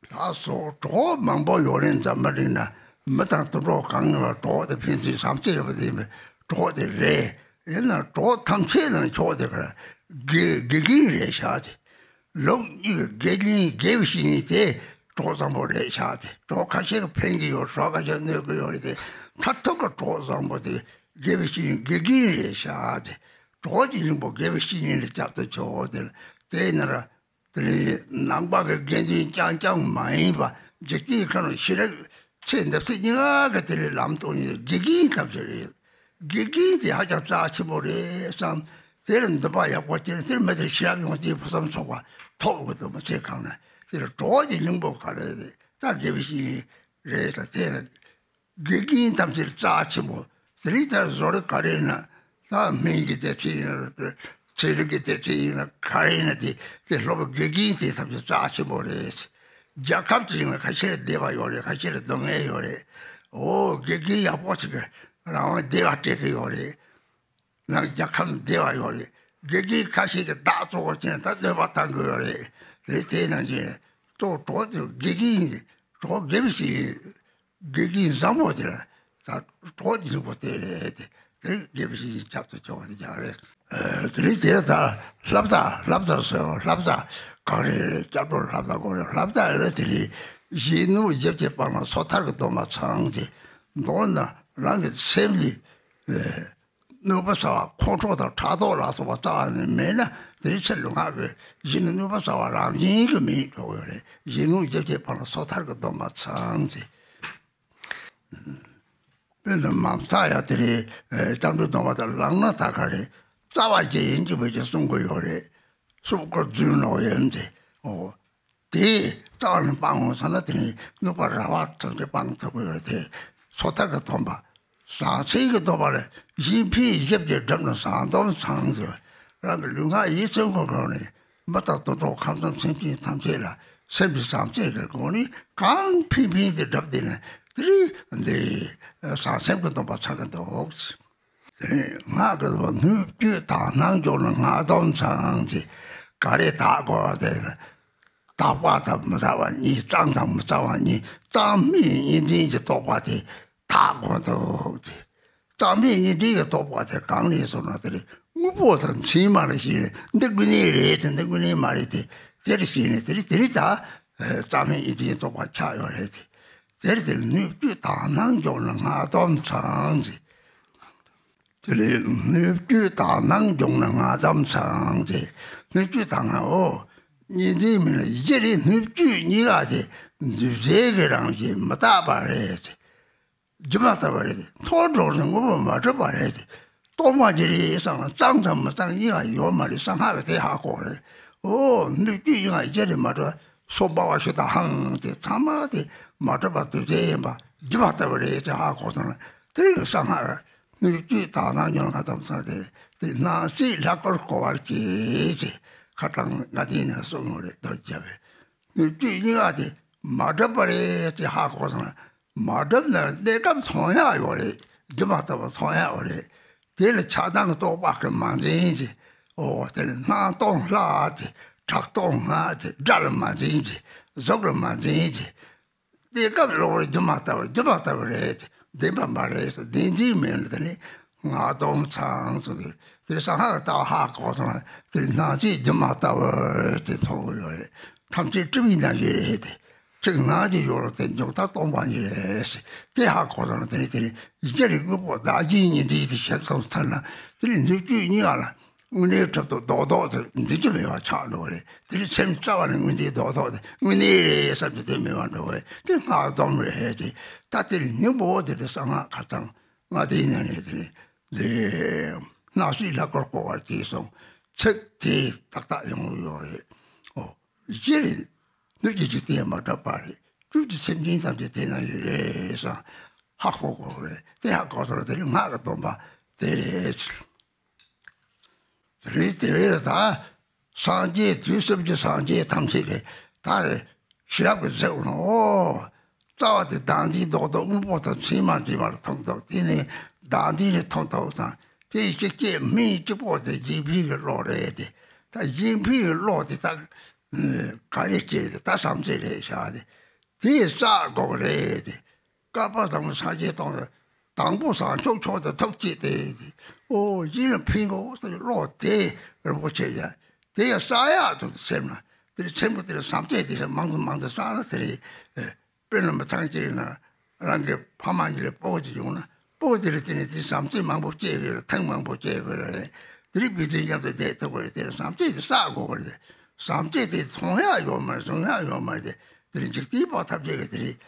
ད་སོགས་གྲོགས་མང་པོ་ཡོད་རེད། འཛམ་བུ་གླིང་ན་མི་དང་དུད་འགྲོ་གང་ཡིན་པ་གྲོགས་དེ་ཕན་ཚུན་བྱམས་བརྩེ་ཡོད་པ་དེ་ཡིན་པས་གྲོགས་དེ་རེད། ཡིན་ན་གྲོགས་ཐམས་ཅད་ནང་ཕྱོགས་དེ་གར་དགེ་དགེ་རྒན་རེད་ཤག་དེ། ལུགས་གཉིས་ཀྱི་དགེ་རྒན་དགེ་བའི་བཤེས་གཉེན་དེ་གྲོགས་བཟང་པོ་རེད་ཤག་དེ། གྲོགས་ཁ་ཤས་ཀྱིས་ཕན་གྱི་ཡོད། གྲོགས་ཁ་ཤས་གནོད་ཀྱི་ཡོད་རེད་དེ། མཐར་ཐུག་གི་གྲོགས་བཟང་པོ་དེ་དགེ་བའི་བཤེས་གཉེན་དགེ་རྒན་རེད་ཤག་དེ། གྲོགས་ཀྱི་སྙིང་པོ་དགེ་བའི་བཤེས་གཉེན་ལ་སྐྱབས་སུ་མཆིའོ་དེ་ལ་དེ་ཡིན་ན་ར། དེ་ནས་ནང་པ་གི་དགེ་འདུན་རྐྱང་རྐྱང་མ་ཡིན་པ་འཇིག་རྟེན་ཁམས་ལ་ཤེས་རབ་ཚེ་འདི་ཕྱི་གཉིས་ཀ་གི་དེ་ལས་ལམ་སྟོན་ནི་དགེ་རྒན་ཐམས་ཅད་རེད། དགེ་རྒན་དེ་ཧ་ཅང་རྩ་ཆེན་པོ་རེད་བསམ། དེ་ལ་འདུན་པ་ཡག་པོ་སྐྱེས་ན་དེར་མི་དེར་ཤེས་རབ་ཡོང་སྟེ་ཕུན་སུམ་ཚོགས་པ་ཐོབ་དགོས་འདུག་མི་ཚེ་གང་ན་དེ་ལ་གྲོགས་ཀྱི་སྙིང་པོ་ག་རེ་རེད། ད་དགེ་བའི་བཤེས་གཉེན་རེད། ད་དེ་ལ། དགེ་རྒན་ཐམས་ཅད་རྩ་ཆེན་པོ། དེ་རིང་ད་བཟོ་རིག་ག་རེ་ཡིན་ན། ད་སྨན་གྱི་སྡེ་ཚན་ཡིན་ན། ཚན་རིག་གི་སྡེ་ཚན་ཡིན་ན། ག་རེ་ཡིན་ན་དེ་དེ་སློབ་དགེ་རྒན་དེ་ཐམས་ཅད་རྩ་ཆེན་པོ་རེད། རྒྱལ་ཁབ་ཅིག་ཡིན་ན་ཁ་ཤས་ལ་བདེ་བ་ཡོད་རེད། ཁ་ཤས་ལ་སྡུག་བསྔལ་ཡོད་རེད། འོ་དགེ་རྒན་ཡག་པོ་ཅིག་གིས་རང་དབང་བདེ་བ་སྤྲད་ཀྱི་ཡོད་རེད། ནང་རྒྱལ་ཁབ་བདེ་བ་ཡོད་རེད། དགེ་རྒན་ཁ་ཤས་ཀྱིས་བདག་གཙོ་བོ་བྱས་ནས་ད་གནོད་པ་བཏང་གི་ཡོད་རེད། དེ་དེ་ནང་བཞིན་གཙོ་བོ་གྲོགས་དེ་དགེ་རྒན་ཡིན། གྲོགས་དགེ་བའི་བཤེས་གཉེན། དགེ་རྒན་བཟང་པོ་དེ་ལ་ད་གྲོགས་ཀྱི་སྙིང་པོ་དེ་རེད་དེ། དེ་དགེ་བའི་བཤེས་གཉེན་སྐྱབས་སུ་འགྲོ་བ་དེ་ཀྱང་རེད། ཨ་དེ་རིང་དེ་ད་སློབ་གྲྭ་སློབ་གྲྭ་ཟེར་བ་སློབ་གྲྭ་གང་རེད་རེད། སྐྱབས་འགྲོ་སློབ་གྲྭ་གང་རེད། སློབ་གྲྭ་རེད། དེ་རིང་གཞོན་ནུ་བཞི་བཅུ་པ་ལ་སོ་ཐར་གྱི་སྡོམ་པ་ཚང་སྟེ་མདོར་ན་རང་གི་སེམས་ལ་ཨ་གནོད་པ་བྱ་བ་ཁོང་ཁྲོ་དང་ཕྲག་དོག་ལ་སོགས་པ་རྩ་བ་ནས་མེད་ན་ དེའི་ཚེ་ལུས་ངག་གི་གཞི་ནི་གནོད་པ་བསལ་བ་རང་བཞིན་གྱི་མིང་འགྲོ་གི་ཡོད་རེད། གཞི་ནི་རྒྱབ་ཀྱི་བར་ལ་སོ་ཐར་གྱི་སྡོམ་པ་ཚང་ཚེ། དཔེར་ན་མ་མཐའ་ཡང་དེ་རེད། སྐྱབས་འགྲོའི་སྡོམ་པ་དང་ལག་ན་ད་ག་རེད། རྩ་བ་རྒྱ་ཡན་གྱི་བོད་ཀྱི་གསུང་གི་ཡོད་རེད། སྲུང་སྐོར་རྫུན་ལོག་ཡོད་དེ། འོ། དེ་རྩ་བ་ནས་སྤང་འོང་ས་ན་དེ་ནི་གནོད་པ་ར་བ་ཐམས་ཅད་སྤང་ཐུབ་ཀྱི་ཡོད་དེ། སོ་ཐར་གྱི་སྡོམ་པ། ཟང་ཟིང་གི་སྡོམ་པ་ལ་གཞན་ཕན་ཞབས་ཀྱིས་བསྒྲུབས་ན་བཟང་སྡོམ་ཚང་ཟེར། རང་གི་ལུས་ངག་ཡིད་གསུམ་གྱི་སྒོ་ནས་མི་དང་དུད་འགྲོ་ཁམས་གསུམ་སེམས་ཅན་ཐམས་ཅད་ལ་སེམས་ཀྱི་བྱམས་བརྩེ་གི་སྒོ་ནས་གང་ཕན་ཕན་དེ་བསྒྲུབས་བསྡད་ན་དེ་རིང་འདི་བྱང་སེམས་ཀྱི་སྡོམ་པ་ཚང་གི་འདུག། དེ་ནས་སྔགས་ཀྱི་སྣོད་བཅུད་དག་སྣང་སྦྱོང་ན་སྔགས་སྡོམ་ཚང་ཟེར། ག་རེ་དག་དགོས་དེ་ལ། དག་པ་དང་མི་དག་པ་གཉིས། གཙང་དང་མི་གཙང་བ་གཉིས། གཙང་སྨྲས་གཉིས་ལྡན་གྱི་རྟོག་པ་དེ་དག་དགོས་འདུག་སྟེ། གཙང་སྨྲས་གཉིས་ལྡན་གྱི་རྟོག་པ་དེ་གང་ལས་སོང་ན་དེ་ལས་དངོས་པོ་དང་མཚན་མ་ལ་ཞེན་ནས་འདི་དངོས་གནས་རེད་དེ་འདི་དངོས་གནས་མ་རེད་དེ་དེ་ལ་ཞེན་ནས་དེ་ལས་དེ་ལས་ད་གཙང་སྨྲས་གཉིས་ལྡན་གྱི་རྟོག་པ་ཆགས་ཡོད་རེད་དེ། དེར་དེ་ལ་སྣོད་བཅུད་དག་སྣང་སྦྱོང་ན་སྔགས་སྡོམ་ཚང་ཟེར། དེ་ལས་སྣོད་བཅུད་དག་སྣང་སྦྱོང་ན་སྔགས་སྡོམ་ཚང་ཟེར། སྣོད་བཅུད་དག་སྣང་འོ། གཉིས་ལྡན་མིན་ལ་གཞི་རེད། སྣོད་བཅུད་གཉིས་ཀ་དེ་འདུས་བྱས་ཀྱི་རང་བཞིན་མི་རྟག་པ་རེད། སྒྱུ་མ་ལྟ་བུ་རེད། འཐོར་འགྲོ་རེད། དངོས་པོ་མ་གྲུབ་པ་རེད། སྟོང་པ་ཅིག་རེད་བསམ་ན་གཙང་དང་མི་གཙང་གཉིས་ཀ་ཡོད་མ་རེད། གསང་སྔགས་ལ་དེ་ཧ་གོ་རེད། འོ་སྣོད་བཅུད་གཉིས་ཀ་གཞི་རེད་མ་གྲུབ། སོ་སྦ་བ་ཞུ་དང་ཧང་དེ་ཚང་མ་དེ་མ་གྲུབ་པ་འདུས་བྱས་ཡིན་པ་སྒྱུ་མ་ལྟ་བུ་རེད་ཅེས་ཧ་གོ་སོང་ན་དེ་རིང་གི་གསང་སྔགས་སྣོད་བཅུད་དག་སྣང་སྦྱོང་ན་སྔགས་སྡོམ་ཚང་དེ་དེ་སྣང་སྲིད་ལྷ་སྐུར་གོ་བར་བྱེད་ཅེས་ཁ་གྲངས་ལྔ་སྟེང་ནས་གསུངས་ཡོད་རེད། མདོ་རྒྱབ་པས་སྣོད་བཅུད་གཉིས་ཀ་དེ་མ་གྲུབ་པ་རེད་ཅེས་ཧ་གོ་སོང་ན། མ་གྲུབ་ན་གནས་སྐབས་མཐོང་ཡག་ཡོད་རེད། སྒྱུ་མ་ལྟ་བུ་མཐོང་ཡག་ཡོད་རེད། དེ་ལ་ཆགས་སྡང་གི་རྟོག་པ་གིས་མ་འཛིན་ཅིག། འོ་དེ་ལ་སྣང་སྟོང་ལྷ་དེ་ཁྲག་སྟོང་ལྔ་དེ་སྒྲ་ལ་མ་འཛིན་ཅིག། གཟུགས་ལ་མ་འཛིན་ཅིག། གནས་སྐབས་གློ་བུར་སྒྱུ་མ་ལྟ་བུ་སྒྱུ་མ་ལྟ་བུ་རེད། བདེན་པ་མ་རེད། བདེན་འཛིན་མིན་ལ་དེ་ནི་སྔགས་སྡོམ་ཚང་སོང་དུས་དེ་གསང་སྔགས་ལྟ་བ་ཧ་གོ་སོང་ན་དེ་སྣང་སྲིད་སྒྱུ་མ་ལྟ་བུ་དེ་མཐོང་གི་ཡོད་རེད། ཐམས་ཅད་སྤྲིན་པའི་ནང་བཞིན་རེད་དེ། ཚིག་ནང་གི་ཡོད་རེད་དེ་འཇོག་ཐབས་སྟོང་པ་ཉིད་རེད། དེ་ཧ་གོ་སོང་ན་དེ་ནི་དེ་ནི་གཞི་རེད། དངོས་པོ་བདག་གཞན་གཉིས་འདུས་དེ་ཤེས་སོང་ཚར་ན་དེ་ནི་སྣོད་བཅུད་གཉིས་ཀ་ལ། དངོས་གནས་གྲུབ་ཏུ་རྡོག་རྡོག་དེ་འཛིན་རྒྱུ་མེད་པ་ཆགས་འགྲོ་བ་རེད། དེ་ནི་སེམས་རྩ་བ་ནས་དངོས་འཛིན་རྡོག་རྡོག་དེ་དངོས་གནས་རེད་བསམ་རྒྱུ་དེ་མེད་པ་འགྲོ་བས་དེ་སྔགས་སྡོམ་རེད་དེ། ད་དེ་ནི་སྙིང་པོ་དེ་དེ་གསང་སྔགས་ཁ་ཐང་ལྔ་དེའི་ནང་ནས་དེ་ནི་དེ་སྣང་སྲིད་ལྷ་སྐུར་གོ་བར་བྱས་སོང་། ཚིག་དེ་ཏག་ཏག་ཡོང་གི་ཡོད་རེད། ཨོ་གཞི་རེད། སྣོད་ཀྱི་འཇིག་རྟེན་མ་གྲུབ་པ་རེད། བཅུད་ཀྱི་སེམས་ཅན་ཐམས་ཅད་དེ་ན་ཡོད་རེད་བསམ་ཧ་གོ་དགོས་རེད། དེ་ཧ་གོ་ཐུབ་ན་དེ་ནི་སྔགས་ཀྱི་སྡོམ་པ་དེ་རེད། དེ་རིང་དེ་བས་ལ་ད་སངས་རྒྱས་དུས་གསུམ་གྱི་སངས་རྒྱས་ཐམས་ཅད་ཀྱིས་ད་ཤེས་རབ་ཀྱི་ཟེར་བ་ནོ། རྩ་བ་དེ་བདག་འཛིན་རྡོག་རྡོག་དངོས་པོ་དང་མཚན་མ་འཛིན་པར་མཐོང་འདུག། དེ་ནི་བདག་འཛིན་ནི་མཐོང་འདུག་དང་དེ་གཅིག་སྐྱེ་མིང་གཅིག་པོ་དེ་གཞན་ཕན་གྱི་བློ་རེད་དེ། ད་གཞན་ཕན་གྱི་བློ་དེ་ད་ག་རེ་སྐྱེ་དེ་ད་བྱམས་བརྩེ་རེད་བཞག་དེ་དེ་བསགས་དགོས་རེད་དེ། བསྐལ་པ་དང་པོ་སངས་རྒྱས་སྟོང་དང་དང་པོ་བཟང་ཕྱོགས་མཆོག་ཏུ་ཐུགས་བསྐྱེད་དེ། ཨོ་གཞན་ལ་ཕན་དགོས་ཟེར་བློ་དེ་རིན་པོ་ཆེ་ཡ་དེ་ཡ་བསགས་ཡག་ཏུ་སེམས་ན་དེ་ལས་ཆེན་པོ་དེ་ལ་བྱམས་བརྩེ་དེ་ལ་མང་དུ་མང་དུ་བསགས་ན་དེ་ལས་དཔེར་ན་མི་ཚང་གཅིག་ན་རང་གི་ཕ་མ་གཉིས་ལས་སྤོ་གཅིག་ཡོང་ན་སྤོ་དེ་ལས་དེ་ནས་དེ་བྱམས་བརྩེ་མང་པོ་སྐྱེ་དགོས་རེད། ཐེངས་མང་པོ་སྐྱེ་དགོས་རེད། དེ་ལས་བུ་དེ་མཉམ་དུ་བསྡད་ཐུབ་དགོས་རེད། དེ་ལ་བྱམས་བརྩེ་དེ་བསགས་དགོས་རེད། བྱམས་བརྩེ་དེ་མཐོང་ཡག་ཡོད་མ་རེད། བཟུང་ཡག་ཡོད་མ་རེད། དེ་ལ་འཇིག་རྟེན་པ་ཐམས་ཅད་ཀྱི་དེ་རེད།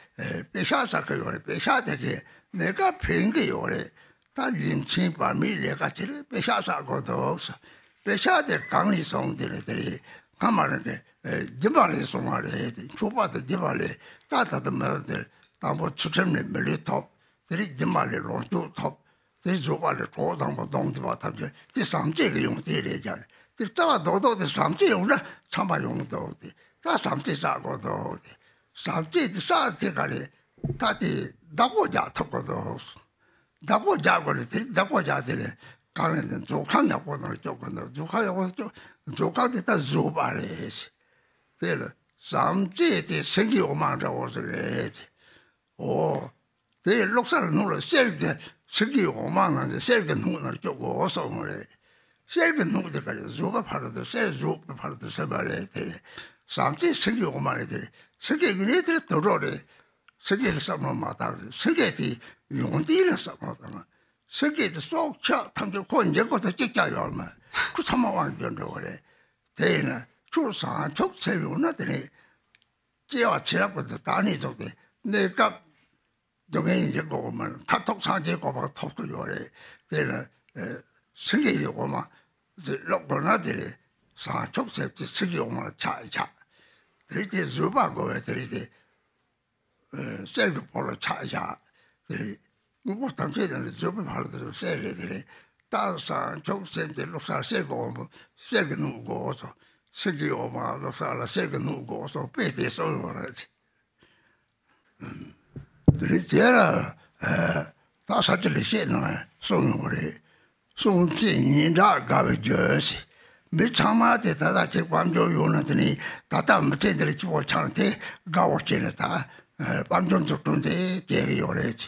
དཔེ་ཤག་བསགས་ཀྱི་ཡོད་རེད། དཔེ་ཤག་དེ་གས་གནས་སྐབས་ཕན་གྱི་ཡོད་རེད། ད་ཉིན་མཚན་བར་མའི་ལས་ཀ་ཅི་རེད། དཔེ་ཤག་བསགས་དགོས་འདུག། དཔེ་ཤག་དེ་གང་ནས་བཟུང་དེ་རེད། དེ་རེད། སྔ་མ་རང་གི་སྦྱིན་པ་ལས་བྱུང་བ་རེད། དེ་མཆོད་པ་དང་སྦྱིན་པ་ལས་ད་ད་ལྟ་མི་ལ་དེ་དང་པོ་ཚུལ་ཁྲིམས་ལས་མི་ལུས་ཐོབ། དེ་རེད། སྦྱིན་པ་ལས་ལོངས་སྤྱོད་ཐོབ། དེ་བཟོད་པ་ལས་གྲོགས་དང་པོ་སྡོམ་ཐུབ་པ་ཐམས་ཅད་དེ་བྱམས་བརྩེ་གི་ཡོང་དེ་རེད་ཀྱང་། དེ་རྩ་བ་རྡོག་རྡོག་དེ་བྱམས་བརྩེ་ཡོང་ན་ཚང་མ་ཡོང་འདུག་དེ། ད་བྱམས་བརྩེ་བསགས་དགོས་འདུག་དེ། བྱམས་བརྩེ་དེ་བསགས་དེ་ག་རེད། ད་དེ་བདག་པོ་རྒྱག་ཐུབ་དགོས་འདུག། བདག་པོ་རྒྱག་དགོས་རེད། དེ་བདག་པོ་རྒྱག་དེ་ལས་གང་རེད། དེ་མཛོད་ཁང་ཡག་པོ་ནང་སྐྱོབ་དགོས་འདུག། མཛོད་ཁང་ཡག་པོ་སྐྱོབ། མཛོད་ཁང་དེ་ད་བཟོད་པ་རེད། དེ་ལ་བྱམས་བརྩེ་དེ་སེང་གེའི་འོ་མ་འདྲ་བོ་ཞིག་རེད། འོ། དེ་བླུགས་ས་ལ་སྣུམ་ལ་གསེར་གྱི་ཚིག་གི་འོ་མ་ནང་དེ་གསེར་གྱི་སྣུམ་ནང་སྐྱོབ་དགོས་གསུངས་རེད། གསེར་གྱི་སྣུམ་དེ་ག་རེ་བཟོད་པ་ཕ་རོལ་ཏུ་གསེར་བཟོད་པ་ཕ་རོལ་ཏུ་ཕྱིན་པ་རེད་དེ། བྱམས་བརྩེ་ཚིག་གི་འོ་མ་རེད་དེ། ཚིག་གི་ཡོན་ཏན་དེ་དུད་འགྲོ་རེད། ཚིག་གི་ལ་བསམ་བློ་མ་བཏང་རེད། ཚིག་གི་དེ་ཡོན་ཏན་ལ་བསམ་བློ་བཏང་། ཚིག་གི་དེ་སྲོག་ཆགས་ཐམས་ཅད་ཁོ་འཇིག་དགོས་ཐག་གཅིག་ཀྱང་ཡོད་མ་རེད། ཁོ་ཚང་མ་དབང་སྒྱུར་འགྲོ་བ་རེད། དེ་ཡིན་ན་ཆུ་བཟང་ཕྱོགས་ཚེ་ཡོང་ན་དེ་ནས་སྐྱེ་བ་ཚེ་རབས་ཀྱི་དུ་བདག་ནི་ཐོག་དེ་གནས་སྐབས་སྡུག་བསྔལ་ཡིན་གྱི་གོ་མ་མཐར་ཐུག་སངས་རྒྱས་གོ་འཕང་ཐོབ་ཀྱི་ཡོད་རེད། དེ་ལ་སེང་གེ་ཡི་འོ་མ་དེ་སློབ་དགོས་ན་དེ་ལས་བཟང་ཕྱོགས་ཚེ་དེ་སེང་གེ་འོ་མ་ལ་ཆགས་ཆགས། དེ་རིགས་དེ་བཟོད་པ་དགོས་པས་དེ་རིགས་དེ། གསེར་གྱི་ཕོ་ལོ་ཆགས་བཞག་དེ་རེད། དངོས་པོ་ཐམས་ཅད་ཀྱང་བཟོད་པའི་ཕ་རོལ་ཏུ་གསེར་རེད་དེ་རེད། ད་བཟང་ཕྱོགས་སེམས་དེ་བློ་གསར་གསེར་གྱི་འོ་མ་གསེར་གྱི་སྣུམ་དགོས་སོ། སེང་གེའི་འོ་མ་བློ་གསར་ལ་གསེར་གྱི་སྣུམ་དགོས་སོ་དཔེ་དེ་གསུངས་ཡོད་རེད། དེ་རེད་དེ་ལ་ད་ས་ཆ་ལས་བཤད་ནང་གསུངས་ཡོད་རེད། གསུང་ཚིག་སྙན་གྲགས་དགའ་བའི་རྒྱུ་ཟེར། མི་ཚང་མ་དེ་ད་ལྟ་ཁྱེད་དཔལ་འབྱོར་ཡོད་ན་དེ་ནི་ད་ལྟ་མི་ཚེ་འདིར་སྐྱིད་པོ་ཆགས་དེ་དགའ་བོ་བྱས་ནས་ད་དཔལ་འབྱོར་འཛུགས་སྐྲུན་དེ་བསྡད་ཀྱི་ཡོད་རེད།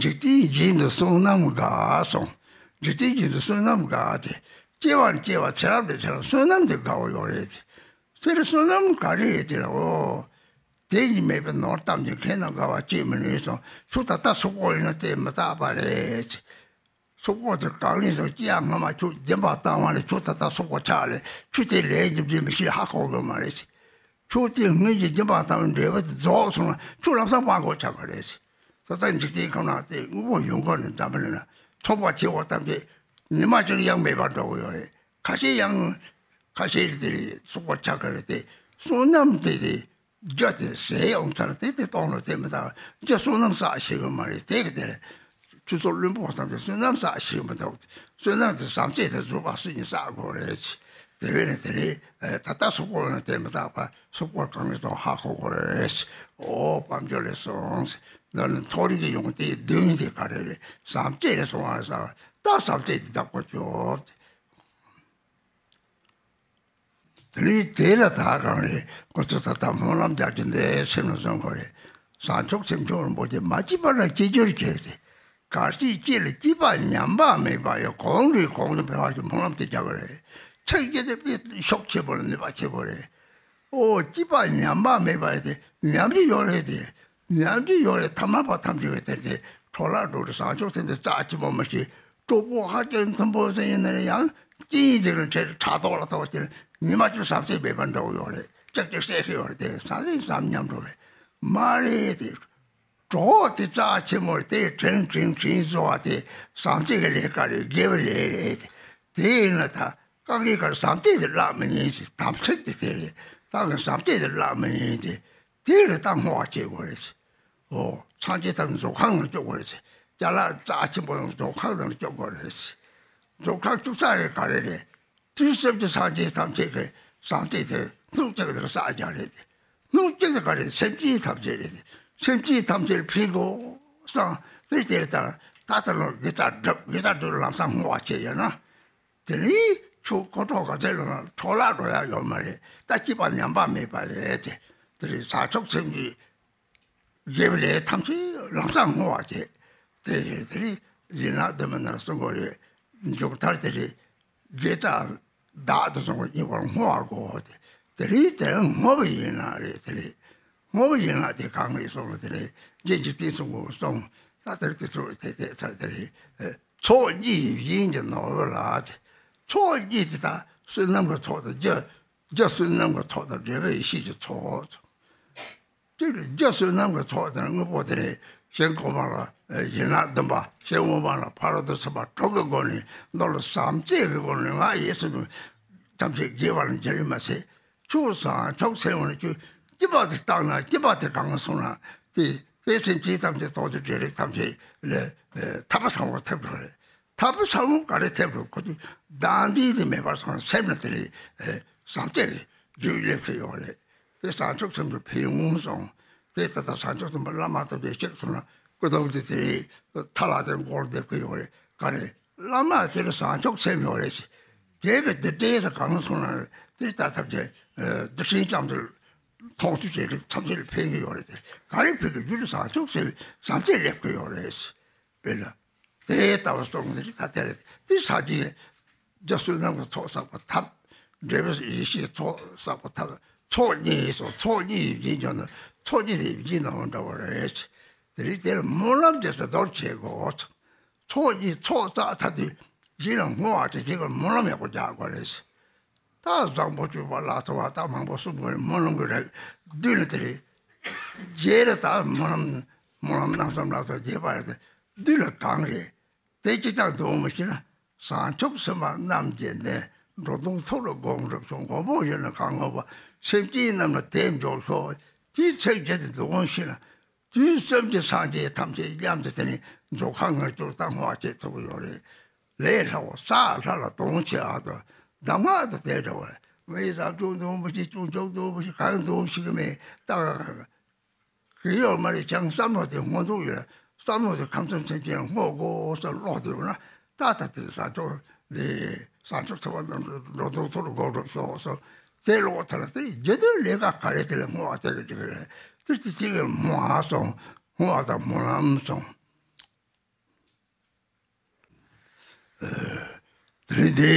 འཇིག་རྟེན་གཞན་དུ་བསོད་ནམས་དགའ་གསུངས། འཇིག་རྟེན་གཞན་དུ་བསོད་ནམས་དགའ་དེ་སྐྱེ་བ་ནས་སྐྱེ་བ་ཚེ་རབས་ནས་ཚེ་རབས་བསོད་ནམས་དེ་དགའ་བོ་ཡོད་རེད། དེ་རེད་བསོད་ནམས་ག་རེ་རེད་དེ་ལ་འོ། དེ་ཉིད་མེད་པའི་ནོར་གཏམ་གྱི་ཁེན་ན་དགའ་བ་སྐྱེས་མི་ནུས་སོ། ཆུ་ད་ལྟ་སོག་པོ་ཡིན་ན་དེ་མི་རྟག་པ་རེད། སོག་པོ་དེ་གང་ལས་སོ་སྐྱེ་ཡ་སྔ་མ་ཆུ་སྦྱིན་པ་བཏང་བ་ལས་ཆུ་ད་ལྟ་སོག་པོ་ཆགས་རེད། ཆུ་དེ་ལས་ཀྱི་འབྲས་མི་ཤེས་ཧ་གོ་གི་མ་རེད། ཆུ་དེ་སྔོན་གྱི་སྦྱིན་པ་བཏང་བའི་འབྲས་བུ་དེ་རྫོགས་སོང་ན་ཆུ་ལམ་སང་སྤང་དགོས་ཆགས་པ་རེད། ད་ལྟ་འཇིག་རྟེན་ཁམས་ན་དེ་དངོས་པོ་ཡོད་མཁན་ནི་འདམ་ལ་ན་ཚོགས་པ་ཆེ་བ་ཐམས་ཅད་ཉི་མ་གཅིག་ཡང་མེད་པར་འགྲོ་གི་ཡོད་རེད། ཁ་ཤས་ཡང་ཁ་ཤས་དེ་སོག་པོ་ཆགས་ཀྱི་རེད་དེ། བསོད་ནམས་དེ་དེ་རྒྱུ་དེ་ཟད་ཡོང་ཚར་དེ་དེ་གཏོང་ལ་དེ་མི་ད་རྒྱུ་བསོད་ནམས་བསགས་ཤེས་གི་མ་རེད། དེ་གི་དེ་ཆུ་ཚོད་བླུན་པོ་ཐམས་ཅད་བསོད་ནམས་བསགས་ཤེས་མི་འདུག་བསོད་ནམས་དེ་བསམ་སྤྱད་དེ་བཟོད་པ་སུ་ཡིན་བསགས་དགོས་རེད། དེ་བས་ནས་དེ་རེད། ད་ལྟ་སོག་པོ་ན་དེ་མི་རྟག་པ་སོག་པོར་གང་ཡིན་དང་ཧ་གོ་དགོས་རེད། ཨོ་དཔལ་འབྱོར་ལས་སོང་། འདི་ནི་མཐོ་རིས་ཀྱི་ཡོང་དེ་བདུན་དེ་ག་རེ་རེད། བསམ་སྤྱད་ལས་སོང་བ་ས་ད་བསམ་སྤྱད་དེ་བདག་པོ་ཅོག་དེ་ནས་དེ་ལ་ད་གང་རེད། ཁོ་ཚོ་ད་ལྟ་སྨོན་ལམ་རྒྱག་རྒྱུ་འདི་སེམས་ལ་བཟུང་དགོས་རེད། བཟང་ཕྱོགས་སེམས་མཆོག་རིན་པོ་ཆེ་མ་སྐྱིད་པ་ལ་སྐྱིད་གྱུར་བྱས་ཏེ། གལ་སྲིད་སྐྱིད་ལ་སྐྱིད་པ་ཉམས་པ་མེད་པ་ཡང་གོང་ནས་གོང་དུ་འཕེལ་བ་ཞིག་སྨོན་ལམ་དེ་རྒྱག་དགོས་རེད། ཚིག་གཅིག་དེ་དཔེ་ཤུགས་ཆེ་པོ་ལ་ནུས་པ་ཆེ་པོ་རེད། ཨོ་སྐྱིད་པ་ཉམས་པ་མེད་པ་དེ་ཉམས་ཀྱི་ཡོད་རེད་དེ། ཉམས་ཀྱི་ཡོད་རེད། ཐ་མལ་པ་ཐམས་ཅད་ཀྱི་དེར་དེ་འཕྲོ་བརླག་འགྲོ་རེད། བཟང་ཕྱོགས་སེམས་དེ་རྩ་ཆེན་པོ་མ་ཤེས། གྲོགས་པོ་ཧ་ཅང་མཐུན་པོ་ཟེར་ཡིན་ན་ཡང་སྐྱིད་ཡིན་ཟེར་ན་ཁྲེལ་ཕྲག་དོག་ལ་ཐོག་ཅེར་ཉི་མ་གཅིག་བསམ་ཚད་མེད་པར་འགྲོ་གི་ཡོད་རེད། ཅག་ཅག་བསད་ཀྱི་ཡོད་རེད། དེ་བསམ་ཚད་བསམ་ཉམས་འགྲོ་རེད། མ་རེད་དེ། གྲོགས་དེ་རྩ་ཆེན་མོ་རེད། དེ་དྲིན་དྲིན་དྲིན་གཟོ་བ་དེ་བསམ་ཚད་ཀྱི་ལས་ཀ་རེད། དགེ་བའི་ལས་རེད། དེ་ཡིན་ན་ད་དཀའ་ངལ་ཁར་བསམ་སྟེ་དེ་བརླག་མི་ཉན་ཞིག་དམ་ཚིག་དེ་དེ་རེད། ད་གི་བསམ་སྟེ་དེ་བརླག་མི་ཉན་དེ་དེ་རེད། ད་བསྔོ་བ་བྱེད་དགོས་རེད། ཨོ་སངས་རྒྱས་ཐམས་ཅད་རྫོགས་ཁང་ནང་སྐྱོབ་དགོས་རེད། ཅ་ལག་རྩ་ཆེན་པོ་ཡང་རྫོགས་ཁང་ནང་སྐྱོབ་དགོས་རེད། རྫོགས་ཁང་སྐྱོབ་ས་རེད་ག་རེ་རེད། དུས་གསུམ་གྱི་སངས་རྒྱས་ཐམས་ཅད་ཀྱི་བསམ་སྟེ་དེ་སྣུམ་གཅིག་དེ་བསགས་རྒྱ་རེད། སྣུམ་གཅིག་དེ་ག་རེད། སེམས་ཅན་ཐམས་ཅད་རེད། སེམས་ཅན་ཐམས་ཅད་ཕན་དགོས་བསམ་དེ་དེ་ལྟར་ད་ལྟ་ལོ་དགེ་རྩ་སྒྲུབ་དགེ་རྩ་སྒྲུབ་ལམ་སང་བསྔོ་བ་བྱས་ཡོད་ན། དེ་ནི་ཆུ་ཁོ་ཐོག་ག་ཚད་ལ་འཕྲོ་བརླག་འགྲོ་ཡ་ཡོད་མ་རེད། ད་སྐྱིད་པ་ཉམས་པ་མེད་པ་རེད་དེ། དེ་རིང་བཟང་ཕྱོགས་སེམས་ཀྱི་དགེ་བའི་ལས་ཐམས་ཅད་ལམ་སང་བསྔོ་བ་བྱེད། དེ་དེ་རིང་ཡིན་ན་འདི་མི་ནར་གསུང་གི་རེད། མཇུག་མཐར་དེ་རིང་དགེ་རྩ་བདག་ཏུ་བཟུང་བ་གཉིས་པར་བསྔོ་བ་དགོས་ཏེ། དེ་རིང་དེ་རིང་བསྔོ་བ་ཡིན་ན་རེད། དེ་རིང་བསྔོ་བ་ཡིན་ན་དེ་གང་རེད་གསུངས་ལ་དེ་རིང་རྗེ་འཇིག་རྟེན་གསུམ་མགོན་གསུངས། ད་དེ་རིང་དེ་ཚོ་དེ་དེ་ཚར་དེ་རིང་ཚོགས་གཉིས་ཡིན་གྱི་ནོར་བུ་ལ་དེ། ཚོགས་གཉིས་དེ་ད་བསོད་ནམས་ཀྱི་ཚོགས་དང་རྒྱུ་རྒྱུ་བསོད་ནམས་ཀྱི་ཚོགས་དང་འབྲས་བུ་ཡེ་ཤེས་ཀྱི་ཚོགས། དེ་ལ་རྒྱུ་བསོད་ནམས་ཀྱི་ཚོགས་དེ་ནི་དངོས་པོ་དེ་ནི་ཞིང་གོང་མ་ལ་ཡན་ལག་བདུན་པ། ཞིང་དབུས་མ་ལ་ཕ་རོལ་ཏུ་ཕྱིན་པ་དྲུག་གི་སྒོ་ནས་མདོ་ལ་བསམ་གཏན་གྱི་སྒོ་ནས་ང་ཡི་སེམས་ཐམས་ཅད་དགེ་བ་ལ་འགྱུར་མ་ཟད། ཆུ་བཟང་ཕྱོགས་སེམས་ལ་ཆུ་སྐྱིད་པ་དེ་བཏང་ན་སྐྱིད་པ་དེ་གང་སོང་ན་དེ་དེ་སེམས་ཅན་ཐམས་ཅད་ཐོག་ཏུ་འབྲེལ་རིགས་ཐམས་ཅད་ལ་ཐར་པ་ཚང་བ་ཐེབས་འགྲོ་རེད། ཐར་པ་ཚང་མ་ག་རེ་ཐེབས་འགྲོ་ཁོ་ཚོས་བདག་འཛིན་དེ་མེད་པར་སོང་སེམས་ལ་དེ་ལས་བསམ་གཏན་གྱི་རྒྱུད་སླེབས་ཀྱི་ཡོད་རེད། དེ་བཟང་ཕྱོགས་སེམས་ཀྱི་ཕན་ཡོན་སོང་། དེ་ད་ལྟ་བཟང་ཕྱོགས་སེམས་པ་བླ་མ་ཐོབ་པའི་གཅིག་སོང་ན་སྐུ་གདུང་དེ་དེ་ཐ་ལ་དེ་འགོར་བསྡད་ཀྱི་ཡོད་རེད། ག་རེ་བླ་མ་དེ་ལ་བཟང་ཕྱོགས་སེམས་ཡོད་རེད་ཟེར། དེ་གི་འདི་འདྲའི་ས་གང་སོང་ན་དེ་ལྟ་ཐབས་ཀྱི་འདི་ཤིན་ཅང་དུ་མཐོང་ཚུལ་བྱེད་རིགས་ཐམས་ཅད་ལ་ཕན་གྱི་ཡོད་རེད་དེ། ག་རེ་ཕན་གྱི་ཡུལ་བཟང་ཕྱོགས་སེམས་བཟང་སྤྱོད་སླེབས་ཀྱི་ཡོད་རེད་ཟེར། དཔེར་ན། དེ་ལྟ་བུ་སོང་ཟེར་ད་དེ་རེད། དེ་ས་ཀྱི་རྒྱ་བསོད་ནམས་ཀྱི་ཚོགས་བསགས་པ་ཐབས། འབྲས་བུ་ཡེ་ཤེས་ཚོགས་བསགས་པ་ཐབས། ཚོགས་གཉིས་སོ། ཚོགས་གཉིས་ཡིན་ཀྱང་ན་ཚོགས་གཉིས་དེ་ཡིན་ནའང་འདྲ་བ་རེད། དེ་རིང་དེར་སྨོན་ལམ་དེ་ཚོ་མདོར་བྱེད་དགོས། ཚོགས་གཉིས་ཚོགས་བསགས་ཚར་དུས་གཞི་ལ་བསྔོ་བ་དེ་དེ་གར་སྨོན་ལམ་ཡག་པོ་རྒྱག་དགོས་རེད། ད་བཟང་པོ་སྤྱོད་པ་ལ་སོགས་པ་ད་མང་པོ་གསུངས་པའི་སྨོན་ལམ་གྱི་རིགས་བསྡུས་ནས་དེ་རེད། རྗེས་ལ་ད་སྨོན་ལམ་སྨོན་ལམ་རྣམ་གསུམ་ལ་སོགས་རྒྱས་པ་རེད་དེ། བསྡུས་ལ་གང་རེད། དེ་ཅི་ལྟར་འདུག་མི་ཤེས་ན། བྱང་ཆུབ་སེམས་དཔའ་རྣམས་ཀྱི་ནི། འགྲོ་དོན་ཐོབ་ལ་དགོངས་འགྲུབ་ཤོག་མགོན་པོ་ཡིན་ན་གང་ངོ་བ། སེམས་ཅན་རྣམས་ལ་དེ་འབྱོར་ཤོག་ཅེས་ཚིག་བརྒྱད་དེ་འདུག་མི་ཤེས་ན། དུས་གསུམ་གྱི་སངས་རྒྱས་ཐམས་ཅད་མཉམ་དུ་དེ་ནི་རྫོགས་ཁམས་ལྔ་བཅུར་ད་བསྔོ་བ་བྱེད་ཐུབ་ཀྱི་ཡོད་རེད། ལས་སླ་བོ་ས་ལྷ་ལ་དོན་ཆེ་བ་དང་། གདམས་ངག་དང་དེ་འདྲ་བ། ངས་བཟང་སྤྱོད་འདུག་མི་ཤེས། སྐྱོན་ཅོག་འདུག་མི་ཤེས། གང་འདུག་ཤེས་ཀྱི་མེད་ད། གི་ཡོད་མ་རེད། ཀྱང་བསམ་བློ་དེ་སྔོན་འཇུག་ཡོད། བསམ་བློ་དེ་ཁམས་གསུམ་སེམས་ཅན་ལ་བསྔོ་དགོས་བསམ་ཀློག་དེ་ཡོད་ན། ད་ལྟ་དེ་བཟང་སྤྱོད་འདི་བཟང་སྤྱོད་ཐུབ་པ་རྣམས་འགྲོ་དོན་ཐོབ་ལ་དགོངས་འགྲུབ་ཤོག་གསུངས། དེ་ཀློག་ཐ་ན་དེ་རྗེས་ཟློས་ལས་ཀ་ག་རེ་དེ་ལ་བསྔོ་བ་དེ་གི་འགྲིག་རེད། དེ་དེ་དེ་གི་བསྔོ་བ་སོང་། བསྔོ་བ་དང་སྨོན་ལམ་སོང་། དེ་རིང་འདི་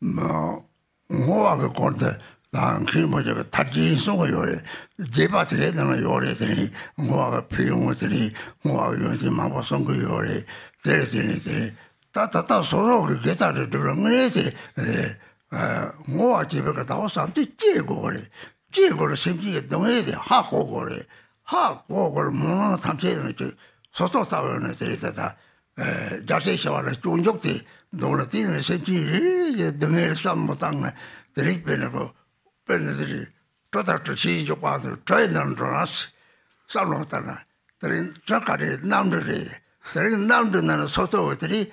བསྔོ་བ་གི་སྐོར་དུ་ད་མཁན་པོ་ཅིག་གིས་མཐར་ཕྱིན་གསུང་གི་ཡོད་རེད། རྒྱས་པ་དེ་གའི་ནང་ལ་ཡོད་རེད། དེ་རིང་བསྔོ་བ་གི་ཕན་ཡོན། དེ་རིང་བསྔོ་བ་གི་ཡོན་ཏན་མང་པོ་གསུང་གི་ཡོད་རེད། དེ་རེད། དེ་རེད། དེ་རེད། ད་ད་ལྟ་སོ་སོ་གི་དགེ་རྩ་དེ་སྒྲུབ་ལ་དངོས་གནས་དེ་བསྔོ་བ་བྱེད་པའི་གི་ཟླ་བ་བསམ་གཏན་སྐྱེ་དགོས་གི་རེད། སྐྱེ་དགོས་ལ་སེམས་ཅན་གྱི་སྡུག་བསྔལ་དེ་ཧ་གོ་དགོས་རེད། ཧ་གོ་དགོས་ལ་སྨོན་ལམ་ཐམས་ཅད་ནང་གི་སོ་སོ་ལྟ་བའི་ནང་དེ་རེད། ད་ལྟ་རྒྱལ་སྲས་ཞི་བ་ལྷའི་སྐྱོན་བརྗོད་དེ་འདུག་ལ། དེ་ནི་སེམས་ཅན་རེ་རེ་ཡི་སྡུག་བསྔལ་བསམ་བློ་བཏང་ནས་དེ་རིང་དཔེར་ན་གོ་དཔེར་ན་དེ་རིང་གྲོ་དང་གྲོ་ཕྱེའི་འཇོག་པ་དང་གྲོ་ཡི་ནང་འགྲོ་ན་བསམ་བློ་བཏང་ན། དེ་རིང་གྲོ་ག་རེ་རྣམ་གྲོ་རེད། དེ་རིང་རྣམ་གྲོ་ནང་ན་སོ་སོ་བ་དེ་རིང་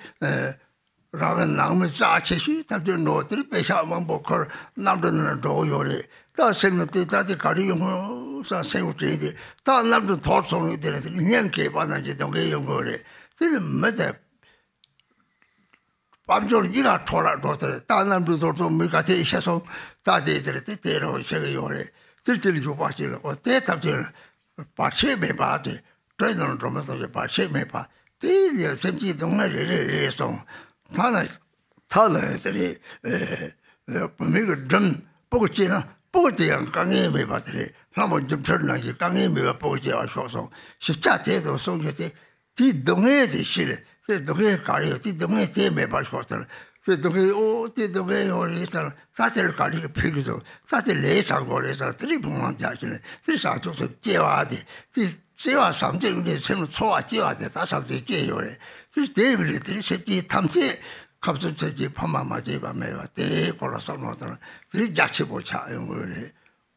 རང་གི་ནང་མི་རྩ་ཆེ་ཤོས་ཐམས་ཅད་འགྲོ། དེར་དཔེ་ཤག་མང་པོ་འཁོར་རྣམ་གྲོལ་ནང་འགྲོ་གི་ཡོད་རེད། ད་སེམས་ནང་དེ་ད་དེ་ག་རེ་ཡོང་གི་ཡོད་བསམ་སེམས་པ་དྲན་ཏེ་ད་རྣམ་གྲོལ་ཐོར་སོང་ནས་དེ་ནས་དེ་སྙན་སྐད་པ་ནང་གི་གདོང་ཁའི་ཡོང་གི་ཡོད་རེད། དེ་ནི་མི་དེ་དཔལ་འབྱོར་ཡིད་ལ་འཕྲོག་ལ་འགྲོ་དེ་རེད། ད་རྣམ་གྲོལ་ཐོར་སོང་མི་ག་ཚད་ཤེས་སོང་། ད་དེ་དེ་རེད། དེ་དེ་རང་བཤད་གི་ཡོད་རེད། དེར་དེ་ལ་འཇུག་པ་ཞིག་ལ་ཨོ་དེ་ཐམས་ཅད་བར་ཆད་མེད་པ་དེ། དྲོད་ནང་འགྲོ་མི་ཐུབ་ཀྱི་བར་ཆད་མེད་པ། དེའི་ལས་སེམས་ཅན་སྡུག་བསྔལ་རེ་རེ་རེ་སོང་། ཐ་ན་ཐ་ན་དེ་རེད། བུད་མེད་ཀྱི་སྒྲུང་སྤུ་གུ་སྐྱེས་ན་སྤུ་གུ་དེ་ཡང་དཀའ་ངལ་མེད་པ་དེ་རེད། ལྷ་མོ་སྒྱུ་འཕྲུལ་ནང་བཞིན་དཀའ་ངལ་མེད་པ་སྤུ་གུ་སྐྱེ་བར་ཤོག་གསུངས། ཞིབ་ཆ་དེ་ཙམ་གསུང་རྒྱུ་དེ། དེའི་སྡུག་བསྔལ་དེ་ཤེས་ལ་དེ་སྡུག་བསྔལ་ག་རེ་ཡོད། དེ་སྡུག་བསྔལ་དེ་མེད་པར་ཤོག་ཟེར། དེ་སྡུག་བསྔལ་ཨོ་དེ་སྡུག་བསྔལ་ཡོད་རེད་ཟེར། ད་དེ་ལ་ག་རེ་གི་ཕན་གི་འདུག་ད་དེ་ལས་བྱ་དགོས་རེད་ཟེར། དེ་རིགས་བུང་བ་རྒྱག་ཤེས་ལ་དེ་བྱ་ཆོག་ཚོད་སྐྱེ་བ་དེ་དེ། བརྩེ་བ་ཟབ་མོ་དེ་སེམས་ལ་ཚོར་བ་སྐྱེ་བ་དེ་ད་ཟབ་མོ་དེ་སྐྱེ་ཡོད་རེད། དེ་དེ་བས་ལས་དེ་སེམས་ཅན་ཐམས་ཅད་ཁམས་གསུམ་ཚེ་གཅིག་ཕ་མ་མ་སྐྱེས་པ་མེད་པ་དེའི་སྐོར་ལ་བསམ་བློ་བཏང་ན་དེ་རྒྱ་ཆེན་པོ་ཆགས་ཡོང་གི་རེད།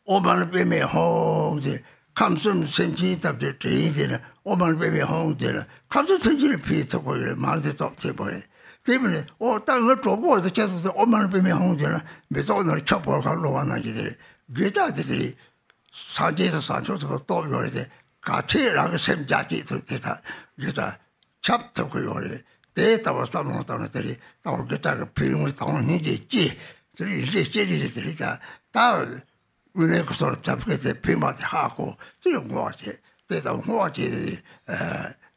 ཨོཾ་མ་ཎི་པདྨེ་ཧཱུྃ་ཟེར། ཁམས་གསུམ་སེམས་ཅན་ཐམས་ཅད་དྲན་ཡིན་ཟེར་ན་ཨོཾ་མ་ཎི་པདྨེ་ཧཱུྃ་ཟེར་ན་ཁམས་གསུམ་སེམས་ཅན་ལ་ཕན་ཐོགས་པ་ཡོད་རེད། མ་ཎི་དེ་སྟོབས་ཆེན་པོ་རེད། དེ་མིན་ནས་ཨོ་ད་ང་གྲོགས་པོ་དེ་ཁྱེད་ཚོ་ཚོ་ཨོཾ་མ་ཎི་པདྨེ་ཧཱུྃ་ཟེར་ན་མེ་ཏོག་ནང་ཁྱབ་པོ་ཁ་གློ་བ་ནང་བཞིན་དེ་རེད། དགེ་རྩ་དེ་དེ་རེད། སངས་རྒྱས་དང་བྱང་ཆུབ་ཐོབ་པའི་སྟོབས་ཡོད་རེད་དེ། ག་ཚད་རང་གི་སེམས་རྒྱ་སྐྱེད་ཐུབ་དེ་ད་དགེ་རྩ་ཁྱབ་ཐུབ་ཀྱི་ཡོད་རེད། དེ་ལྟ་བུ་བསམ་བློ་བཏང་ན་དེ་རེད། ལྟ་བུ་དགེ་རྩ་གི་ཕན་ཡོན་དང་སྙིང་རྗེ་སྐྱེ། དེ་རེད། སྙིང་རྗེ་སྐྱེ་རེད་དེ་རེད་ད། ད་དངོས་གནས་ཀྱི་སོར་ཐབས་ཀྱི་དེ་ཕན་པ་དེ་ཧ་གོ་དེ་བསྔོ་བ་བྱེད། དེ་ལྟ་བུ་བསྔོ་བ་བྱེད་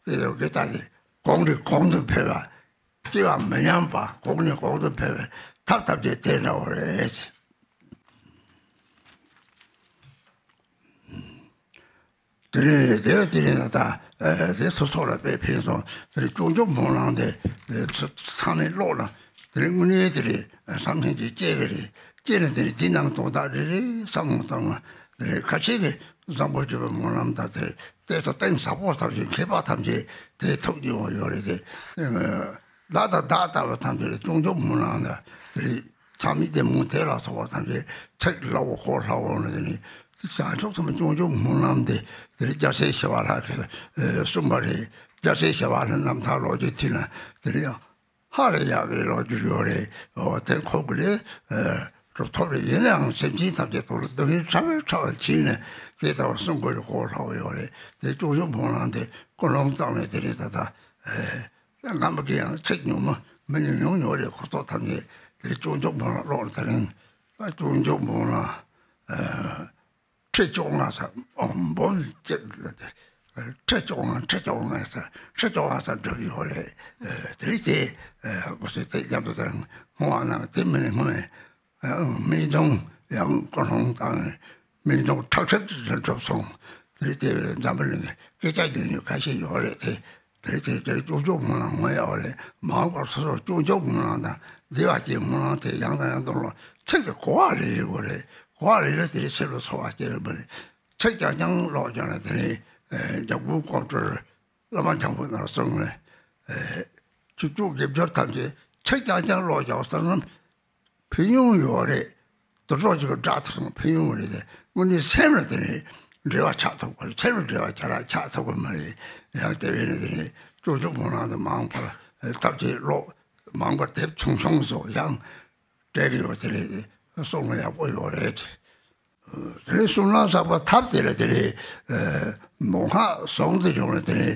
དེ་དེ་དགེ་རྩ་དེ་གོང་ནས་གོང་དུ་འཕེལ་བ། སྐྱེ་བ་མི་ཉམས་པ་གོང་ནས་གོང་དུ་འཕེལ་བའི་ཐབས་ཐབས་ཀྱི་དེ་འདྲ་བོ་རེད། དེ་ནས་དེ་དེ་ནས་ད་ལྟ་དེ་སོ་སོ་ལ་དཔེ་ཕན་སོང་། དེ་ནས་སྐྱོན་བརྗོད་སྨོན་ལམ་དེ་ཚང་མས་ཀློག་ན་དེ་ནས་དངོས་གནས་དེ་རེད། བསམ་ཤེས་ཀྱི་སྐྱེ་གི་རེད། སྐྱེས་ནས་དེ་ནས་དེའི་ནང་དོན་དག་རེ་རེ་བསམ་བློ་བཏང་ན་དེ་ནས་ཁ་ཤས་ཀྱིས་བཟང་པོ་སྤྱོད་པའི་སྨོན་ལམ་དང་དེ་དེ་ཚོ་གཏིང་ཟབ་པོ་ཐམས་ཅད་མཁས་པ་ཐམས་ཅད་དེ་ཐུགས་ཀྱི་འོང་ཡོད་རེད་དེ། བདག་དང་བདག་ལྟ་བུ་ཐམས་ཅད་ལ་སྐྱོན་བརྗོད་སྨོན་ལམ་ལ་དེ་ཚང་མས་དེ་མུ་དེ་ལ་སོགས་པ་ཐམས་ཅད་ཚིག་སླ་བོ་གོ་སླ་བོ་ནི་དེ་ནི་བྱང་ཆུབ་ཐོབ་པའི་སྐྱོན་བརྗོད་སྨོན་ལམ་དེ་དེ་རྒྱལ་སྲས་ཞི་བ་ལྷ་གིས་གསུངས་པ་རེད། རྒྱལ་སྲས་ཞི་བ་ལྷའི་རྣམ་ཐར་ལོ་རྒྱུས་ཐོས་ན་དེ་ནི་ཡང་ཧ་ལས་ཡག་གི་ལོ་རྒྱུས་ཡོད་རེད། འོ་དེ་ཁོ་གི་ལས་གྲུབ་ཐོབ་རེད། ཡིན་ནའང་སེམས་ཅན་ཐམས་ཅད་ཐོག་ལ་སྡུག་བསྔལ་ཕྲ་བས་ཕྲ་བ་བྱས་ནས་དེ་ལྟ་བུ་གསུང་དགོས་རེད། གོ་སླ་བོ་ཡོད་རེད། དེ་སྐྱོན་བརྗོད་སྨོན་ལམ་དེ་ཀུན་སློང་བཏང་ནས་དེ་རེད། ད་ལྟ། ད་སྔ་མ་གི་ཡང་ཚིག་ཉུང་མ་མི་ཉུང་ཉུང་ཉུང་རེད། ཁོ་ཚོ་ཐམས་ཅད་དེ་སྐྱོན་བརྗོད་སྨོན་ལམ་ཀློག་ནས་དེ་རིང་ད་སྐྱོན་བརྗོད་སྨོན་ལམ་ཁྲི་བཅོ་ལྔ་ཙམ་འབུམ་གཅིག་ཁྲི་བཅོ་ལྔ་ཁྲི་བཅོ་ལྔ་ཙམ་ཁྲི་བཅོ་ལྔ་ཙམ་བསྒྲུབས་ཡོད་རེད། དེ་རིང་དེ་འོ་ཟེར་དེ་རྒྱབ་ཏུ་དེ་རིང་སྨོན་ལམ་དེ་མིན་སྔོན་སྨིན་གདུང་ཡང་ཀུན་སློང་དང་སྨིན་གདུང་ཁྲག་ཁྲིག་ཏུ་གྲུབ་སོང་། དེ་རིང་དེ་འཛམ་བུ་གླིང་གི་སྐད་ཆ་རྒྱུན་ཡོད་ཁ་ཤས་ཡོད་རེད་དེ། དེ་དེ་དེ་ཅོག་ཅོག་སྨོན་ལམ་ངོ་ཡག་པ་རེད། མང་པར་སོ་སོར་ཅོག་ཅོག་སྨོན་ལམ་དང་བདེ་བ་ཅན་སྨོན་ལམ་དེ་ཡང་དང་ཡང་དུ་ལོ་ཚིག་དེ་གོ་བ་ལེན་ཡོད་དགོས་རེད། གོ་བ་ལེན་ལ་དེ་རིང་ཚེ་ལ་འཚོ་བ་སྐྱེལ་བ་རེད། ཚིག་རྐྱང་རྐྱང་ཀློག་ཀྱང་ལ་དེ་རིང་འཇམ་མགོན་ཀོང་སྤྲུལ་བླ་མ་འཇམ་མགོན་ནར་གསུངས་ནས། ཆུ་བཅུ་དགེ་སྦྱོར་ཐམས་ཅད་ཚིག་རྐྱང་རྐྱང་ཀློག་ཀྱང་བསམ་ན་ཕན་ཡོན་ཡོད་རེད། དུར་ཁྲོད་ཅིག་གི་སྒྲ་དེ་སོང་ཕན་ཡོན་རེད་དེ། དངོས་གནས་སེམས་ལ་དེ་ནས་འབྲེལ་བ་ཆགས་ཐུབ་དགོས་རེད། སེམས་ལ་འབྲེལ་བ་བྱ་ར་ཆགས་ཐུབ་དགོས་མ་རེད། ཡང་དེ་བས་ནས་དེ་ནས་ཅོག་ཅོག་སྨོན་ལམ་དུ་མང་པར་ཐབས་ཅིག་ཀློག་མང་པར་དེབ་ཆུང་ཆུང་བཟོ་ཡང་སྤྲད་ཀྱི་ཡོད། དེ་རེད། གསུང་ལ་ཡག་པོ་ཡོད་རེད། དེ་ནས་གསུང་ལམ་བསགས་པ་ཐབས་དེ་ལ་དེ་ནས་མདོ་སྔགས་ཟུང་དུ་འཇུག་ལ་དེ་ནས་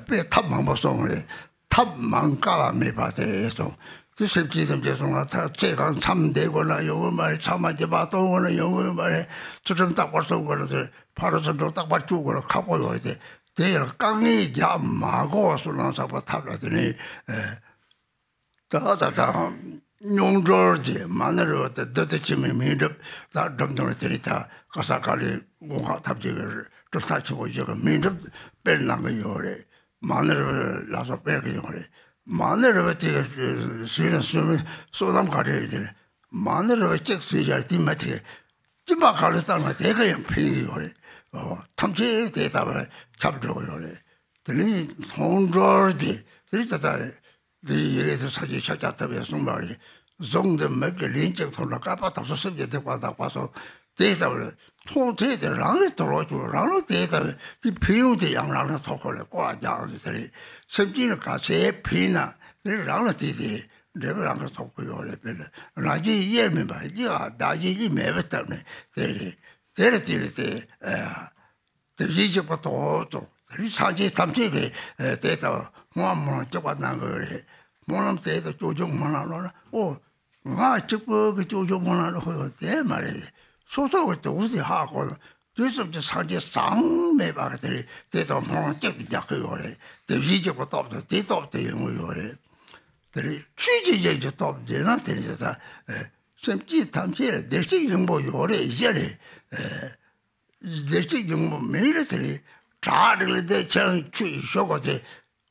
དཔེ་ཐབས་མང་པོ་གསུངས་རེད། ཐབས་མང་དཀའ་བ་མེད་པ་དེ་གསུངས། དེ་སེམས་ཅན་ཐམས་ཅད་གསུང་ལ་ཐབས་ཚེ་གང་མཚམས་འདས་དགོས་ན་ཡོང་གི་མ་རེད། ཚང་མ་སྦྱིན་པ་གཏོང་དགོས་ན་ཡོང་གི་མ་རེད། ཚུལ་ཁྲིམས་རྟག་པར་སྲུང་དགོས་ན་དེ་ཕ་རོལ་ཏུ་འགྲོ་རྟག་པར་སྐྱོང་དགོས་ན་ཁག་པོ་ཡོད་རེད་དེ། དེ་ཡང་དཀའ་ངལ་རྒྱག་མ་དགོས་པ་གསུང་ལམ་བསགས་པ་ཐབས་ལ་དེ་ནས། ད་ད་ད་སྙོམས་འགྲོར་གྱི་མ་ཎི་རོལ་པ་དེ་བདུད་དང་ཕྱི་མའི་མུན་སྒྲིབ་དག་སྒྲིབ་འདོར་དེ་རིགས་དག་ག་ས་ག་ལའི་སྒོ་ཁ་ཐམས་ཅད་ཀྱི་གྲུབ་མཐའ་ཆེན་པོ་བཞི་གི་མུན་སྒྲིབ་སྤེལ་གནང་གི་ཡོད་རེད། མ་ཎི་རོལ་པ་ལ་སོགས་སྤེལ་གི་ཡོད་རེད། མ་ཎི་རོལ་པ་དེ་གི་ཟིན་ན་སོ་སོ་ནམ་ག་རེ་རེད་དེ་ནི་མ་ཎི་རོལ་པ་གཅིག་ཟིན་ཡར་དེ་མ་དེ་གི་སྐྱིན་པ་ག་ལ་བཏང་ན་དེ་ག་ཡང་ཕན་གི་ཡོད་རེད། ཨོ་ཐམས་ཅད་དེ་ལྟ་བུ་ཁྱབ་འགྲོ་གི་ཡོད་རེད། དེ་ནས་མཐོང་གྲོལ་དེ་དེ་ལྟ་ལྟ་རེད། དེ་ཡི་གེ་དེ་ས་ཆའི་ཤཱཀྱ་ཐུབ་པས་གསུངས་པ་རེད། གཟུངས་འདི་མིག་གིས་ལན་གཅིག་མཐོང་ན། བསྐལ་པ་དག་སོགས་སེམས་ཀྱི་སྡིག་པ་འདག་པ་སོགས་དེ་ལྟ་བུ་མཐོང་ཐོས་དེ་རང་ལ་དུ་ལོག་ཅིག་རང་ལ་དེ་ལྟ་བུ་དེ་ཕན་ཡོན་དེ་ཡང་རང་ལ་ཐོགས་ཁོ་ལ་བཀོ་བ་རྒྱག་ཟེར་དེ་རེད། སེམས་ཅན་ལ་ག་ཚད་ཕན་ན་དེ་རང་ལ་དེ་དེ་རེད། འབྲས་བུ་རང་གིས་ཐོབ་ཀྱི་ཡོད་རེད། དཔེར་ན་རང་གི་གཡས་མིན་པ་གཡས་ཨ་བདག་གི་གཡས་མེད་པའི་སྟབས་ནས་དེ་རེད། དེ་རེད་དེ་རེད་དེ། དེ་བཞིན་གཤེགས་པ་ཐོབ་ཙང་དེ་རིང་སངས་རྒྱས་ཐམས་ཅད་ཀྱིས་དེ་ལྟ་བུ་སྨོན་ལམ་སྨོན་ལམ་གཅིག་པ་གནང་དགོས་རེད། སྨོན་ལམ་དེ་ལྟར་ཅོག་ཅོག་སྨོན་ལམ་ལོག་ན་ཨོ་ང་གཅིག་པོ་གི་ཅོག་ཅོག་སྨོན་ལམ་ལོག་ཡོད་དེ་མ་རེད། སོ་སོ་གི་དོགས་དེ་ཧ་གོ་ན། དུས་གསུམ་གྱི་སངས་རྒྱས་ཟག་མེད་པ་གི་དེ་རེད། དེ་དང་སྨོན་ལམ་གཅིག་ཏུ་རྒྱག་གི་ཡོད་རེད། དེ་བཞིན་གཤེགས་པ་སྟོབས་དང་དེ་སྟོབས་དེ་ཡོང་གི་ཡོད་རེད། དེ་རེད། ཆོས་ཀྱི་དབྱིངས་ཀྱི་སྟོབས་དེ་ན་དེ་རེད་ད། སེམས་ཅན་ཐམས་ཅད་ལ་བདེ་སྐྱིད་སྙིང་པོ་ཡོད་རེད་ཡ་རེད། བདེ་སྐྱིད་སྙིང་པོ་མེད་རེད་དེ་རེད། བྲག་རི་ལ་བསྡད་ཁྱེད་རང་ཆོས་ཞུ་དགོས་དེ།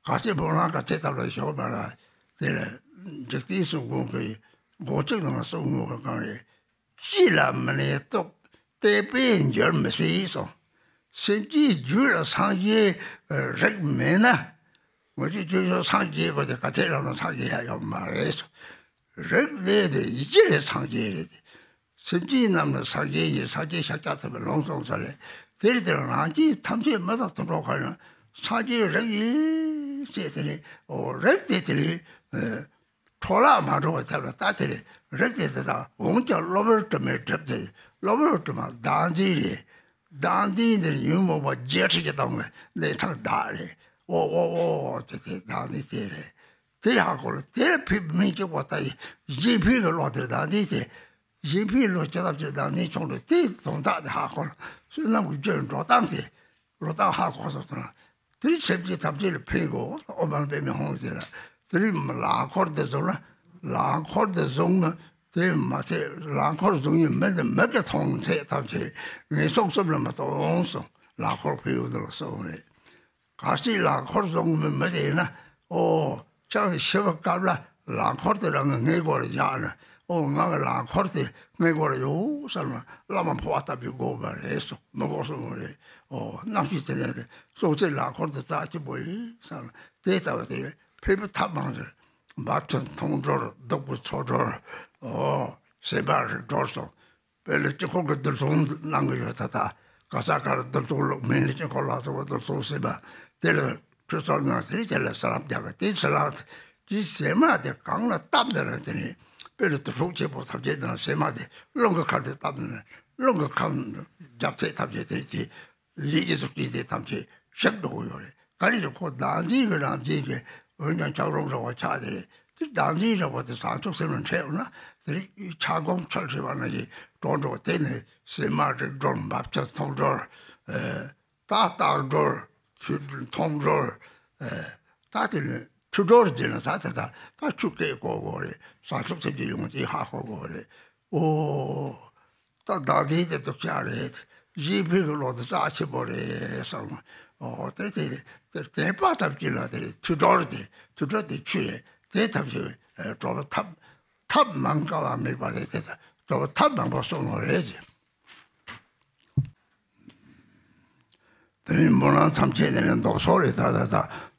ག་ཚོད་སྨོན་ལམ་ག་ཚོད་བཏབ་ལ་ཞོག་པ་ལ། དེ་ལ་འཇིག་རྟེན་གསུམ་མགོན་གྱི་མགོ་གཅིག་ནང་ལ་གསུང་ངོ་གང་རེད། སྐྱིད་ལ་མི་གནས་སྟོབས་བརྟན་པས་འགྱུར་མི་སྲིད་གསུངས། སེམས་ཅན་རྒྱུད་ལ་སངས་རྒྱས་རིགས་མེད་ན། ང་ཚོས་ཁྱོད་ཚོ་སངས་རྒྱས་དགོས་དེ་ག་ཚད་ལ་ལ་སངས་རྒྱས་ཡ་ཡོད་མ་རེད་གསུངས། རིགས་ལས་དེ་ཡིད་ཀྱི་ལས་སངས་རྒྱས་རེད། སེམས་ཅན་རྣམས་ནི་སངས་རྒྱས་ཡིན། སངས་རྒྱས་ཤཱཀྱ་ཐུབ་པས་ལུང་གསུངས་ས་ལས། དེར་དེར་རང་རྒྱལ་ཐམས་ཅད་མི་དང་དུད་འགྲོ་ཁ་ན་སངས་རྒྱས་རིགས་ཡིན་ཞེས་དེ་ནི་འོ་རིགས་དེ་དེ་ལས་འཕྲོ་བརླག་མ་འགྲོ་བའི་ཐབས་ལ་ད་དེ་ལས་རིགས་དེ་དེ་དག་འོང་ཀྱང་གློ་བུར་དྲི་མས་བསྒྲིབས་ཏེ། གློ་བུར་དྲི་མ་བདག་འཛིན་རེད། བདག་འཛིན་འདིར་ཉོན་མོངས་པ་བརྒྱད་ཁྲི་གི་སྟེང་གི་གནས་སྟངས་བདག་རེད། ཨོ་ཨོ་ཨོ་དེ་དེ་བདག་འཛིན་དེ་རེད། དེ་ཧ་གོ་ལ་དེར་ཕེབས་མིན་གཅིག་པ་ལྟ་ཡི་གཞན་ཕན་གྱི་བློ་དེར་བདག་འཛིན་དེ། གཞན་ཕན་བློ་ཇི་ལྟར་ཅིག་བདག་འཛིན་བྱུང་འགྲོ་དེའི་དོན་དག་དེ་ཧ་གོ་ལ་བསོད་ནམས་ཀྱི་རྒྱུར་འགྲོ་སྟངས་དེ་བློ་ཐག་ཧ་གོ་སོང་ཙང་དེར་སེམས་ཅན་ཐམས་ཅད་ལ་ཕན་དགོས་ཨོ་མ་པའི་མི་ཧོང་ཟེར་ལ་དེ་རིང་ལག་འཁོར་དེ་བཟུང་ལ་ལག་འཁོར་དེ་བཟུང་ན་དེ་མ་ཚད་ལག་འཁོར་བཟུང་ཡི་མི་དེ་མི་གི་མཐོང་ཚད་ཐམས་ཅད་ངན་སོང་གསུམ་ལ་མི་གཏོང་སོང་ལག་འཁོར་ཕུལ་ཡོང་དུ་ལ་སོང་རེད། གལ་སྲིད་ལག་འཁོར་བཟུང་མི་མི་དེ་ཡིན་ན། ཨོ། ཁྱེད་རང་ཤི་བའི་སྐབས་ལ་ལག་འཁོར་དེ་རང་གི་སྔས་མགོ་ལ་བཞག་ནས་ཨོ་ང་གི་ལག་འཁོར་དེ་སྔས་མགོ་ལ་ཡོད་བསམ་ན་བླ་མ་འཕོ་བ་ལྟ་བུའི་དགོས་པ་རེད་གསུངས་མི་དགོས་གསུངས་པ་རེད། ཨོ་རྣམ་ཤེས་དེ་ནས་དེ་སོང་ཚེ་ལག་འཁོར་དེ་རྩ་ཆེན་པོ་ཡིན་བསམ་ན་དེ་ལྟ་བུ་དེ་ཕེབས་པའི་ཐབས་མང་ཟེར། འབབ་ཆུ་མཐོང་གྲོལ་བདུག་སྤོས་ཚོགས་གྲོལ། ཨོ་ཟས་མ་རིགས་གྲོལ་སོང་། དཔེར་ན་དཀྱིལ་འཁོར་གྱི་རྡུལ་ཚོན་གནང་གི་ཡོད་ད་ལྟ་ག་ས་གར་རྡུལ་ཚོན་བླུགས་མིན་ལ་དཀྱིལ་འཁོར་ལ་སོགས་པ་རྡུལ་ཚོན་ཟེར་བ་དེ་ལ་ཁྲུས་གསོལ་གནང་དེ་ནས་དེ་ལ་ཟས་ལམ་རྒྱག་གི་དེ་ཟས་ལམ་དེ་ཟས་མ་དེ་གང་ལ་བཏབ་ན་ར་དེ་ནས་དཔེར་ན་དུར་ཁྲོད་ཆེན་པོ་ཐམས་ཅད་ནང་ཟས་མ་དེ་རླུང་གི་ཁ་ཁྲུས་བཏབ་ན་རླུང་གི་ཁམས་རྒྱབ་ཚད་ཐམས་ཅད་དེ་ནས་དེ། ལས་ཀྱི་གཟུགས་ཅན་དེ་ཐམས་ཅད་ཞིག་འགྲོ་གི་ཡོད་རེད། ག་རེ་ཟེར་ཁོ་བདག་འཛིན་གྱི་རང་བཞིན་གྱི་འོན་ཀྱང་ཆགས་རུང་རེ་བ་ཆགས་དེ་རེད། དེ་བདག་འཛིན་རེ་བ་དེ་བྱང་ཆུབ་སེམས་ལ་འཕྲད་ཡོང་ན་དེ་རིང་ཆགས་སྒོམ་ཚུལ་ཁྲིམས་པ་ན་ཡིས་གྲོལ་འགྲོ་དེ་ནི་ཟས་མ་རིགས་གྲོལ་འབབ་ཆུ་མཐོང་གྲོལ། ད་རྟགས་གྲོལ་ཆུ་མཐོང་གྲོལ། ད་དེ་ནི་ཆུ་གྲོལ་བྱས་ན་ད་དེ་ད་ད་ཆུ་སྐྱེས་གོ་གོ་རེད། བྱང་ཆུབ་སེམས་ཀྱི་ཡོང་ཅིག་ཧ་གོ་གོ་རེད། ཨོ། ད་བདག་འཛིན་དེ་སྡུག་ཅག་རེད། གཞན་ཕན་གྱི་བློ་དེ་རྩ་ཆེན་པོ་རེད་བསམ། ཨོ་དེ་དེ་ དེ་བསྟན་པ་ཐམས་ཅད་ལ་དེ་ཐོས་གྲོལ་དེ་ཐོས་གྲོལ་དེ་ཆོས་རེད། དེ་ཐམས་ཅད་གྲོལ་བ་ཐབས་ཐབས་མང་དཀའ་བ་མེད་པ་རེད། དེ་གྲོལ་བ་ཐབས་མང་པོ་གསུངས་ནོ་རེད། དེ་ནས་སྨོན་ལམ་ཐམས་ཅད་དེ་ནས་མདོ་སོགས་རེད། ད་ད་ད་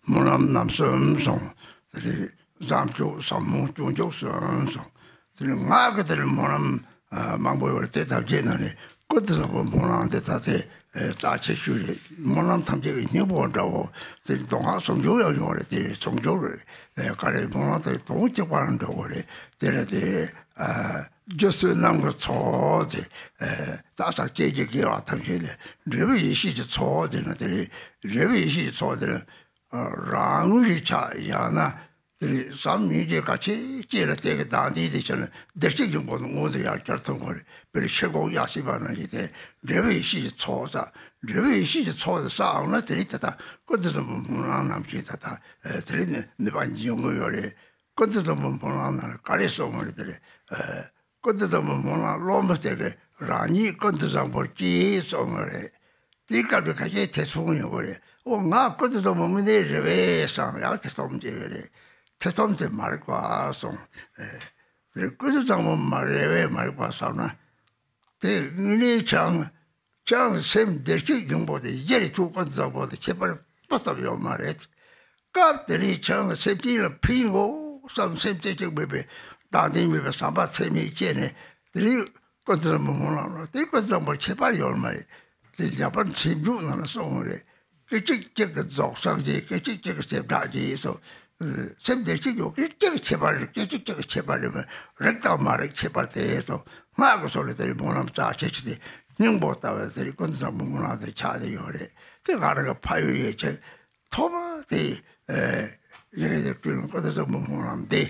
སྨོན་ལམ་རྣམ་གསུམ་སོང་། དེ་ནས་བཟང་སྤྱོད་ཟབ་མོ་སྤྱོད་འཇུག་གསུམ་སོང་། དེ་ནས་སྔགས་ཀྱི་དེ་ནས་སྨོན་ལམ་མང་པོ་ཡོད་རེད། དེ་ཐམས་ཅད་ནང་ནས་ཀུན་ཏུ་བཟང་པོའི་སྨོན་ལམ་དེ་ད་དེ་རྩ་ཆེ་ཤོས་རེད། སྨོན་ལམ་ཐམས་ཅད་ཀྱི་སྙིང་པོ་འདྲ་བོ་དེ་མདོ་སྔགས་ཟུང་འཇུག་ཡང་ཡོད་རེད། དེ་ཟུང་འཇུག་རེད། ག་རེ་སྨོན་ལམ་དེ་དོན་གཅིག་པ་འདྲ་བོ་རེད། དེ་ལས་དེ། རྒྱུ་བསོད་ནམས་ཀྱི་ཚོགས་དེ། བདག་ཅག་སྐྱེ་རྒྱུ་དགེ་བ་ཐམས་ཅད་ལས་འབྲས་བུ་ཡེ་ཤེས་ཀྱི་ཚོགས་དེ་ནི་དེ་རེད། འབྲས་བུ་ཡེ་ཤེས་ཀྱི་ཚོགས་དེ་ནི་རང་རིག་ཆ་ཡང་ན་དེ་རེད། བསམ་ཡོད་ཀྱི་ག་ཆེ་ཅེས་ལ་དེ་གི་དང་དེ་དེ་ཆ་ནི་བདེ་གཤེགས་ཀྱི་སྐུ་མངོན་དུ་ཡང་གྱུར་ཐུབ་དགོས་རེད། དཔེར་ཤེལ་སྒོང་གཡའ་སྲིད་པ་ནང་བཞིན་དེ་འབྲས་བུ་ཡེ་ཤེས་ཀྱི་ཚོགས་ས། འབྲས་བུ་ཡེ་ཤེས་ཀྱི་ཚོགས་དེ་བསགས་འོང་ན་དེ་རེད། དེ་དག་ཀུན་ཏུ་བཟང་པོ་སྨོན་ལམ་རྣམས་ཀྱིས་ད་ལྟ་དེ་རེད་ནི་ནུས་པ་འབྱུང་གི་ཡོད་རེད། ཀུན་ཏུ་བཟང་པོ་སྨོན་ལམ་ནང་ལ་ག་རེ་གསུངས་པ་རེད། དེ་རེད། ཀུན་ཏུ་བཟང་པོ་སྨོན་ལམ་སློབ་མ་དེ་གིས་རང་ཉིད་ཀུན་ཏུ་བཟང་པོར་སྐྱེས་གསུངས་པ་རེད། དེའི་སྐབས་ལ་ཁ་ཤས་ཐེ་ཚོམ་ཡོང་གི་རེད། ཨོ་ང་ཀུན་ཏུ་བཟང་པོ་དངོས་གནས་རེད་པས་བསམ་ཡང་ཐེ་ཚོམ་སྐྱེ་གི་རེད། ཐེ་ཚོམ་དེ་མ་རིག་པ་གསུངས། དེ་ཀུན་ཏུ་བཟང་པོ་མ་རེད་པས་མ་རིག་པ་བསམ་ན། དེ་དངོས་གནས་ཀྱང་། ཀྱང་སེམས་བདེ་སྐྱིད་སྙིང་པོ་དེ་གཞི་ལ་ཐུག་ཀུན་ཏུ་བཟང་པོ་དེ་ཁྱད་པར་སྤུ་ཙམ་ཡོད་མ་རེད། སྐབས་དེ་རིང་ཀྱང་སེམས་ཅན་ལ་ཕན་དགོས་བསམ་སེམས་གཏིང་ཅིག་མེད་པའི་བདག་འཛིན་མེད་པའི་བསམ་པ་ཚད་མེད་སྐྱེས་ནས་དེ་རིང་ཀུན་ཏུ་བཟང་པོ་སྨོན་ལམ་ལ་དེ་ཀུན་ཏུ་བཟང་པོ་ཁྱད་པར་ཡོད་མ་རེད། དེ་ལྗགས་པར་ཚེ་མཇུག་ནང་ལ་གསུངས་པ་རེད། སྐད་ཅིག་གཅིག་གིས་རྫོགས་སངས་རྒྱས། སྐད་ཅིག་གཅིག་གིས་བྱེ་བྲག་རྒྱས་སོ། སེམས་བདེ་སྐྱིད་ཡོད། སྐད་ཅིག་གཅིག་གིས་ཁྱད་པར་རེད། སྐད་ཅིག་གཅིག་གིས་ཁྱད་པར་རེད། རིག་དང་མ་རིག་ཁྱད་པར་དེ་སོ། སྔགས་ཀྱི་སོ་ལས་དེ་རིང་སྨོན་ལམ་རྩ་ཆེ་ཆེ་དེ་སྙིང་པོ་ལྟ་བུ་དེ་རིང་ཀུན་ཏུ་བཟང་པོ་སྨོན་ལམ་དེ་ཆགས་བསྡད་ཡོད་རེད། དེ་ང་རང་གི་ཕ་ཡུལ་ཡོད་ཆེད་ཐོག་མ་དེ་ཡི་གེ་དེ་བསྐྲུན་ཀུན་ཏུ་བཟང་པོ་སྨོན་ལམ་དེ་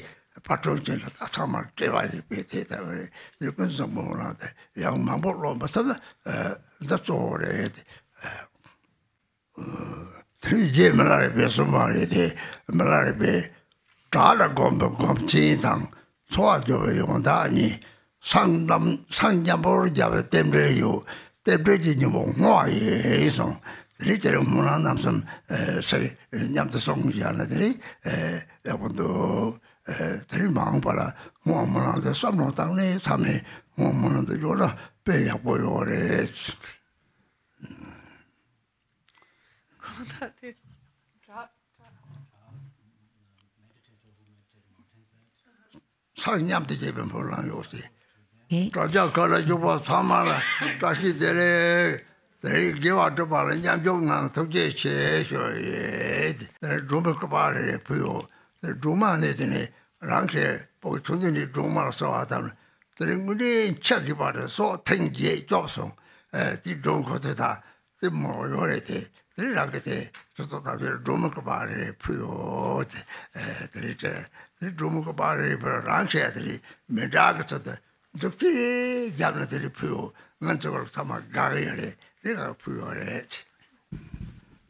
ཕར་སྐྲུན་བྱས་ནས་ད་ཚང་མར་སྤྲད་པ་ཡིན་པས། དེ་ལྟ་བུ་རེད། དེ་ཀུན་ཏུ་བཟང་པོ་སྨོན་ལམ་དེ་ཡང་མང་པོ་ཀློག་མི་ཐུབ་ན་འདི་གཙོ་བོ་རེད། དེ་རྗེ་མི་ལ་རས་པས་གསུངས་པ་རེད་དེ། མི་ལ་རས་པས་བྲག་ལ་བསྒོམས་པའི་སྒོམ་ཆེན་དང་། འཚོ་བ་སྦྱོར་བའི་ཡོན་བདག་གཉིས། སངས་རྒྱམ་སངས་རྒྱམ་པོར་སྦྱར་བའི་རྟེན་འབྲེལ་ཡོད། རྟེན་འབྲེལ་གྱི་སྙིང་པོ་བསྔོ་བ་ཡིན་གསུངས། དེ་རིང་དེ་རིང་སྨོན་ལམ་རྣམ་གསུམ་ཟེར་མཉམ་དུ་གསུངས་བཞག་ན་དེ་རིང་ཡག་པོ་འདུག་དེ་རིང་མ་འོངས་པ་ལ་བསྔོ་བ་སྨོན་ལམ་དེ་བསམ་བློ་བཏང་ནས་ཚང་མས་བསྔོ་བ་སྨོན་ལམ་དེ་ཡོད་ན་དཔེ་ཡག་པོ་ཡོད་རེད། གང་ལྟར་དེ་དྲག་སངས་མཉམ་དུ་བྱེད་པའི་སྨོན་ལམ་ཡོད་དེ། དྲ་རྒྱ་ཁ་ལ་བཞུགས་པ་ཚང་མ་ལ་བཀྲ་ཤིས་བདེ་ལེགས། དེ་རིང་དགེ་བ་སྒྲུབ་པ་ལ་མཉམ་ཞུགས་གནང་ཐུགས་རྗེ་ཆེ་ཞུ་ཡི། དེ་རིང་སྒྲོལ་མའི་སྐུ་པར་རེ་རེ་ཕུལ་ཡོད། དེ་སྒྲོལ་མ་ནི་དེ་ནི་རང་གི་བུ་ཆུང་དུས་ནས་སྒྲོལ་མར་གསོལ་བ་བཏབ་ནས་དེ་རིང་དངོས་གནས་འཆི་གི་བར་དུ་སྲོག་ཐེངས་བརྒྱད་སྐྱོབ་སོང་། ཨེ་དེ་སྒྲོལ་མ་ཁོ་ཚོས་ད་དེ་མོ་ཡོད་རེད་དེ། དེ་རང་གི་དེ་ཚོ་ཚོ་ད་བར་སྒྲོལ་མ་གི་པར་རེ་ཕུལ་ཡོད་དེ། ཨེ་དེ་རེད་དེ། དེ་སྒྲོལ་མ་གི་པར་རེ་ཕུལ་རང་བྱས་དེ་རེད། མི་འདྲ་གི་ཚོ་དེ་འདུག་ཚེ་རྒྱབ་ན་དེ་རེད་ཕུལ་ཡོད། ང་ཚོ་ག་ལ་ཚང་མ་དགའ་གི་ཡོད་རེད། དེ་ག་ཕུལ་ཡོད་རེད།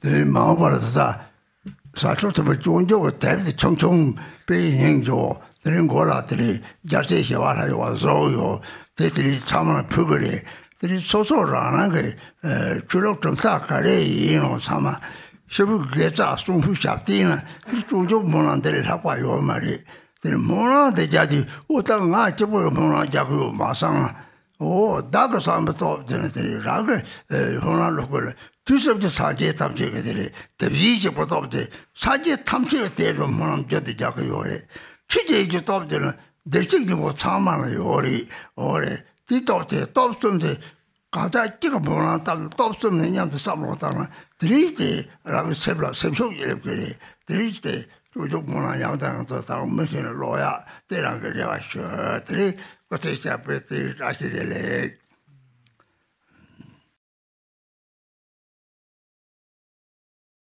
དེ་རིང་མ་འོངས་པར་ད་ས་ཕྱོགས་ཐུབ་པ་སྐྱོང་རྒྱུ་གི་དེབ་དེ་ཆུང་ཆུང་དཔེ་སྙིང་རྗེ་བོ་དེ་རིང་མགོ་ལ་དེ་རིང་རྒྱལ་སྲས་ཞི་བ་ལྷ་ཡི་བ་བཟོ་ཡོད། དེ་དེ་རིང་ཚང་མ་ལ་ཕུལ་གི་རེད། དེ་རིང་སོ་སོ་རང་རང་གི་ཆོས་ལུགས་གྲུབ་མཐའ་ག་རེ་ཡིན་རུང་ཚང་མ་ཤི་བོའི་དགེ་རྩ་གསུང་ཕུད་ཞབས་བརྟན་ན་དེ་སྐྱོང་རྒྱུ་སྨོན་ལམ་འདི་ལས་ལྷག་པ་ཡོད་མ་རེད། དེ་རིང་སྨོན་ལམ་དེ་རྒྱག་དུས་ཨོ་ད་ང་གཅིག་པོ་གི་སྨོན་ལམ་རྒྱག་གི་ཡོད་མ་བསམ། ཨོ་བདག་གི་བསམ་པའི་སྟོབས་དེ་ནི་དེ་རིང་རང་གི་སྨོན་ལམ་སློབ་དགོས་ལ། དུས་གསུམ་གྱི་སངས་རྒྱས་ཐམས་ཅད་ཀྱི་དེ་ལས་དེ་བཞིན་གཅིག་པུ་སྟོབས་དེ་སངས་རྒྱས་ཐམས་ཅད་ཀྱི་དེ་རུ་སྨོན་ལམ་རྒྱུན་དུ་རྒྱག་གི་ཡོད་རེད། ཆོས་ཀྱི་ཡིད་ཀྱི་སྟོབས་དེ་ནི་བདེ་སྐྱིད་ཀྱི་མོ་ཚང་མ་ལ་ཡོད་རེད། འོ་རེད། དེའི་སྟོབས་དེ་སྟོབས་གསུམ་དེ་གང་ལྟར་གཅིག་གི་སྨོན་ལམ་བཏབ་ནས་སྟོབས་གསུམ་ནས་མཉམ་དུ་བསམ་བློ་བཏང་ན་དེ་རིང་དེ་རང་གི་སེམས་ལ་སེམས་ཤུགས་ཡོད་རེད་ཀྱི་རེད། དེ་རིང་དེ་སྤྱོད་འཇུག་སྨོན་ལམ་ཡང་དང་ཡང་དུ་དང་མི་ཤེས་ནས་ཀློག་ཡག་དེ་རང་གི་རེ་བ་ཞུ། དེ་རིང་སྐུ་ཚེ་ཞབས་པད་དེ་བཀྲ་ཤིས་བདེ་ལེགས།